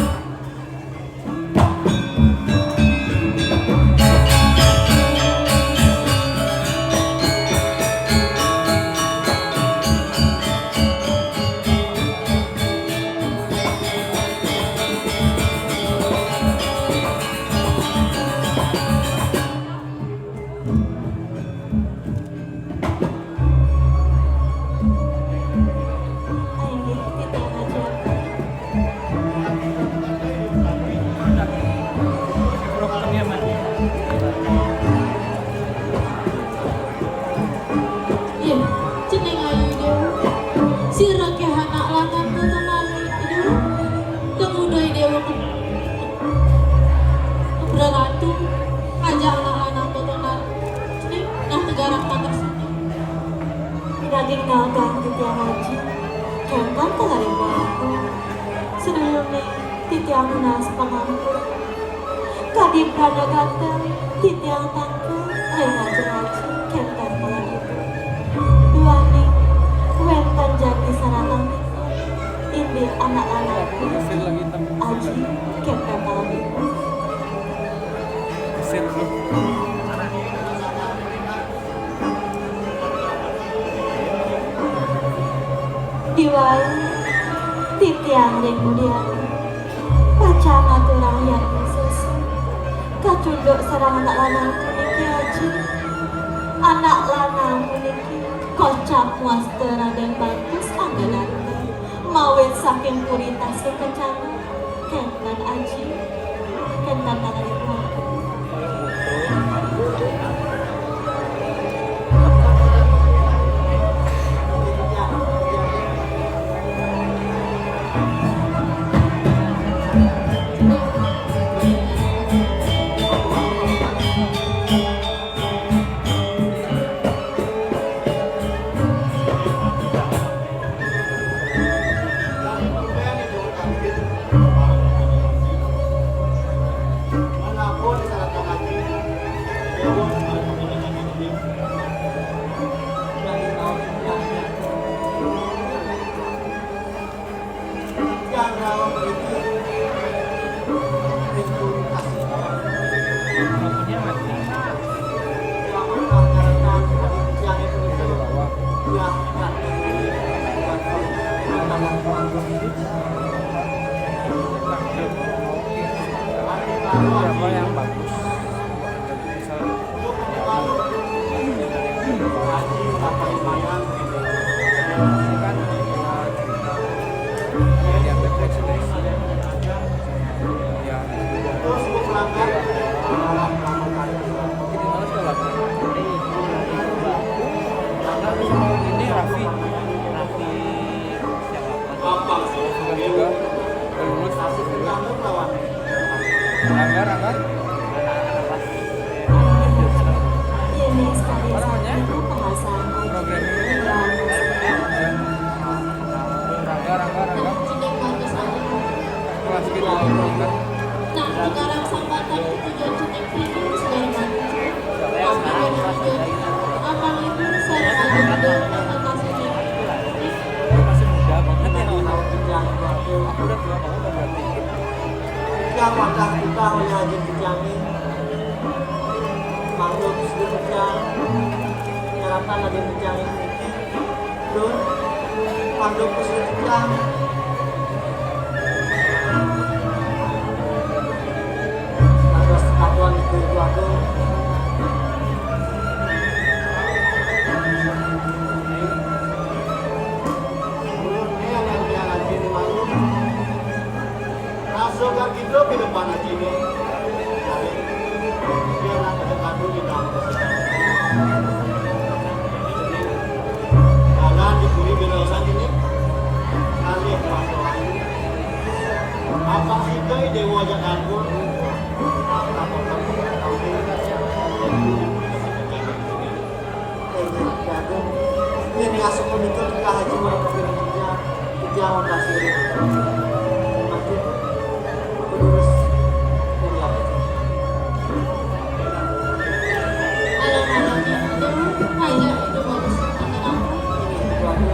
Iya, cenah ayu dewa. Sira ké anak lanang tetenan dewa. Tengudai dewa ke-, keberatu. Aja anak lanang tetenan. Nih, nah tegarak tak tersentuh. Daging dagang titiang aji. Kentang telah dibuat. Sadurunge titiang nunas pangampura, kadi prana gatra titiang tangkil ring ajeng-ajeng kenten taler ibu. Duaning wenten jagi sareng titiang, indik anak lanang puniki, aji kenten taler ibu. Diwai titiang ring Budiani pacang ngaturang yatna sesuna kacunduk sareng anak lanang puniki, aji. Anak lanang puniki kocap wasta Raden Bagus Anggadarta, mawit saking Puri Tasik Kencana. Kenten, aji. Kenten, anak ibu. Berapa yang bagus? Ini Raffi. Raffi siapa? Raffi juga. Udah lulus. Rangga, Rangga. Apa namanya? Programming. Rangga, Rangga, Rangga. Kelas gitu, Rangga. Nah, sekarang sambatan itu jadi. Masih muda banget ya. Aku udah tua banget, udah berarti. Yang wadah kita oleh Haji Kijami, makhluk sudah pecah, nyaratan lagi pecah ini. Lur, panduk kusir tiang. Dados katuan Ibu Agung. Ulun nih yang yang lagi di malu. Masuk ke hidup di depan aja nih. Dia nak ada kado di dalam. Jalan di bumi beda urusan ini. Kali yang masuk. Apa sih itu dewa aja kabur? Apa kamu tahu? Ini asup menuntut ke Haji Muhammad bin Hijjah, Hijjah Mekah Siri. Mati. Aku lurus. Dari apa? Alam-alamnya itu, Haji itu bagus. Ini itu aku.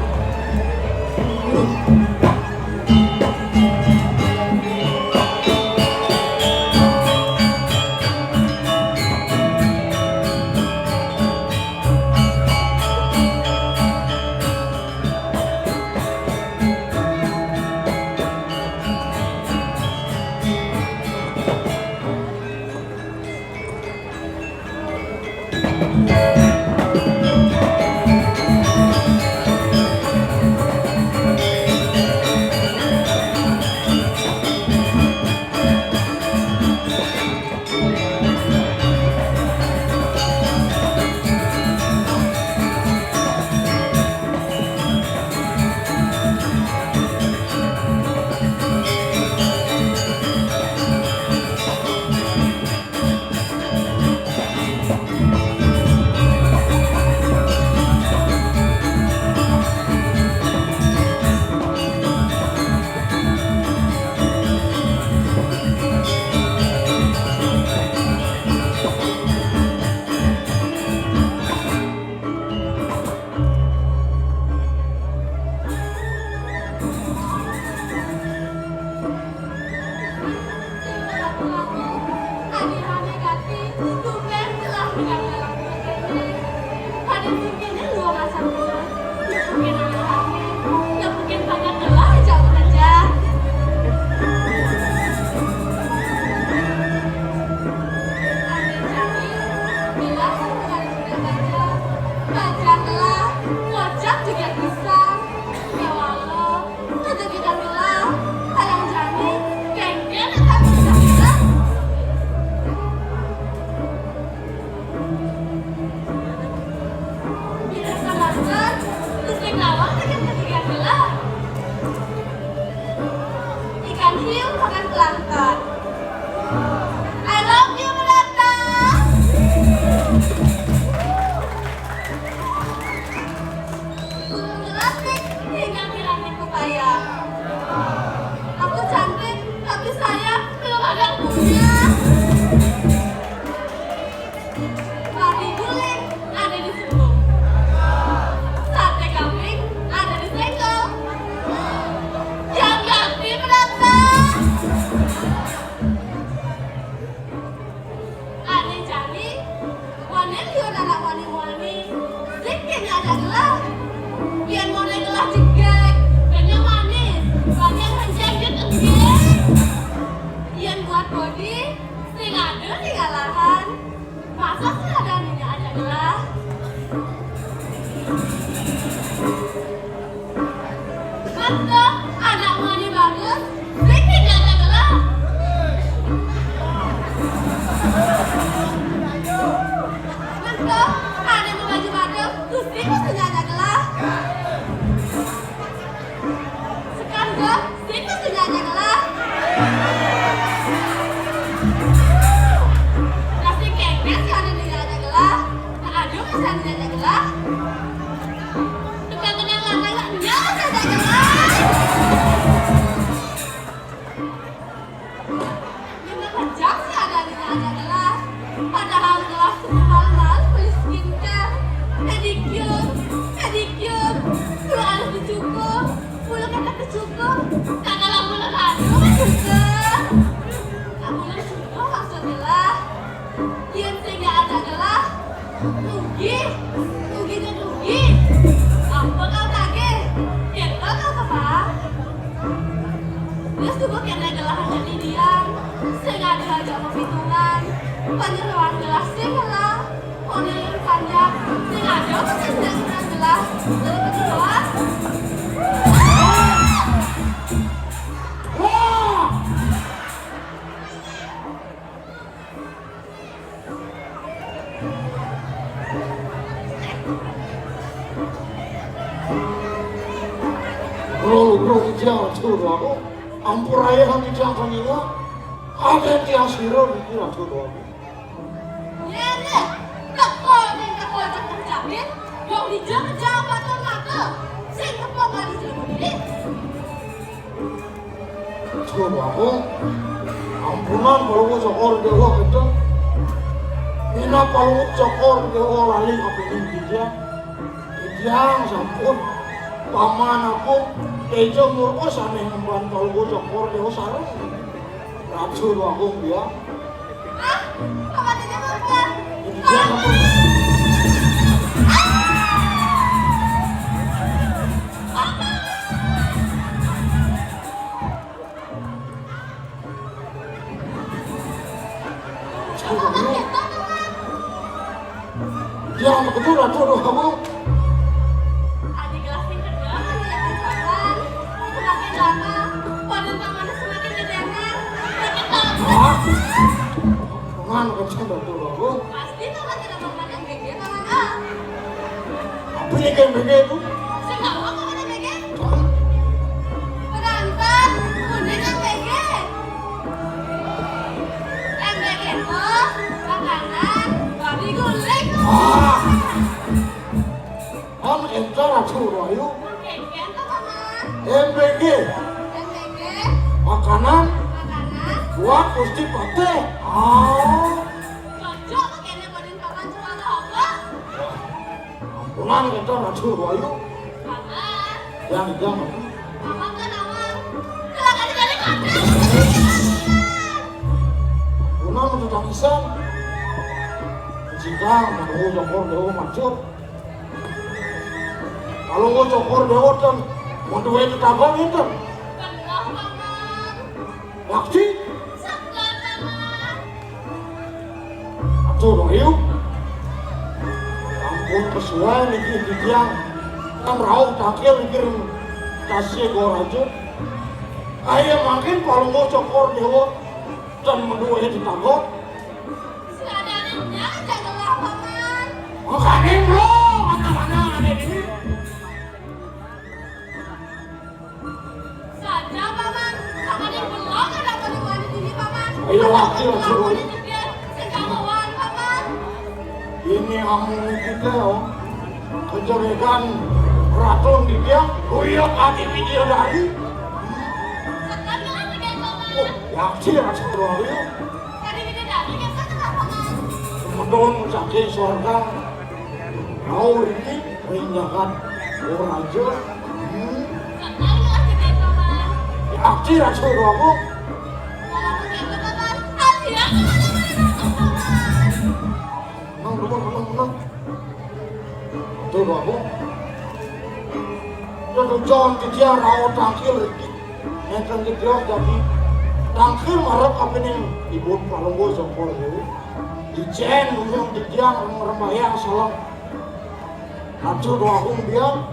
Cukup, kagak lamun anu mah cukup. Amun cukup maksudnya lah. Yén sing ada gelah, rugi, rugi jeung rugi. Apa kau tagih? Kita kau kebang. Geus cukup kéné gelah hanya di diang. Sing ada aja mapitungan. Panyeroan gelah sing gelah. Modél panjang, sing ada apa sih sing gelas? Dari kecil doang. Bro, bro, ijang tuh aku. Ampura ya, hati jangan ngiwa. Ada tiang sira, mikir aku doang. Yéné, teka ning teka cak terjapit, wong dija ngejawab atur mata. Sing tepung adi jelema diri. Coba aku, ampunan kalau cokor dewa itu. Mina kalau cokor dewa lali apa ini dia? Dia sampun paman aku, tejo murko saneh emban kalau cokor dewa sareng. Ratu Agung dia. Ah, apa tadi apa? Dia apa? Dia apa betul Ratu Agung? Adi gelas sing kedua, adi yang sabar. Semakin lama, badan pamannya semakin gedénan, semakin bagus. Hah? Mana kan saya Ratu Agung? Pasti paman tidak memandang gigi paman ah. Apa ini kayak begitu? Sing tahu apa mana gigi? Hah? Pengantin, kuning yang gigi. Yang gigi itu makanan, babi guling. Ah. Kan entar aku rayu. Oke, oke, apa, Paman? M B G. M B G. Makanan. Makanan. Buat Gusti Patih. Ah. Cocok tuh kayaknya badan Paman cuma apa? Ampunan entar aku rayu. Paman. Yang, yang. Paman kan awal. Kalau kali-kali makan. Ampunan untuk tangisan. Jika menunggu cokor dewa mancur. Kalau mau cokor dewa ten, mau duwe tetangga ngénten. Bener, Paman. Yakti? Sabar, Paman. Atuh, ayo. Ampun, kesuai niki titiang. Kan rauh tangkil niki tasih gor aja. Ayo mangkin kalau mau cokor dewa ten menduwe tetangga. Sadarinya aja gelah, Paman. Makanya, bro, mana-mana ada ini. Saja, Paman. Paman yang belum ada apa di mana ini, Paman. Iya, wakil, Paman, suruh. Ini dia, sing kawan, Paman. Ini amun kita, oh. Kejelekan racun di dia, uyuk hati bidadari. Sekarang lagi, Paman. Oh, yakin racun doang, yuk. Tadi bidadari, ya, kan, Paman. Medun saking sorga. Kau ini ring jagat. Oh, raja. Hmm. Sekarang lagi, Paman. Yakin racun doang, yuk. Walaupun kayak gitu, Paman. Hati aku mana-mana, Paman. Menang, menang, menang, menang. Tuh, Babu. Tuh, tuh, John, titiang rauh tangkil iki. Ngénten titiang jadi tangkil marep kapining Ibu Palungguh Sokor niku. Dijén nunjung titiang rembayang salam. Atur doa umbiang.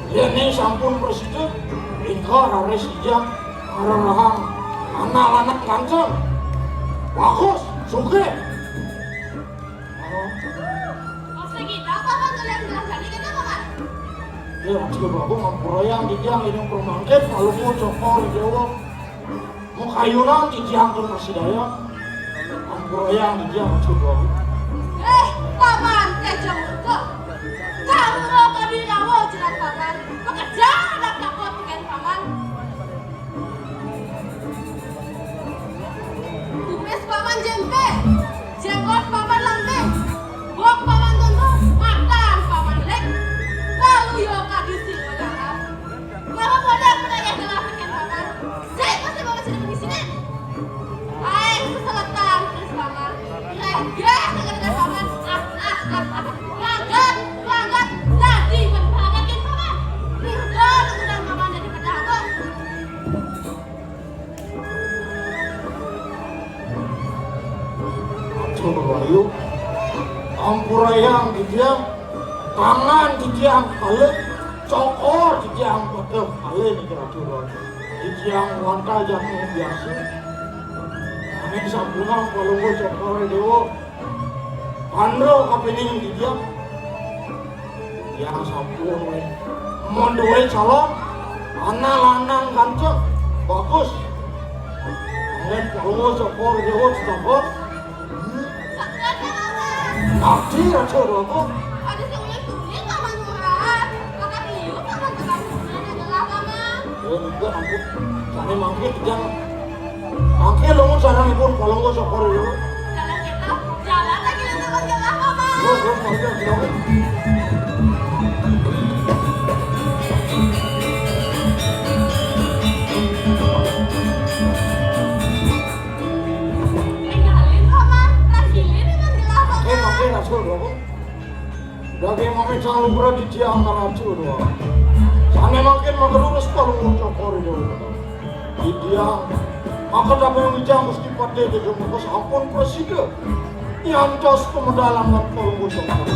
Yéné sampun prasida, ingkang raris titiang ngrerehang anak lanang ganteng. Bagus, sugih. Maksud kita apa, Pak? Kalian bilang jadi kita apa, Pak? Ya, Rasul Prabu ngampurayang titiang inung pramangkin, Palungguh Cokor Déwa. Makayunan titiang pun masih daya. Ngampurayang titiang, Rasul Prabu. Eh, Paman, Tejo Murka. Karo kadi rawa jerat Paman. Pekerja anak takut dengan Paman. Kumis Paman jempé, jenggot Paman lambé, bok Paman tuntung, matan Paman lek. Lalu yo kadi sing melarang. Lalu Rahayu, ampurayang titiang, tangan titiang kalih, cokor titiang pateh kalih niki Ratu Rahayu. Titiang wantah jani biasa. Nanging sampunang Palungguh Cokor Dewa, tandra kapining titiang. Yang sampun wé. Mun duwé calon, anak lanang ganteng, bagus. Anggen Palungguh Cokor Dewa, Cokor. Sakti Raja Dewa. Ada sing uling-uling Paman Lurah. Maka beliau Paman tekan hubungan adalah Paman. Oh, enggak, ampun. Sané mangkin, jangan. Mangke lunga sareng ipun Palungguh Cokor Dewa. Jalan kita, jalan lagi lagi Bang Jelah, Paman. Terus, terus, mangke, mangke. Tinggalin, Paman. Ragilin, Bang Jelah, Paman. Mangke, mangke, Rasul, Bapak. Daging mami sang lugra titiang karaja doa. Sané mangkin magrurus Palungguh Cokor Dewa. Titiang, maka dapur wijang Gusti Patih Tejo Murka sampun prasida. Nyantos pemedal angkat Palungguh Cokor.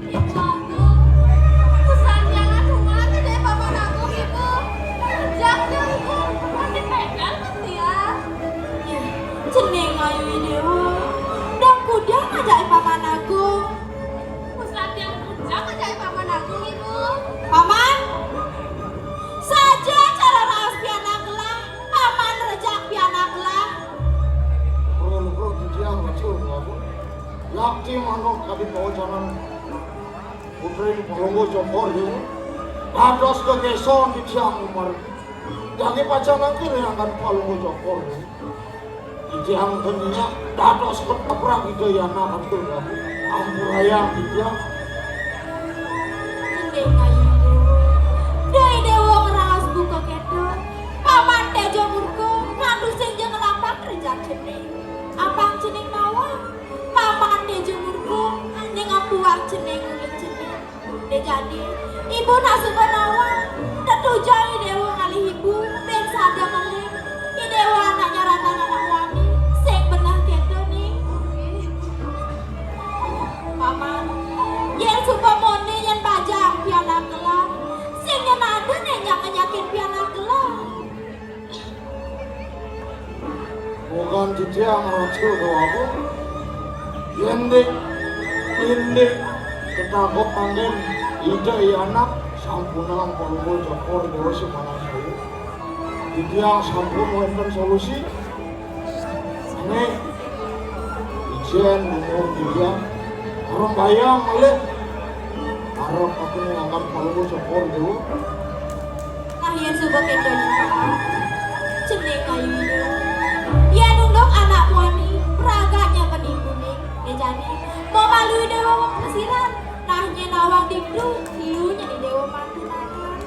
Ibu Agung, pusat jangan rumah aja deh Paman Agung, Ibu. Kerja aja, Ibu. Masih pegang kan dia? Ya, cening ayu Dewa. Dang kudang aja Paman Agung. Pusat yang kerja aja Paman Agung, Ibu. Paman, saja cara raos pianak gelah, Paman rejak pianak gelah. Bro, bro, titiang, bro, bro. Yakti manut kadi pawacanan putri Palungguh Cokor, ya. Dados gegeson titiang umar. Jagi pacangan kene angkat Palungguh Cokor, ya. Titiang teniak dados ketoprak Ida Yana katur, ya. Ampurayang titiang. Ending ayu Dewa. Dai Dewa ngeraos buka keto. Paman Tejo Murka, ngandusing jeung ngelampang rejak cening. Apang cening mawon. Paman Tejo Murka, ning apuang cening uling cening. Dejani, ibu nak suba nawang. Tetujon I Dewa ngalih ibu, ben sada ngeling. I Dewa anak nyaratan anak wani, sing beneh keto ning. Paman, yen suba mone yen bajang pianak gelah, sing nyen ada nyen nyak ngenyakin pianak gelah. Bukan titiang racun doa, Bu. Yen dik, indik, ketabok anggen, ida i anak, sampunang Palungguh Cokor Dewa Simanang Sayu. Titiang sampun wonten solusi. Nek ijen umur dia, rembayang malih. Arep aku ngangkat Palungguh Cokor Dewa. Nah, yen suba keto, cening ayu. Yen unduk anak muani, pragatnya bening kuning. Dejani, mau malu Dewa wong plesiran. Nah, yen awang dikdu, ilu nyeni Dewa mantu nangan.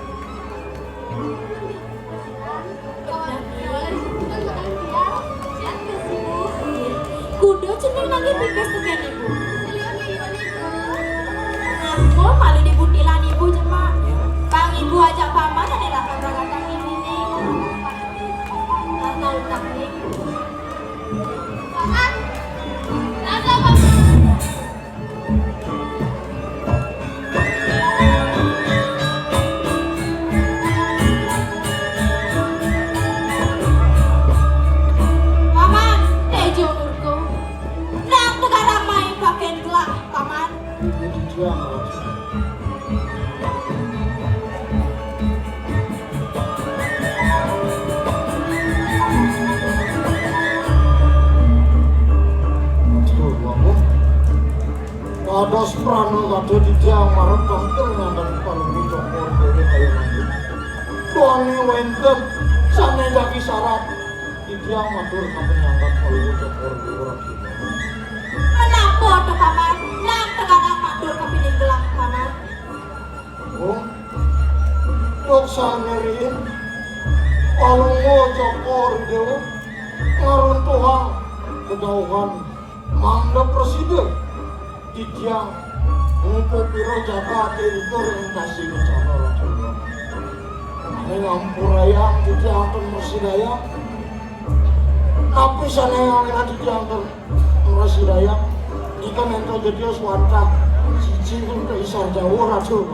Kuda cening lagi pipis teken ibu. Ampun, malu dibutilan ibu jemak. Bang ibu ajak paman ada latar belakang ini nih. Latar belakang nih. Paman, rasa paman. Paman, Tejo Murko. Nang tegarang main pakai gelah, Paman. Kados prana kados titiang marep tangkil ngandhang Palungguh Cokor Dewa Ayu Mandi. Duaning wénten sané dadi syarat titiang matur kapenyangkat Palungguh Cokor Dewa Rakyat. Menapa to, Paman? Nang tegarang matur kapining gelah, Paman. Oh, dok sanyeri. Palungguh Cokor Dewa ngaruntuhang kedauhan mangda prasida titiang ngupapira jagaté ring tasi kencana Ratu. Nanging ampurayang titiang ten mrasidayang. Napi sané anggihan titiang ten mrasidayang? Nika nénten jadios wantah siji ring isar jauh Ratu.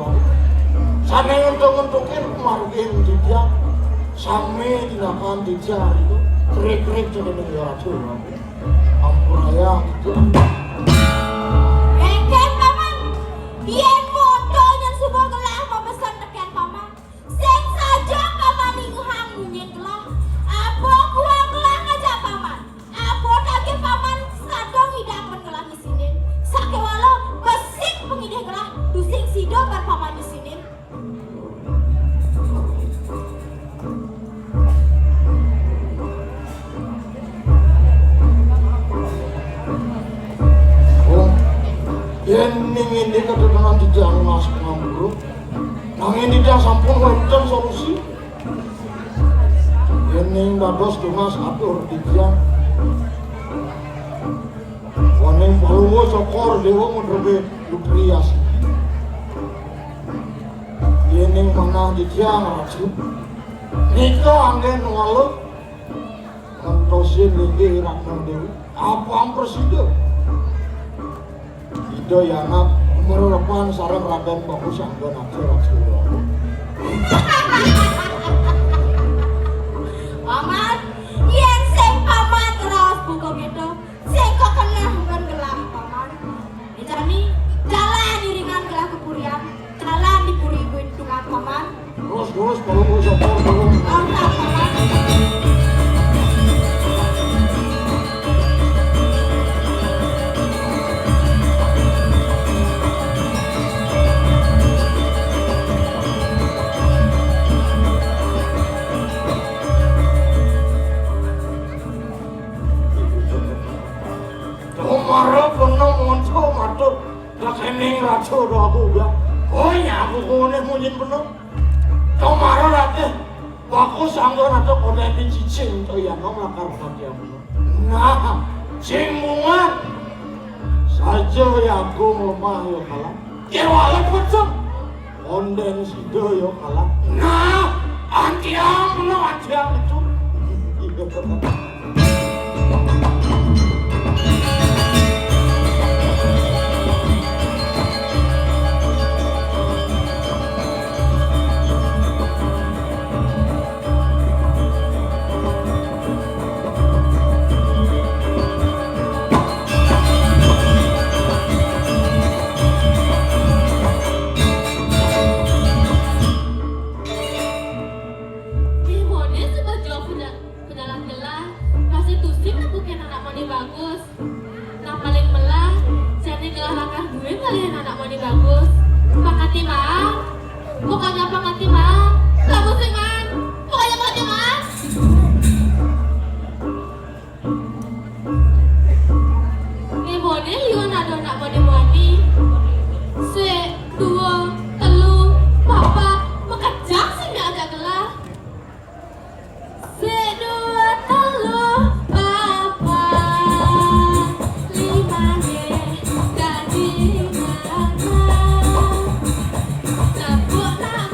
Sané ngentuk-ngentukin margin titiang. Sami tindakan titiang itu krik-krik cening ya Ratu. Ampurayang titiang. Éngkén, Paman. Yén monto nyén suba gelah mabesen tekén Paman, sing saja Paman lingehang munyin gelah. Apa kuang gelah ngajak Paman? Apa tagih Paman sada ngidang ban gelah ngisinin? Sakéwala besik pangidih gelah, tusing sida ban Paman ngisinin. Oh, yén ning indik katatanan titiang mas pangamburu, nanging titiang sampun wénten solusi. Yén ning dados tunas atur titiang. Waning Palungguh Cokor Dewa ngadrebé putri asih. Yéning manah titiang Ratu, nika anggén wala ngentosin linggih Ratna Déwi. Apang prasida. Ida Yanap marerepan sareng Radén Bagus Angganata Ratu. Paman, yén sing Paman raos buka kéto, sing kakeneh ban gelah, Paman. Jani, jalan iringan gelah ka purian, jalan di puri ibu intungan, Paman. Terus, terus, Palungguh Cokor, terus. Angkat, Paman. Tumara pena monto matur, "Rakening raja dagu ya." Oh ya, aku kone munyin pena. Tumara ratih, bagus anggo ratu kone di cicing to ya, nom lakar pati aku. Nah, sing mungan. Saja ya aku lemah ya kalah. Kewala pecah. Onden sida ya kalah. Nah, antiang no antiang itu. Ih, Mone suba jauh pena-, penalan gelah. Masih tusing nepukin anak Mone Bagus. Nah, paling melah, jani gelah lakar buin ngalihin anak Mone Bagus. Pangati maaf. Pokoknya pangati maaf. Kamu sih, Man. Pokoknya pangati maaf. Né Mone liu ada anak Mone muani. Sik, dua, telu, papat, makejang sing ajak gelah. Sik, dua, telu, papat, lima, nggih, dadi mangan. Tepuk tangan.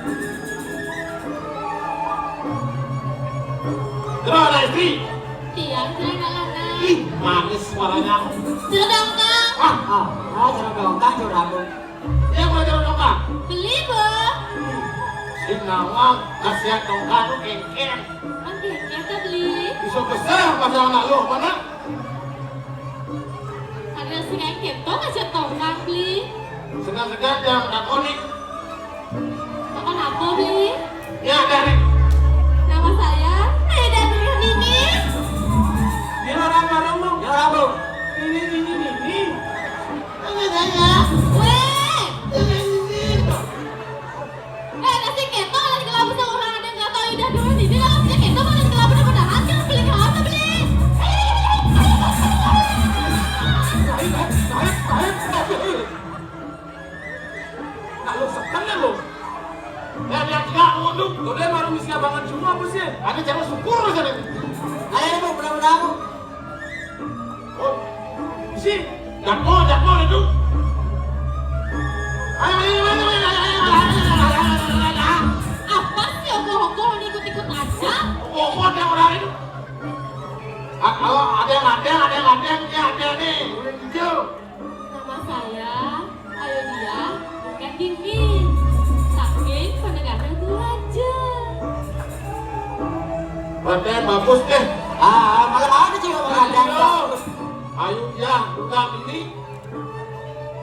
Terus ada istri. Iya, sudah ada anak. Ih, manis suaranya. Sudah dong, Kang. Ah, ah, ah, sudah dong, Kang, sudah dong. Iya, boleh sudah dong, Kang. Beli, Bu. Sing nawang, kasihan dong, Kang, lu kengkeng. Kan kengkeng, Kang, beli. Bisa besar masalah anak lu, mana? Ada sing kengkeng, tuh, aja tongkang, beli. Segan-segan jangan takoni. Apa-apa, Bli? Ya, dari. Nama saya Ayu Danu Nini. Ini orang baru, Bu. Ya, Bu. Ini, ini, ini. Ini saya. Weh. Ini, ini. Eh, nasi keto, ada di kelapa sama orang ada yang nggak tahu Ayu Danu Nini. Lah, nasi keto, ada di kelapa sama orang ada yang beli kelapa, Bli. Ayo, ayo, ayo, ayo. Nah, lu seken ya lu. Ya, dia juga ngunduk. Lu dia baru misi abangan semua apa sih? Ada cara syukur aja deh. Ayo, Bu, mudah-mudahan, Bu. Oh, si, jatuh, jatuh itu. Ayo, ayo, ayo, ayo, ayo, ayo, ayo, ayo, ayo, ayo. Apa sih, ogoh-ogoh, lu ikut-ikut aja? Ogoh-ogoh dia orang itu. Ah, kalau ada yang ada, ada yang ada, ini ada nih. Udah hijau. Nama saya Ayu Diah, bukan Dini. Saking pendengarnya Bu Raja. Pakai bagus deh. Ah, malah ada juga Ayu. Ayu Diah, bukan Dini.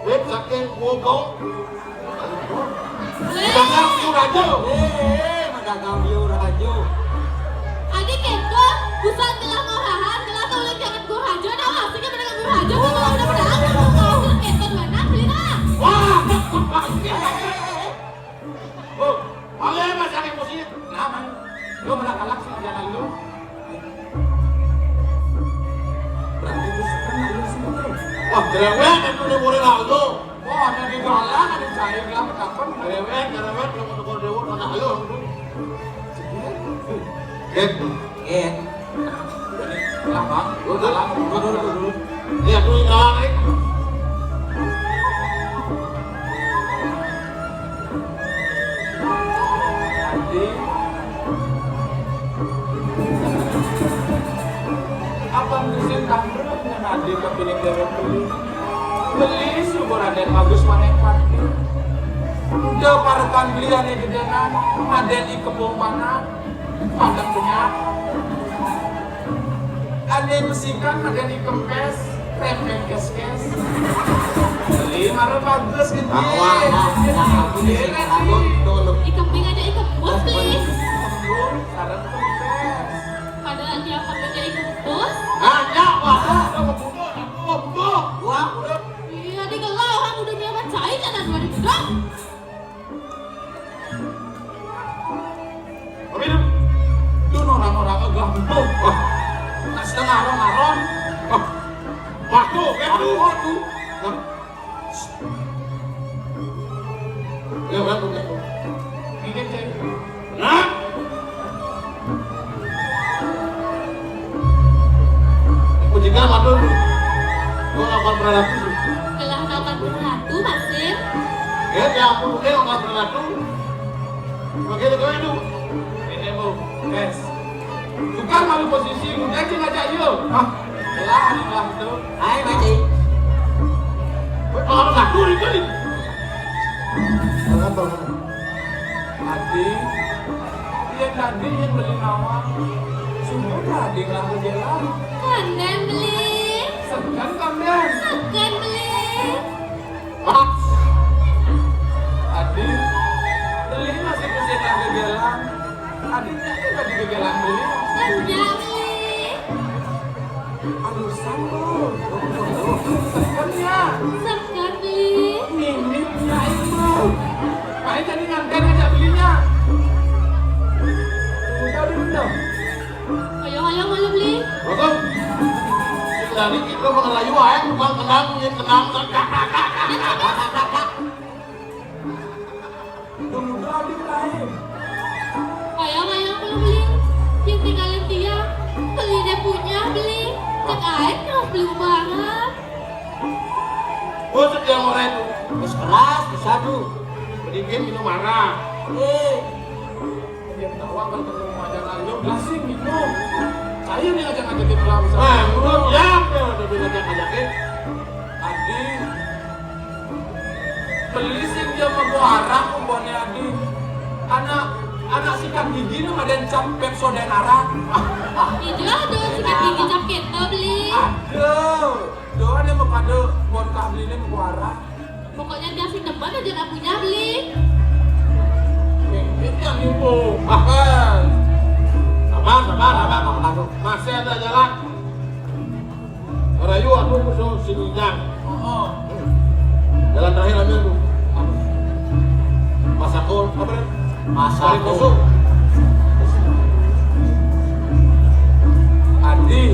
Web saking Bogor. Dagang biur aja. Eh, eh, mah dagang biur aja. Adi kéto, busan gelah ngorahan, gelah tolong jangan gua aja, nah, aslinya mendingan gua aja, kalau udah berdagang, mau ngawur, kéto dua anak, beli nah. Wah, eh, eh, eh, eh. Oh, ayo, Mas, yang emosi. Nah, Man. Lu pernah kalah sih, jangan lu. Berarti lu sekarang lu sih, betul. Wah, cerewet, itu udah mulai lalu. Wah, ada di dalam, ada cair lah, kapan? Cerewet, cerewet, lu mau tukar dewa, mana lu, lu? Gitu. Iya. Kenapa? Lu dalam, gua dulu, gua dulu. Iya, tuh, dalam, eh. Adi. Abang Dusin Tamrun nang adi kapining déwék beli. Beli suku Radén Bagus Wanén Pati. Udah parekan beli ané gedénan, Madén I Kembung Panak. Padang punya. Ada yang besikan, ada yang kempes, rempeng kes-kes. Beli marah bagus gitu. Wah, wah, wah, wah, aku di sini, aku dulu. Ikan ping aja ikan bus, please. Belum, sarang kempes. Pada tiap pakai jadi kempes. Ada, wah, ada, wah, bunuh, wah, bunuh. Wah, udah. Iya, di gelau, kamu udah berapa cai, jangan dua ribu dong. Tapi itu, itu orang-orang agak empuk. Wah, nah, setengah orang-orang. Wah, waduh, waduh, waduh. Nah. Ya, waduh, waduh. Ini cek. Nah. Aku juga, waduh. Gua nggak pernah ragu. Gelah nonton beratu, Masir. Ya, ya, aku mungkin nggak pernah ragu. Oke, itu itu. Ini, Bu. Guys. Tukar malu posisi, udah aja ngajak, yuk. Hah? Lah, lah, tuh. Hai, Maci. Weh, kalau aku ngaku, itu nih. Kenapa? Adi yang beli nawang. Sungguh tadi ngelah gegelan. Kandén beli. Segan kandén. Segan beli. Ah. Adi, beli masih pusing lagi gegelan. Adi, ini tadi gegelan beli. Enggak beli. Aduh, sambung. Segan ya. Segan beli. Ini ya itu. Kayak tadi nganten aja belinya. Udah diundang. Ayo, ayo, ayo beli. Bagus. Dari kita mengerayu aja, bukan kenang, ini kenang. Dulu adik lain. Ayo, ayo, beli. Yang tinggalin dia. Beli deh punya, beli. Cek aja terus beli barang. Bos, dia orang itu. Bos keras, bos satu. Sedikit minum marah. Eh. Dia tawa kalau ketemu aja kali, yo, gasing minum. Saya nih ngajak-ngajakin lah, misalnya. Nah, menurut ya, dia udah ngajak-ngajakin. Adi, beli sing dia mau arak, umpamanya Adi. Anak, anak sikat gigi nu ada cap Pepsodent arak. Iya, ada sikat gigi cap kita beli. Ada. Doa dia mau pada bon kah beli ini mau arak. Pokoknya dia sing depan aja nak punya beli. Mimpi yang ibu. Bahkan. Sabar, sabar, sabar, sabar. Masih ada jalan. Rayu aku musuh si Ujang. Oh. Jalan terakhir ambil tuh. Apa? Masako, apa nih? Masako. Kali kosong. Adi.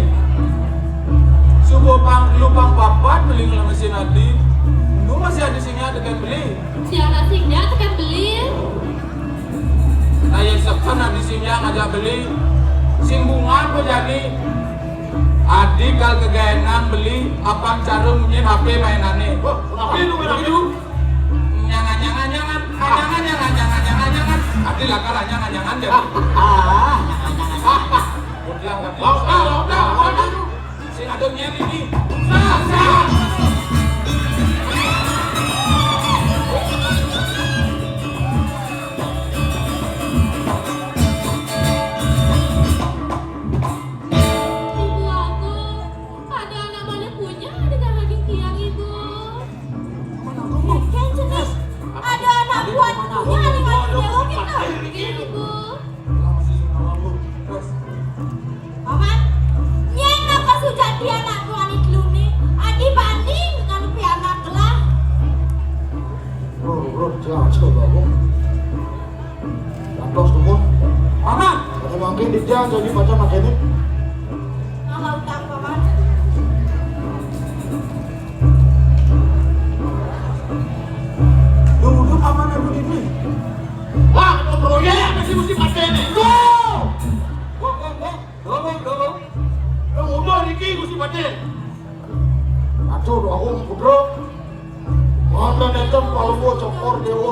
Subuh pang lupang papat beli ngelemesin Adi. Lu masih ada sini ada kan beli? Siapa sih dia tekan beli? Nah, yang sekan Adi sini ngajak beli. Simbungan kok jadi. Adi kal kegaenan beli, apang cara munyin H P mainane. Wah, kenapa itu, kenapa itu? Nyangan, nyangan, nyangan. Ah, nyangan, nyangan, nyangan, nyangan, nyangan. Adi lakar nyangan, nyangan deh. Ah, nyangan, nyangan, nyangan. Udah, udah, udah, udah, udah. Sing ada nyeri nih. Sah, sah. Ibu aku, ada anak mana punya ada dalam tiang ibu. Kan jelas. Ada anak buat punya ada dalam tiang ibu. Paman, nyén apa sujati anak tuan itu ni? Adi banding dengan pianak lah. Bro, bro, jangan coba, bro. Dados, bro. Paman, ada mangkin di dia jadi macam macam ini. Apa utang, Paman? Dulu Paman aku ini. Wah, itu proyek masih mesti pakai ini. Go! Go, go, go. Dorong, dorong. Yang udah Riki Gusti Patih. Aduh, aku putra. Mangda nenten Palungguh Cokor Dewa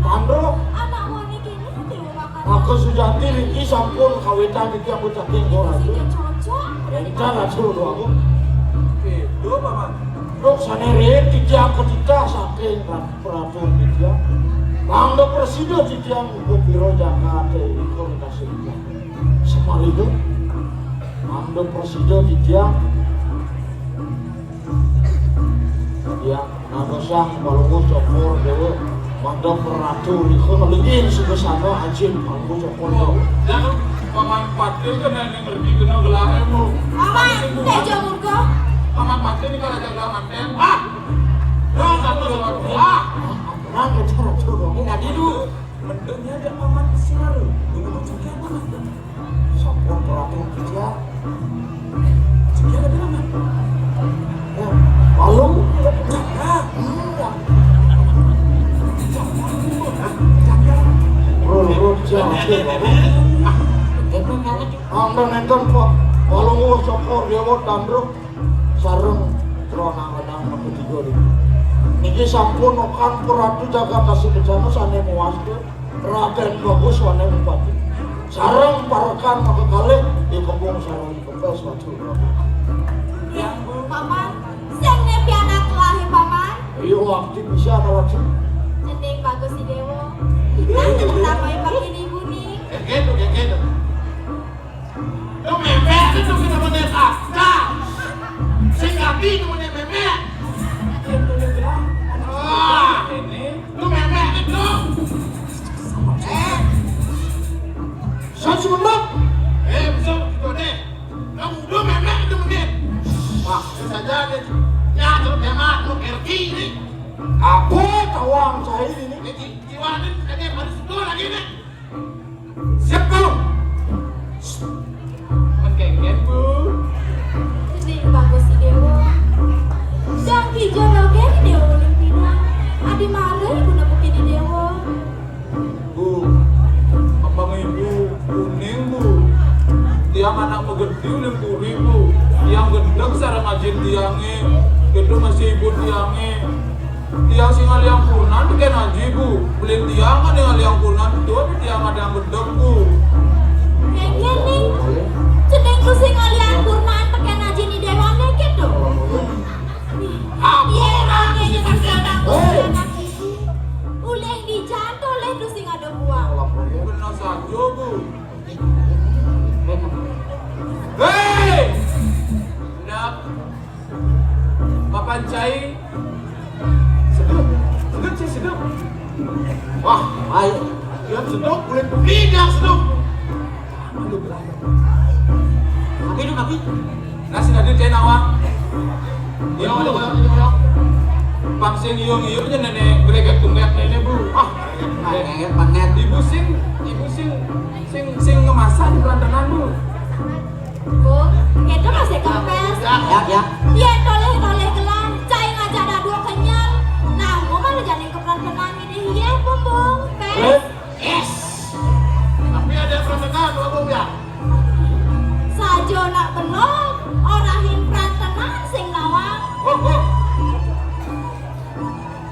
Tandro. Maka sujati niki sampun kawitan niki aku caking kok ratu. Encan ratu doa aku. Oke, dua paman. Dok sanere titiang ketitah saking ratu titiang. Mangda prasida titiang uga pira jagate ing kasih. Semalidu, mangda prasida titiang. Titiang nabasang Palungguh Cokor Dewa, mangda pratu rika ngelingin suksana ajin Palungguh Cokor Dewa. Jangan paman patil kena ini ngerti kena gelarmu. Paman, tejo murka. Paman patil ini kalau jaga manten. Ah! Jangan satu dua dua. Nah, kita ratu dong. Ini tadi dulu. Mendengnya ada paman sinar. Dulu juga paman. Sampun perhatian dia. Dia ada paman. Ya, malu. Jangan. Jangan. Jangan. Bro, bro, jangan. Angga nenten, Pak. Palungguh Cokor Dewa Tandro. Sareng Trona Wenang Mega Tiga niki. Niki sampun okan Ratu Jagat Tasih Kencana sane mewasta Raden Bagus Wane Bupati. Sareng parekan maka kalih di Kembung sareng Kempes Watu. Paman, sing ne pianak lahir, Paman. Iya, waktu bisa, Ratu. Cening Bagus Idewa. Nanti pertama pakai ibu nih. Kayak gitu, kayak gitu. Apa tawang cai ini? Ini kiwanin, ini baru sepuluh lagi nih. Siap, Bang. Mengkengken, Bu. Cening bagus, I Déwa. Dang kijo dogen I Déwa ulih pinang. Adi mara ibu nepukin I Déwa. Bu, abang ibu kuning, Bu. Tiang anak magedi ulih puri, Bu. Tiang gedeg sareng ajin tiangé. Kéto masih ibu tiangé. Tiang sing ngalih ampurnan tekén aji, Bu. Beli tiang kan ngalih ampurnan, betul, tiang ada yang gedeg, Bu. Kéngkén, Ning. Cening ku sing ngalih ampurnan tekén ajin I Déwané kéto. Iya, iya, iya, iya, iya, iya. Ulih dijanto, ulih tu sing ada buah. Benar saja, Bu. Héi! Nak, papan cai. Sedep, sedep, cai, sedep. Wah, ayo. Yang sedep, boleh beli yang sedep. Aduh, berapa? Tapi itu, tapi. Nasi tadi cai nawang. Iya, iya, iya, iya. Pang sing iyung-iyung nya nenek, greget tumbek nenek, Bu. Ah, greget banget. Ibu sing, ibu sing, sing, sing ngemasak di perantenan, Bu. Bu, kéto masih kempes. Ya, ya. Yén tolih-tolih gelah, cai ngajak dadua kenyel. Nah, Bu malah jani ke perantenan ini. Iya, Bu, Bu. Pes. Yes. Tapi ada perantenan, Bu, ya. Saja nak benok, orahin perantenan sing nawang. Oh, oh.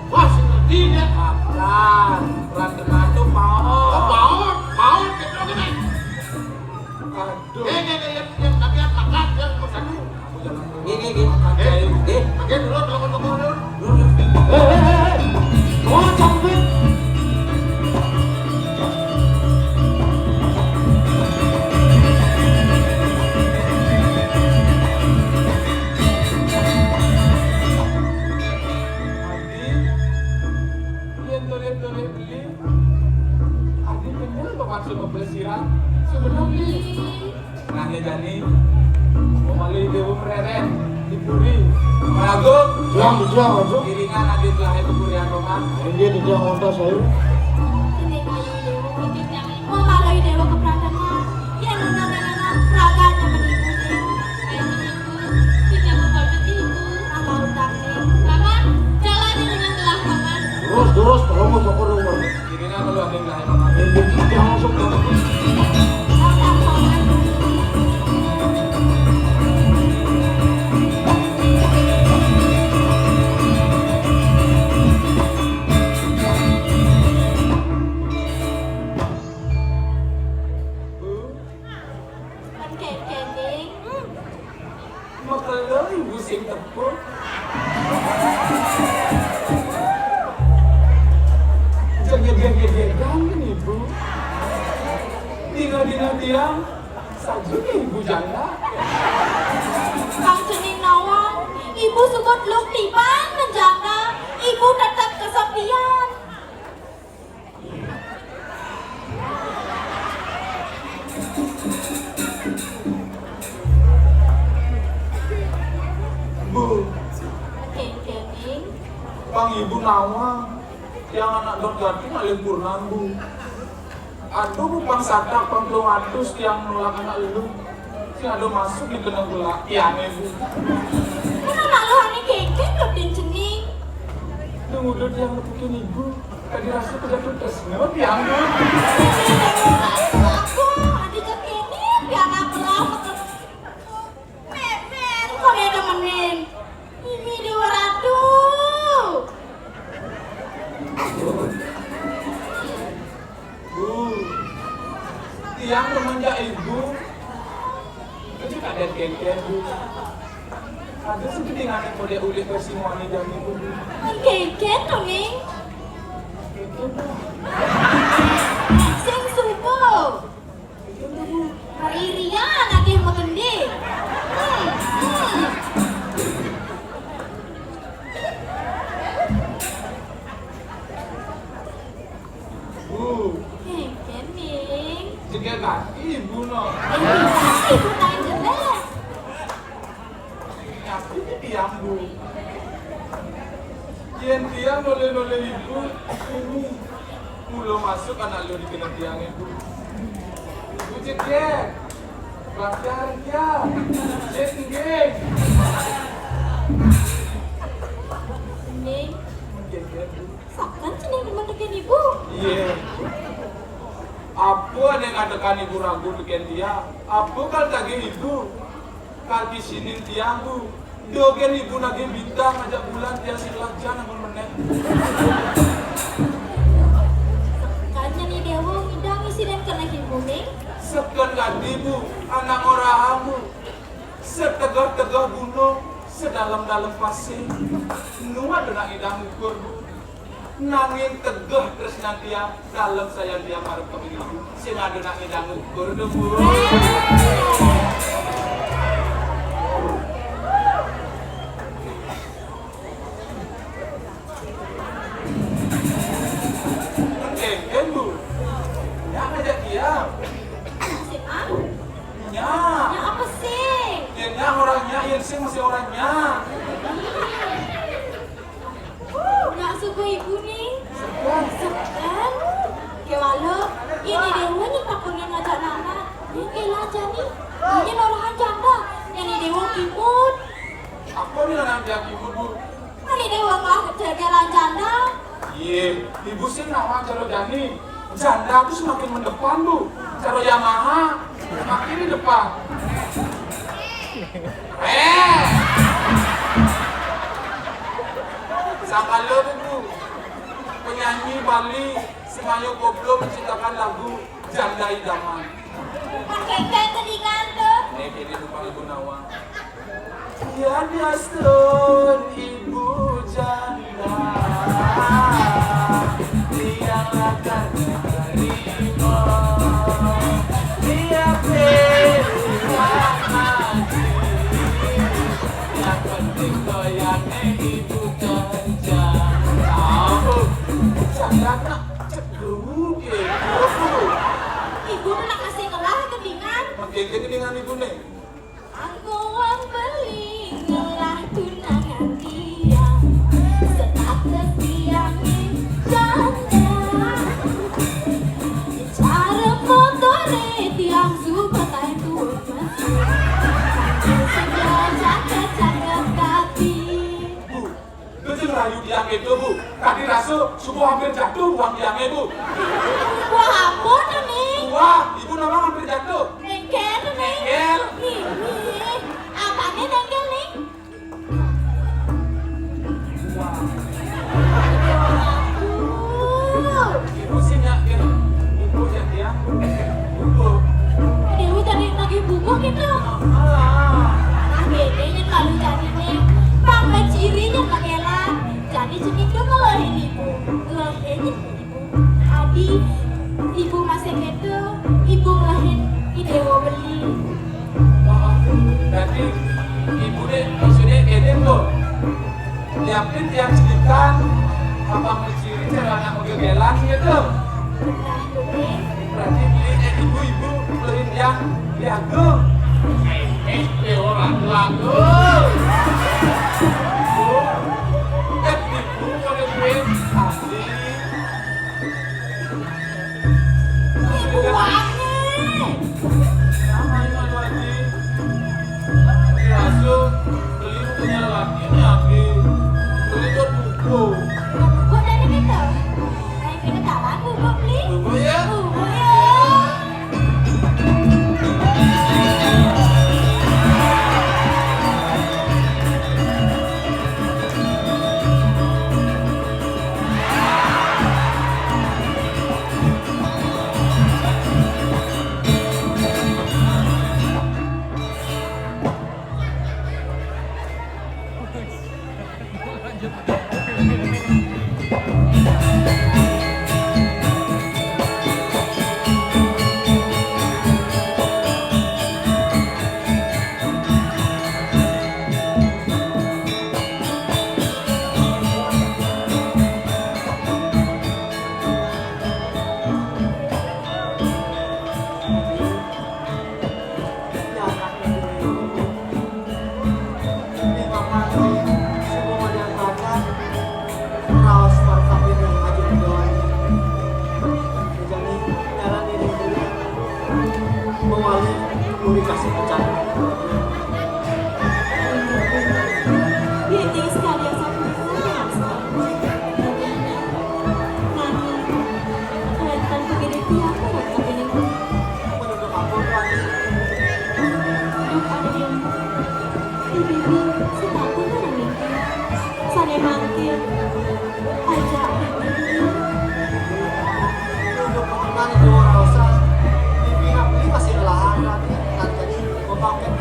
Wah, sing ngerti dia. Akan, perantenan tuh paon. Oh, paon, paon, gitu kan. Aduh. Eh, eh, eh, yang, yang, tapi yang makan, yang nomor satu. Nggih, nggih, nggih. Eh, nggih. Nggih, dulu, telepon, telepon, dulu. Eh, eh, eh, eh. Oh, capek. Adi, lihat, lihat, lihat, lihat. Adi bener, Bapak, suruh pelesiran. Sebenarnya. Nanya jani, mamaluh I Déwa mererén, di puri. Maragung. Juang, juang, juang. Iringan adi gelahé pepurian roman. Inggih, titiang ngontos, ayo. Mamaluh I Déwa ke perantenan. Yén nunda-nunda, ragatnya menipu. Ayo, menipu. Titiang mau pamit, Ibu. Apa utangnya? Paman, jalan dengan gelah, Paman. Terus, terus, kalau mau syukur, syukur. Irinan kalau ada yang lain, Paman. Jangan langsung. Bu. Kan kéngkén, Ning. Makelo ibu sing tepuk. Jegéd-jegédan kan ibu. Dina-dina tiang saja ibu janda. Kang cening nawang, ibu sugut luk tiban menjanda, ibu tetep kesepian. Bu. Kéngkén, Ning. Pang ibu nawang, tiang anak dot jati ngalih purnan, Bu. Aduh, Bu, pang satak, pang telung atus tiang nulak anak lu. Sing ada masuk di kena gula, tiangé, Bu. Kan anak lu ané kéngkén, dot din cening. Nunggu dot tiang nepukin ibu. Tadi rasa kejatuh tresna, tiang, Bu. Aku, adi cekenin, piara belah, Mémén, kok ada demenin? Mimi Déwa Ratu. Bu, tiang remen jak ibu. Itu kada kéngkén, Bu. Ada segetingan yang boleh ulih versi muani jam ibu, Bu. Kéngkén to, Ning. Kéngkén, Bu. Sing suba. Ririan agih magending. Hmm, hmm. Bu. Kéngkén, Ning. Jegég kaki ibu, no. Ibu lain jelek. Tapi ini tiang, Bu. Yén tiang nolih-nolih ibu, ini mula masuk anak luh di kéné tiang ibu. Ibu cék yén, batiar tiang, cék nggih. Ning, nggih, nggih, Bu. Saken cenah demen tekén ibu. Iya. Apa ané ngadekan ibu ragu tekén tiang? Apa kal tagih ibu? Kal kisinin tiang, Bu. Dogén ibu nagih bintang ngajak bulan tiang sing lajan anggon meneh. Saken nyén I Déwa ngidang isinin keneh ibu, Ning. Saken kadi, Bu, anak ngorahang, Bu. Sategeh-tegeh gunung, sadalem-dalem pasir. Nu ada nak ngidang ukur, Bu. Nanging tegeh tresnan tiang, dalem sayan tiang marep ka ibu. Sing ada nak ngidang ukur to, Bu. Engkén, Bu. Nya ngajak tiang. Sing, ah? Nya. Nya apa sing? Yén nya orang nya, yén sing masih orang nya. Nak suku ibu nih. Sekan. Sekan. Kéwala, ini Déwa nyén takon ngajak anak. Nyén élah jani. Nyén orahan janda. Nyén I Déwa kimud. Apa nih anak dia kimud, Bu? Ini Déwa malah ketegelan janda. Iya, ibu sing nawang cara jani. Janda tuh semakin mendepan, Bu. Cara Yamaha, semakin di depan. Eh. Sangkala, Bu, Bu. Penyanyi Bali, Semayo Koplo menciptakan lagu Janda Idaman. Pakai kayak kelingan tuh. Nih, ini numpang ibu nawang. Tiada sun ibu janda, tiada terima. Dia beri yang penting goyangnya ibu kerja. Tahu, janda nak cedru gitu. Ibu nak kasih kelah kelingan. Pakai kelingan ibu nih. Angko wong beli ngelah tunangan tiang, status tiang janda. Cara motore tiang suka kain tua masuk. Sudah cakep-cakep tapi. Bu, kecil rayu tiang itu, Bu. Tadi rasa subuh hampir jatuh uang tiangnya, Bu. Wah, apa tuh, Ning? Wah, ibu nama hampir jatuh. Nengkel, Ning. Nengkel. Nih, nih. Apanya nengkel, Ning? Wah. Aduh. Ibu sih nggak, Ning. Ibu ya, ya. Ibu. Ibu tadi lagi bubuk itu. Alah. Nah, bedanya kalau tadi, Ning. Bang, cirinya pakai lah. Jadi, cekit tuh kalau ini, Bu. Kalau ini, Adi, ibu masih gitu, ibu ngelahin I Déwa beli. Oh, berarti ibu deh, maksudnya gini tuh. Nyiapin tiang cilikan, abang kecil, celana gegelan gitu. Benar, Bu. Berarti beli, eh, ibu-ibu beliin tiang piagam. Eh, eh, orang lagu. Bu, eh, ibu kalau duit, asli. Ibu wangi. Sama ini lagi. Biasa beli punya laki nih, Abi. Beli buat buku. Buku dari kita. Kayak kita tak laku, kok, beli. Buku ya? Buku ya. Dikasih pecah. Ini sekalian satu. Nanging, wénten pegedé tiyang kebéning. Duk ada yang di bibi, setakun nanging. Sané mangkin, ajak bibi. Duduk di mana jauh rasa. Bibi nak beli masih ngelahan, nanti, nanti jadi bebangkit.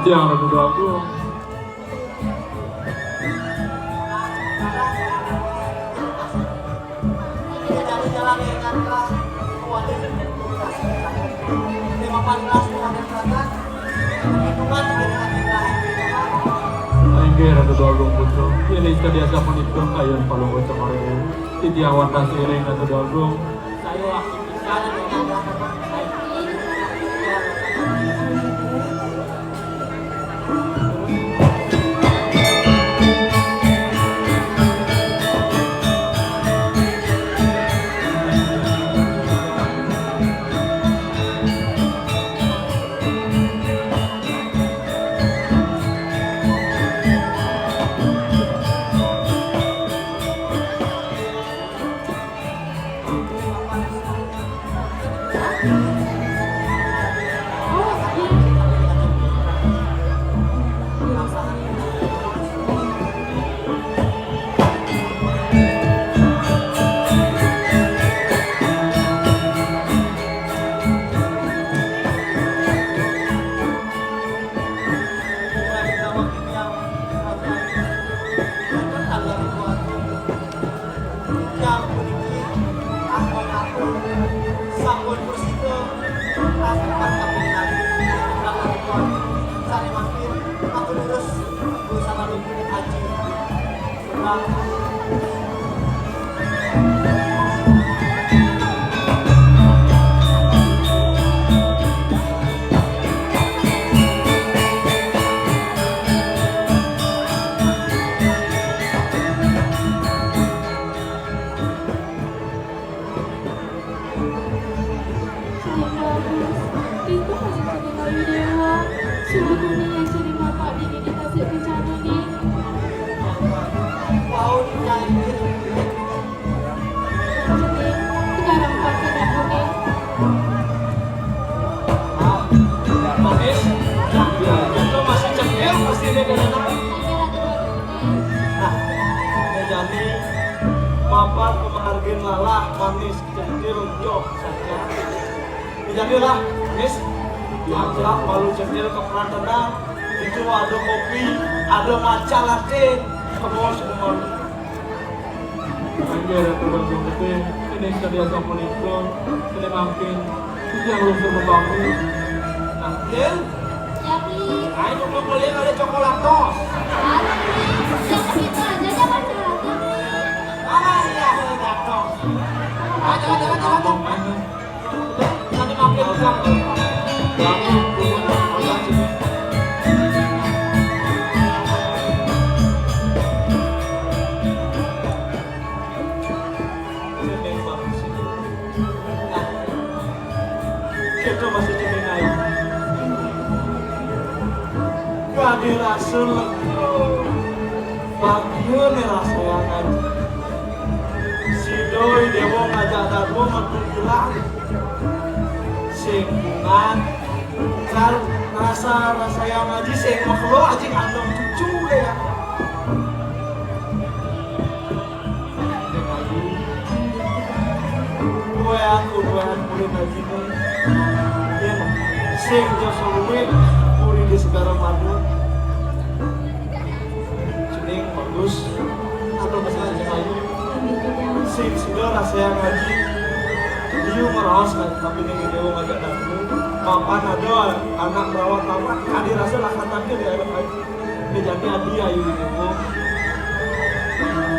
Titiang Ratu Agung. Inggih Ratu Agung putra, yén ing kadiasa punika kayun palungguh cemara. Titiang wantah siring Ratu Agung. Yang puniki, aku-aku sampun prasida, aku tak tapi lagi. Sané mangkin, aku lurus, aku sama Aji. Sing bagus, pintu masih jadi kayu dewa. Sungguh dunia jadi bapak dini di tasik kencana ni. Wow, jadi sekarang pakai aku ni. Manis, itu masih cemil, pasti dia kena. Nah, ini jadi bapak penghargaan lalah, manis, cemil, jok saja. Jadilah, Miss, ajak malu cemil ke Prantenan. Itu ada kopi, ada matcha latte, kemos semua. Angger aku udah berhenti, ini kadiasa menikah, ini mungkin, itu yang lu suruh bangun. Angger? Ya, Pi. Ayo, mau beli ada coklat tos. Aduh, Pi, yang segitu aja, jangan curhat, Pi. Ah, iya, iya, iya, tos. Ayo, ayo, ayo, ayo. Kita masih cemenai. Gak ada rasa lagi. Bahagia nih rasa yang ada. Si Doi Dewa ngajak Darbo metu hilang. Sing bungan, kar rasa-rasa yang ngaji sing makelo aja kandung cucu ya. Dua aku dua murid ngaji nih. Yen sing jasa luwe puri di segara madu. Cening bagus. Atau masalah Cemayu. Sing sida rasa yang ngaji. Di Ayu ngeraos ka, tapi ning Dewa ngajak datang. Papan ada anak merawat-rawat, kadi rasa lah katakin ya, anak ayu. Ini jadi adi ayu ini, Bu.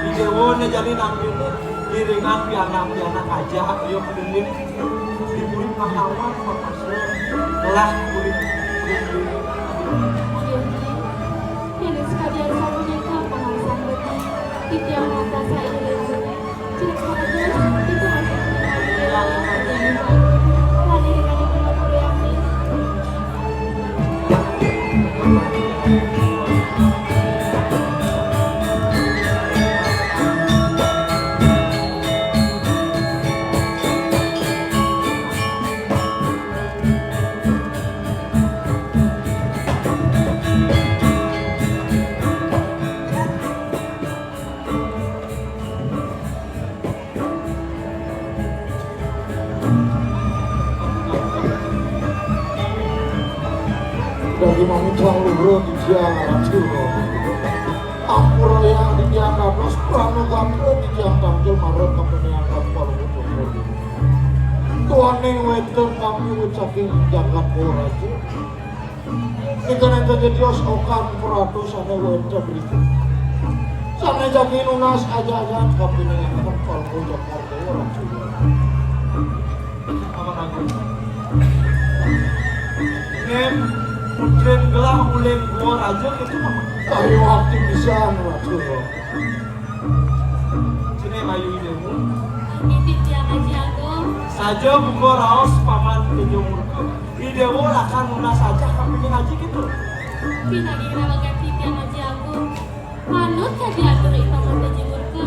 Di Dewa ini jadi nampil iringan pianak-pianak aja, ayo kulit. Di kulit pahlawan, Pak Pasir. Telah kulit. Aduh, ini sekalian sabunya kapan alasan betul. Titiang mata saya ini. Dadi mamitang luhur titiang ratu. Ampura yang titiang dados pranugatra titiang tangkil marep kapeniang kapal putu. Tuaning wénten kami saking jagat Raja. Ika nenten jadios okan peratu sané wénten riku. Sané jagi nunas ajajan kapining anak palku Joko ora juga. Aman aku. Nen, putrin gelah uling gua raja gitu, Mama. Ayo, aktif pisan, Ratu. Cenah ayu idemu. Titip ya, Haji Agung. Saja buka raos paman tujung murka. Idemu lakan nunas aja kapining aji gitu. Pinagih rawagan titiang Haji Agung. Manut ka diatur ipang mata jimurka.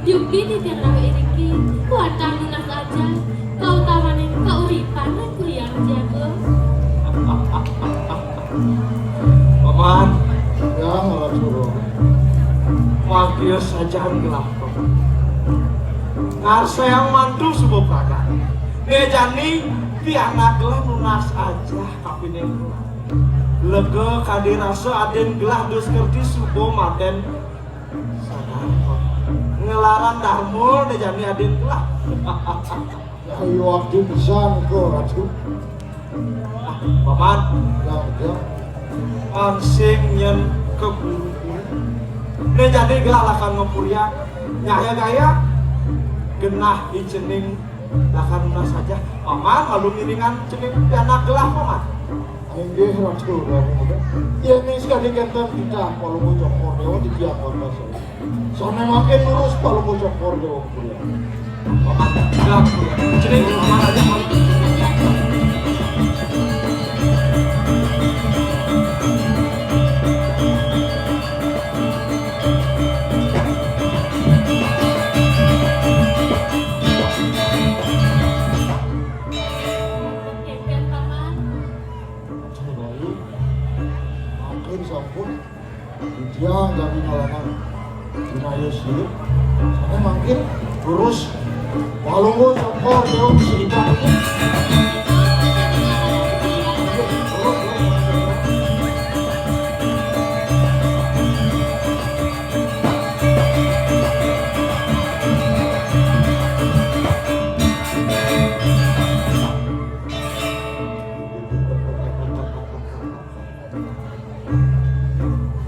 Yukti titiang rawa iriki. Kuatang nunas aja. Kautamaning kauripan ring kuliah Haji Agung. Paman. Ya, Ratu. Wah, kieu sajan gelah, Paman. Ngarséang mantu suba pragat. Né jani pianak gelah nunas aja kapining. Lega kadi rasa adin gelah dus kerti suba maten sadar. Nglarang darma né jani adin gelah. Ayo abdi pisan ka Ratu. Ah, Paman. Ya, ya. Pang sing nyén keburu. Né jani gelah lakar ngapurian. Nyahya gaya. Genah i cening lakar nunas aja. Paman, malu ngiringan cening pianak gelah, Paman. Inggih, Ratu Ratu. Yén sakadi kénten titah Palungguh Cokor Déwa titiang warga saya. Sané mangkin lurus Palungguh Cokor Déwa. Jadi, Paman aja, Paman. Aduh, Bayu. Mangkin sampun. Dia nggak punya lanang. Dina ya siap. Sané mangkin lurus. Palungguh Cokor Déwa bisa ibaratnya.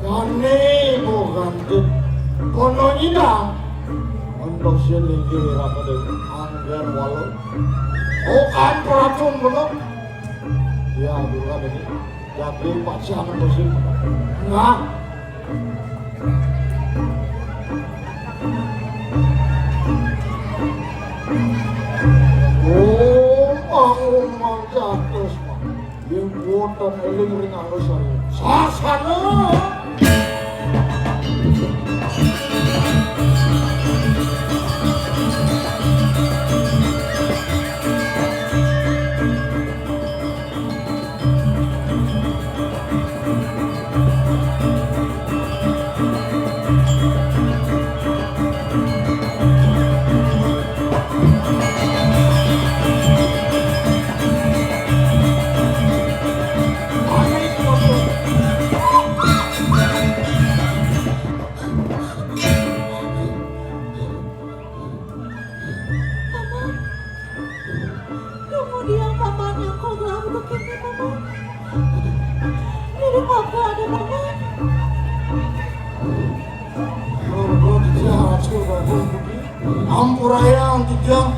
Kani mo gantut kono nyidang. Untuk sing linggih rapating angger walu. Oh, kan peracun bener. Ya, dulu kan ini. Jadi pasangan musim. Nah. Oh, bangun mangsa terus, Pak. Yén wonten éling ring anusari. Sasana. Ampurayang titiang.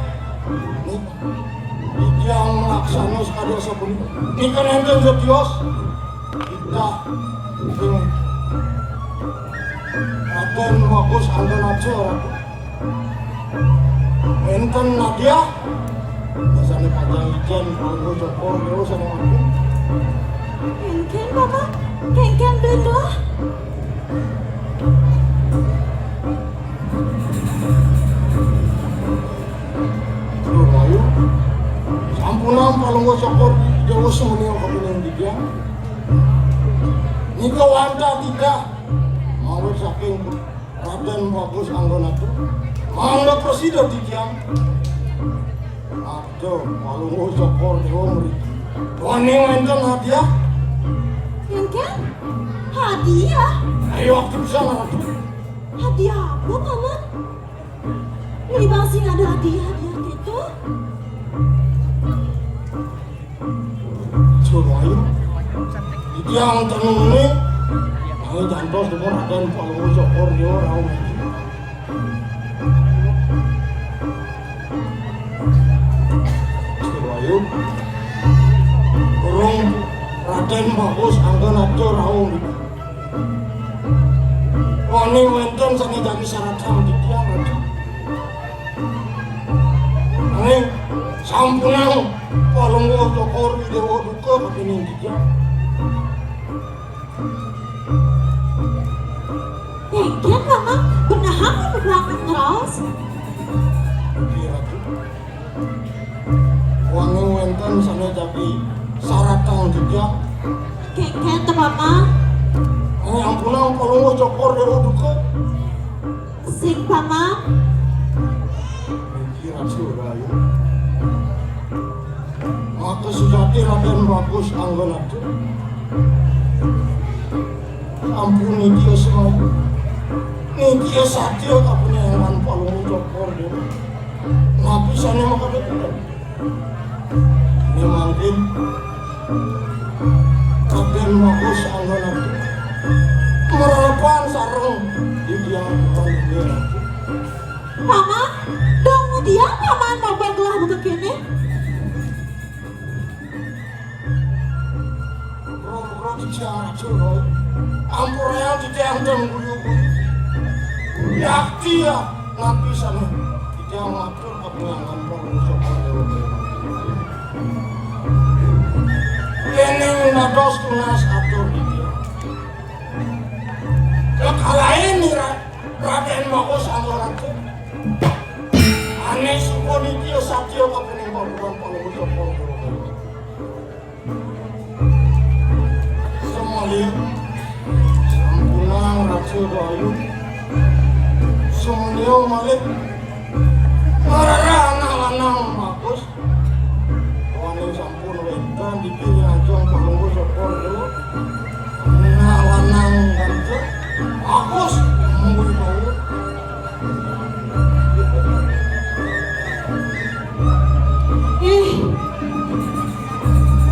Titiang laksana sakadi sapunika. Nika nénten setios. Kita ing Radén Bagus Angganata, Ratu. Énten hadiah. Biasané panjang ijén, Palungguh Cokor Déwa sané mangkin. Kénkén, Bapak. Kénkén, duit lah. Duh, ayo. Sampunang Palungguh Cokor Déwa sumuni kapining titiang. Nika wantah titiang. Mawit saking Radén Bagus Angganata. Mangda prasida titiang. Aduh, Palungguh Cokor Déwa mriki. Wani wénten hadiah? Kénkén? Hadiah? Ayo, waktu bisa, Ratu. Hadiah apa, Paman? Ini masih ada hadiah-hadiah gitu? Suruh ayo. Titiang tenung né. Ayo jantos demen Radén Palungguh Cokor Déwa rauh. Suruh ayo. Durung Radén Bagus Angganata rauh. Wani wénten sané jagi saratang titiang, Ratu. Nanging sampunang Palungguh Cokor Déwa duka kapining titiang. Kénkén, Paman, benehang beberapa ngeraos. Inggih, Ratu. Wani wénten sané jagi saratang titiang. Kénkén té, Paman. Nanging sampunang Palungguh Cokor Déwa duka. Sing, Paman. Inggih, Ratu Rahayu. Maka sujati Radén Bagus Angganata. Ampun nitya semayu. Nitya satya kapining Palungguh Cokor Déwa. Napi sané makadéwa? Né mangkin Radén Bagus Angganata. Marapan sareng titiang Palungguh. Paman, dong dia Paman mabaglah buka kéné. Roh-roh titiang racun, ampurayang titiang dan guyu-guyu. Yakti ya, napi sané titiang matur kapining Palungguh Cokor Déwa. Yéning dados tunas atur titiang. Kekalain nira Radén Bagus Angganata. Ané suka nitya satya kapining Palungguh Cokor Déwa. Semalih sampunang Ratu Rahayu. Semalih malih marara anak lanang bagus. Wani sampun wénten dipilih ajeng Palungguh Cokor Déwa. Anak lanang ganteng bagus, mungguh bau. Ih,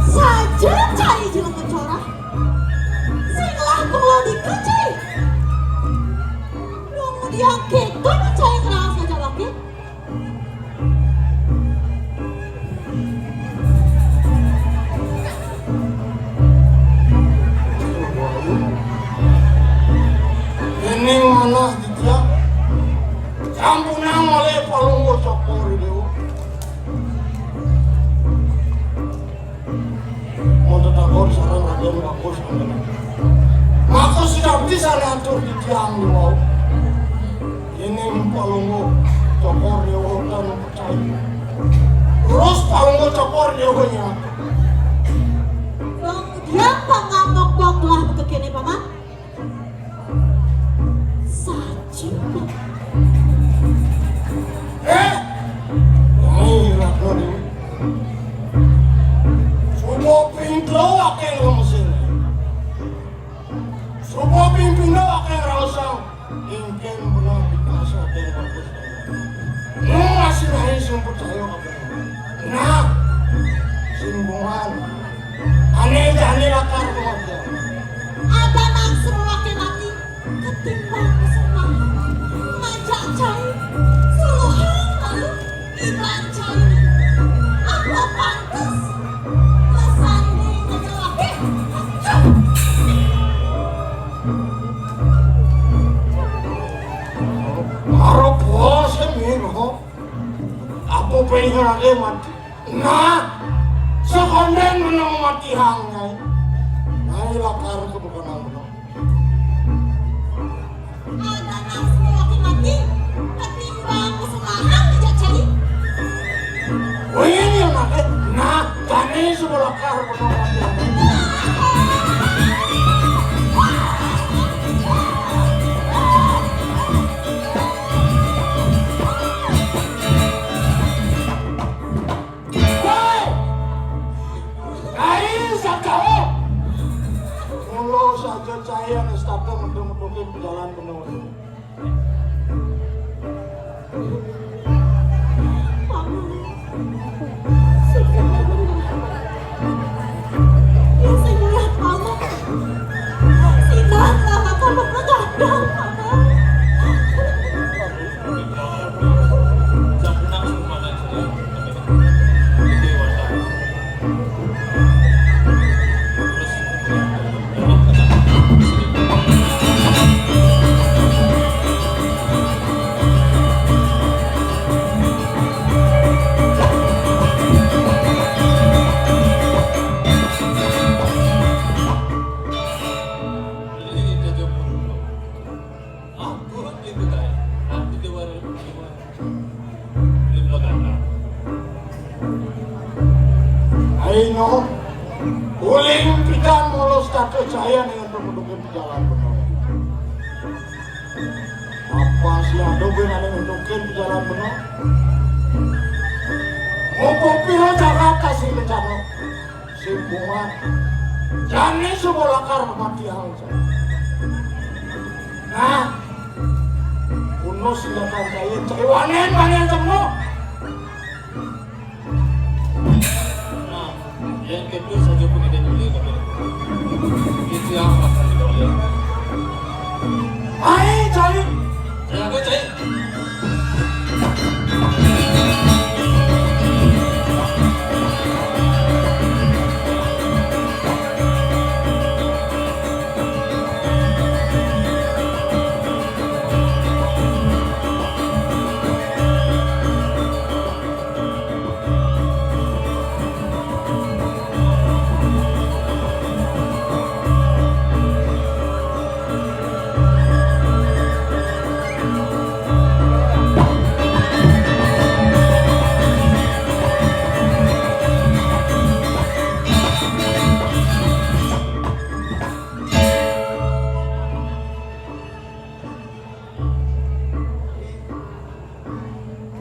saja cai jelema corah. Sing lah kula dika cai. Wong diangkit kan cai ngeras aja lagi. Déning manah titiang, sampunang malih Palungguh Cokor Déwa. Mun tetakon sareng Radén Bagus Angganata. Maka sinapi sané atur titiang wau. Yéning Palungguh Cokor Déwa tan percaya. Terus Palungguh Cokor Déwa nyata. Kemudian pangamok boklah kekéné, Paman. Saja. Eh, Nyai Ratna Déwi. Suba ping telu akéh lemesin. Suba ping pindo akéh raosang. Ingkén bener dikasa akéh bagus. Nu masih naik sing percaya kabéh. Nah, sing bungan. Ané jani lakar kematian. Ada nang seruaké mati ketimbang sembah. Ngajak cai. Pengin Raden mati. Nah, sakondén menang mati hang, Nyai. Nyai lakar kebukan menang. Ada nafsu laki mati, ketimbang kesalahan dijak cari. Wih, yang maké. Nah, jani sebelah kar menang mati hang. Woi! Kai sakau! Mula saja cai anu setata mendung-mendungin jalan benua. Ayo, uling pidan mula setata cai anu ngentukin jalan benua. Apa sih ada ben anu ngentukin jalan benua? Mumpung pira jagat kasih rencana. Simpungan. Jani suba lakar mati hang. Nah, kuno senjata cai, cai wanén, wanén semu. Nah, yang kedua saja pun ada boleh, tapi itu yang akan diboleh. Ayo, cai. Jago, cai.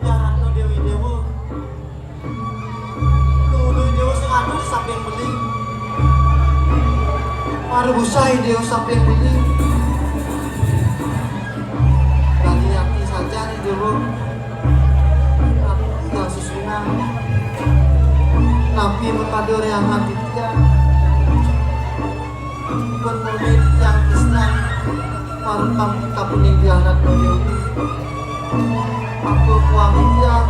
Jaratno Déwi Déwa. Nuduh Déwa sing anu saping beli. Para busai Déwa saping beli. Bali ati saja nih Déwa. Aku tinggal susunan. Napi mekada reangan titiang. Pun muni titiang tresna. Marep kapuning dianak Déwi. Aku kuang titiang.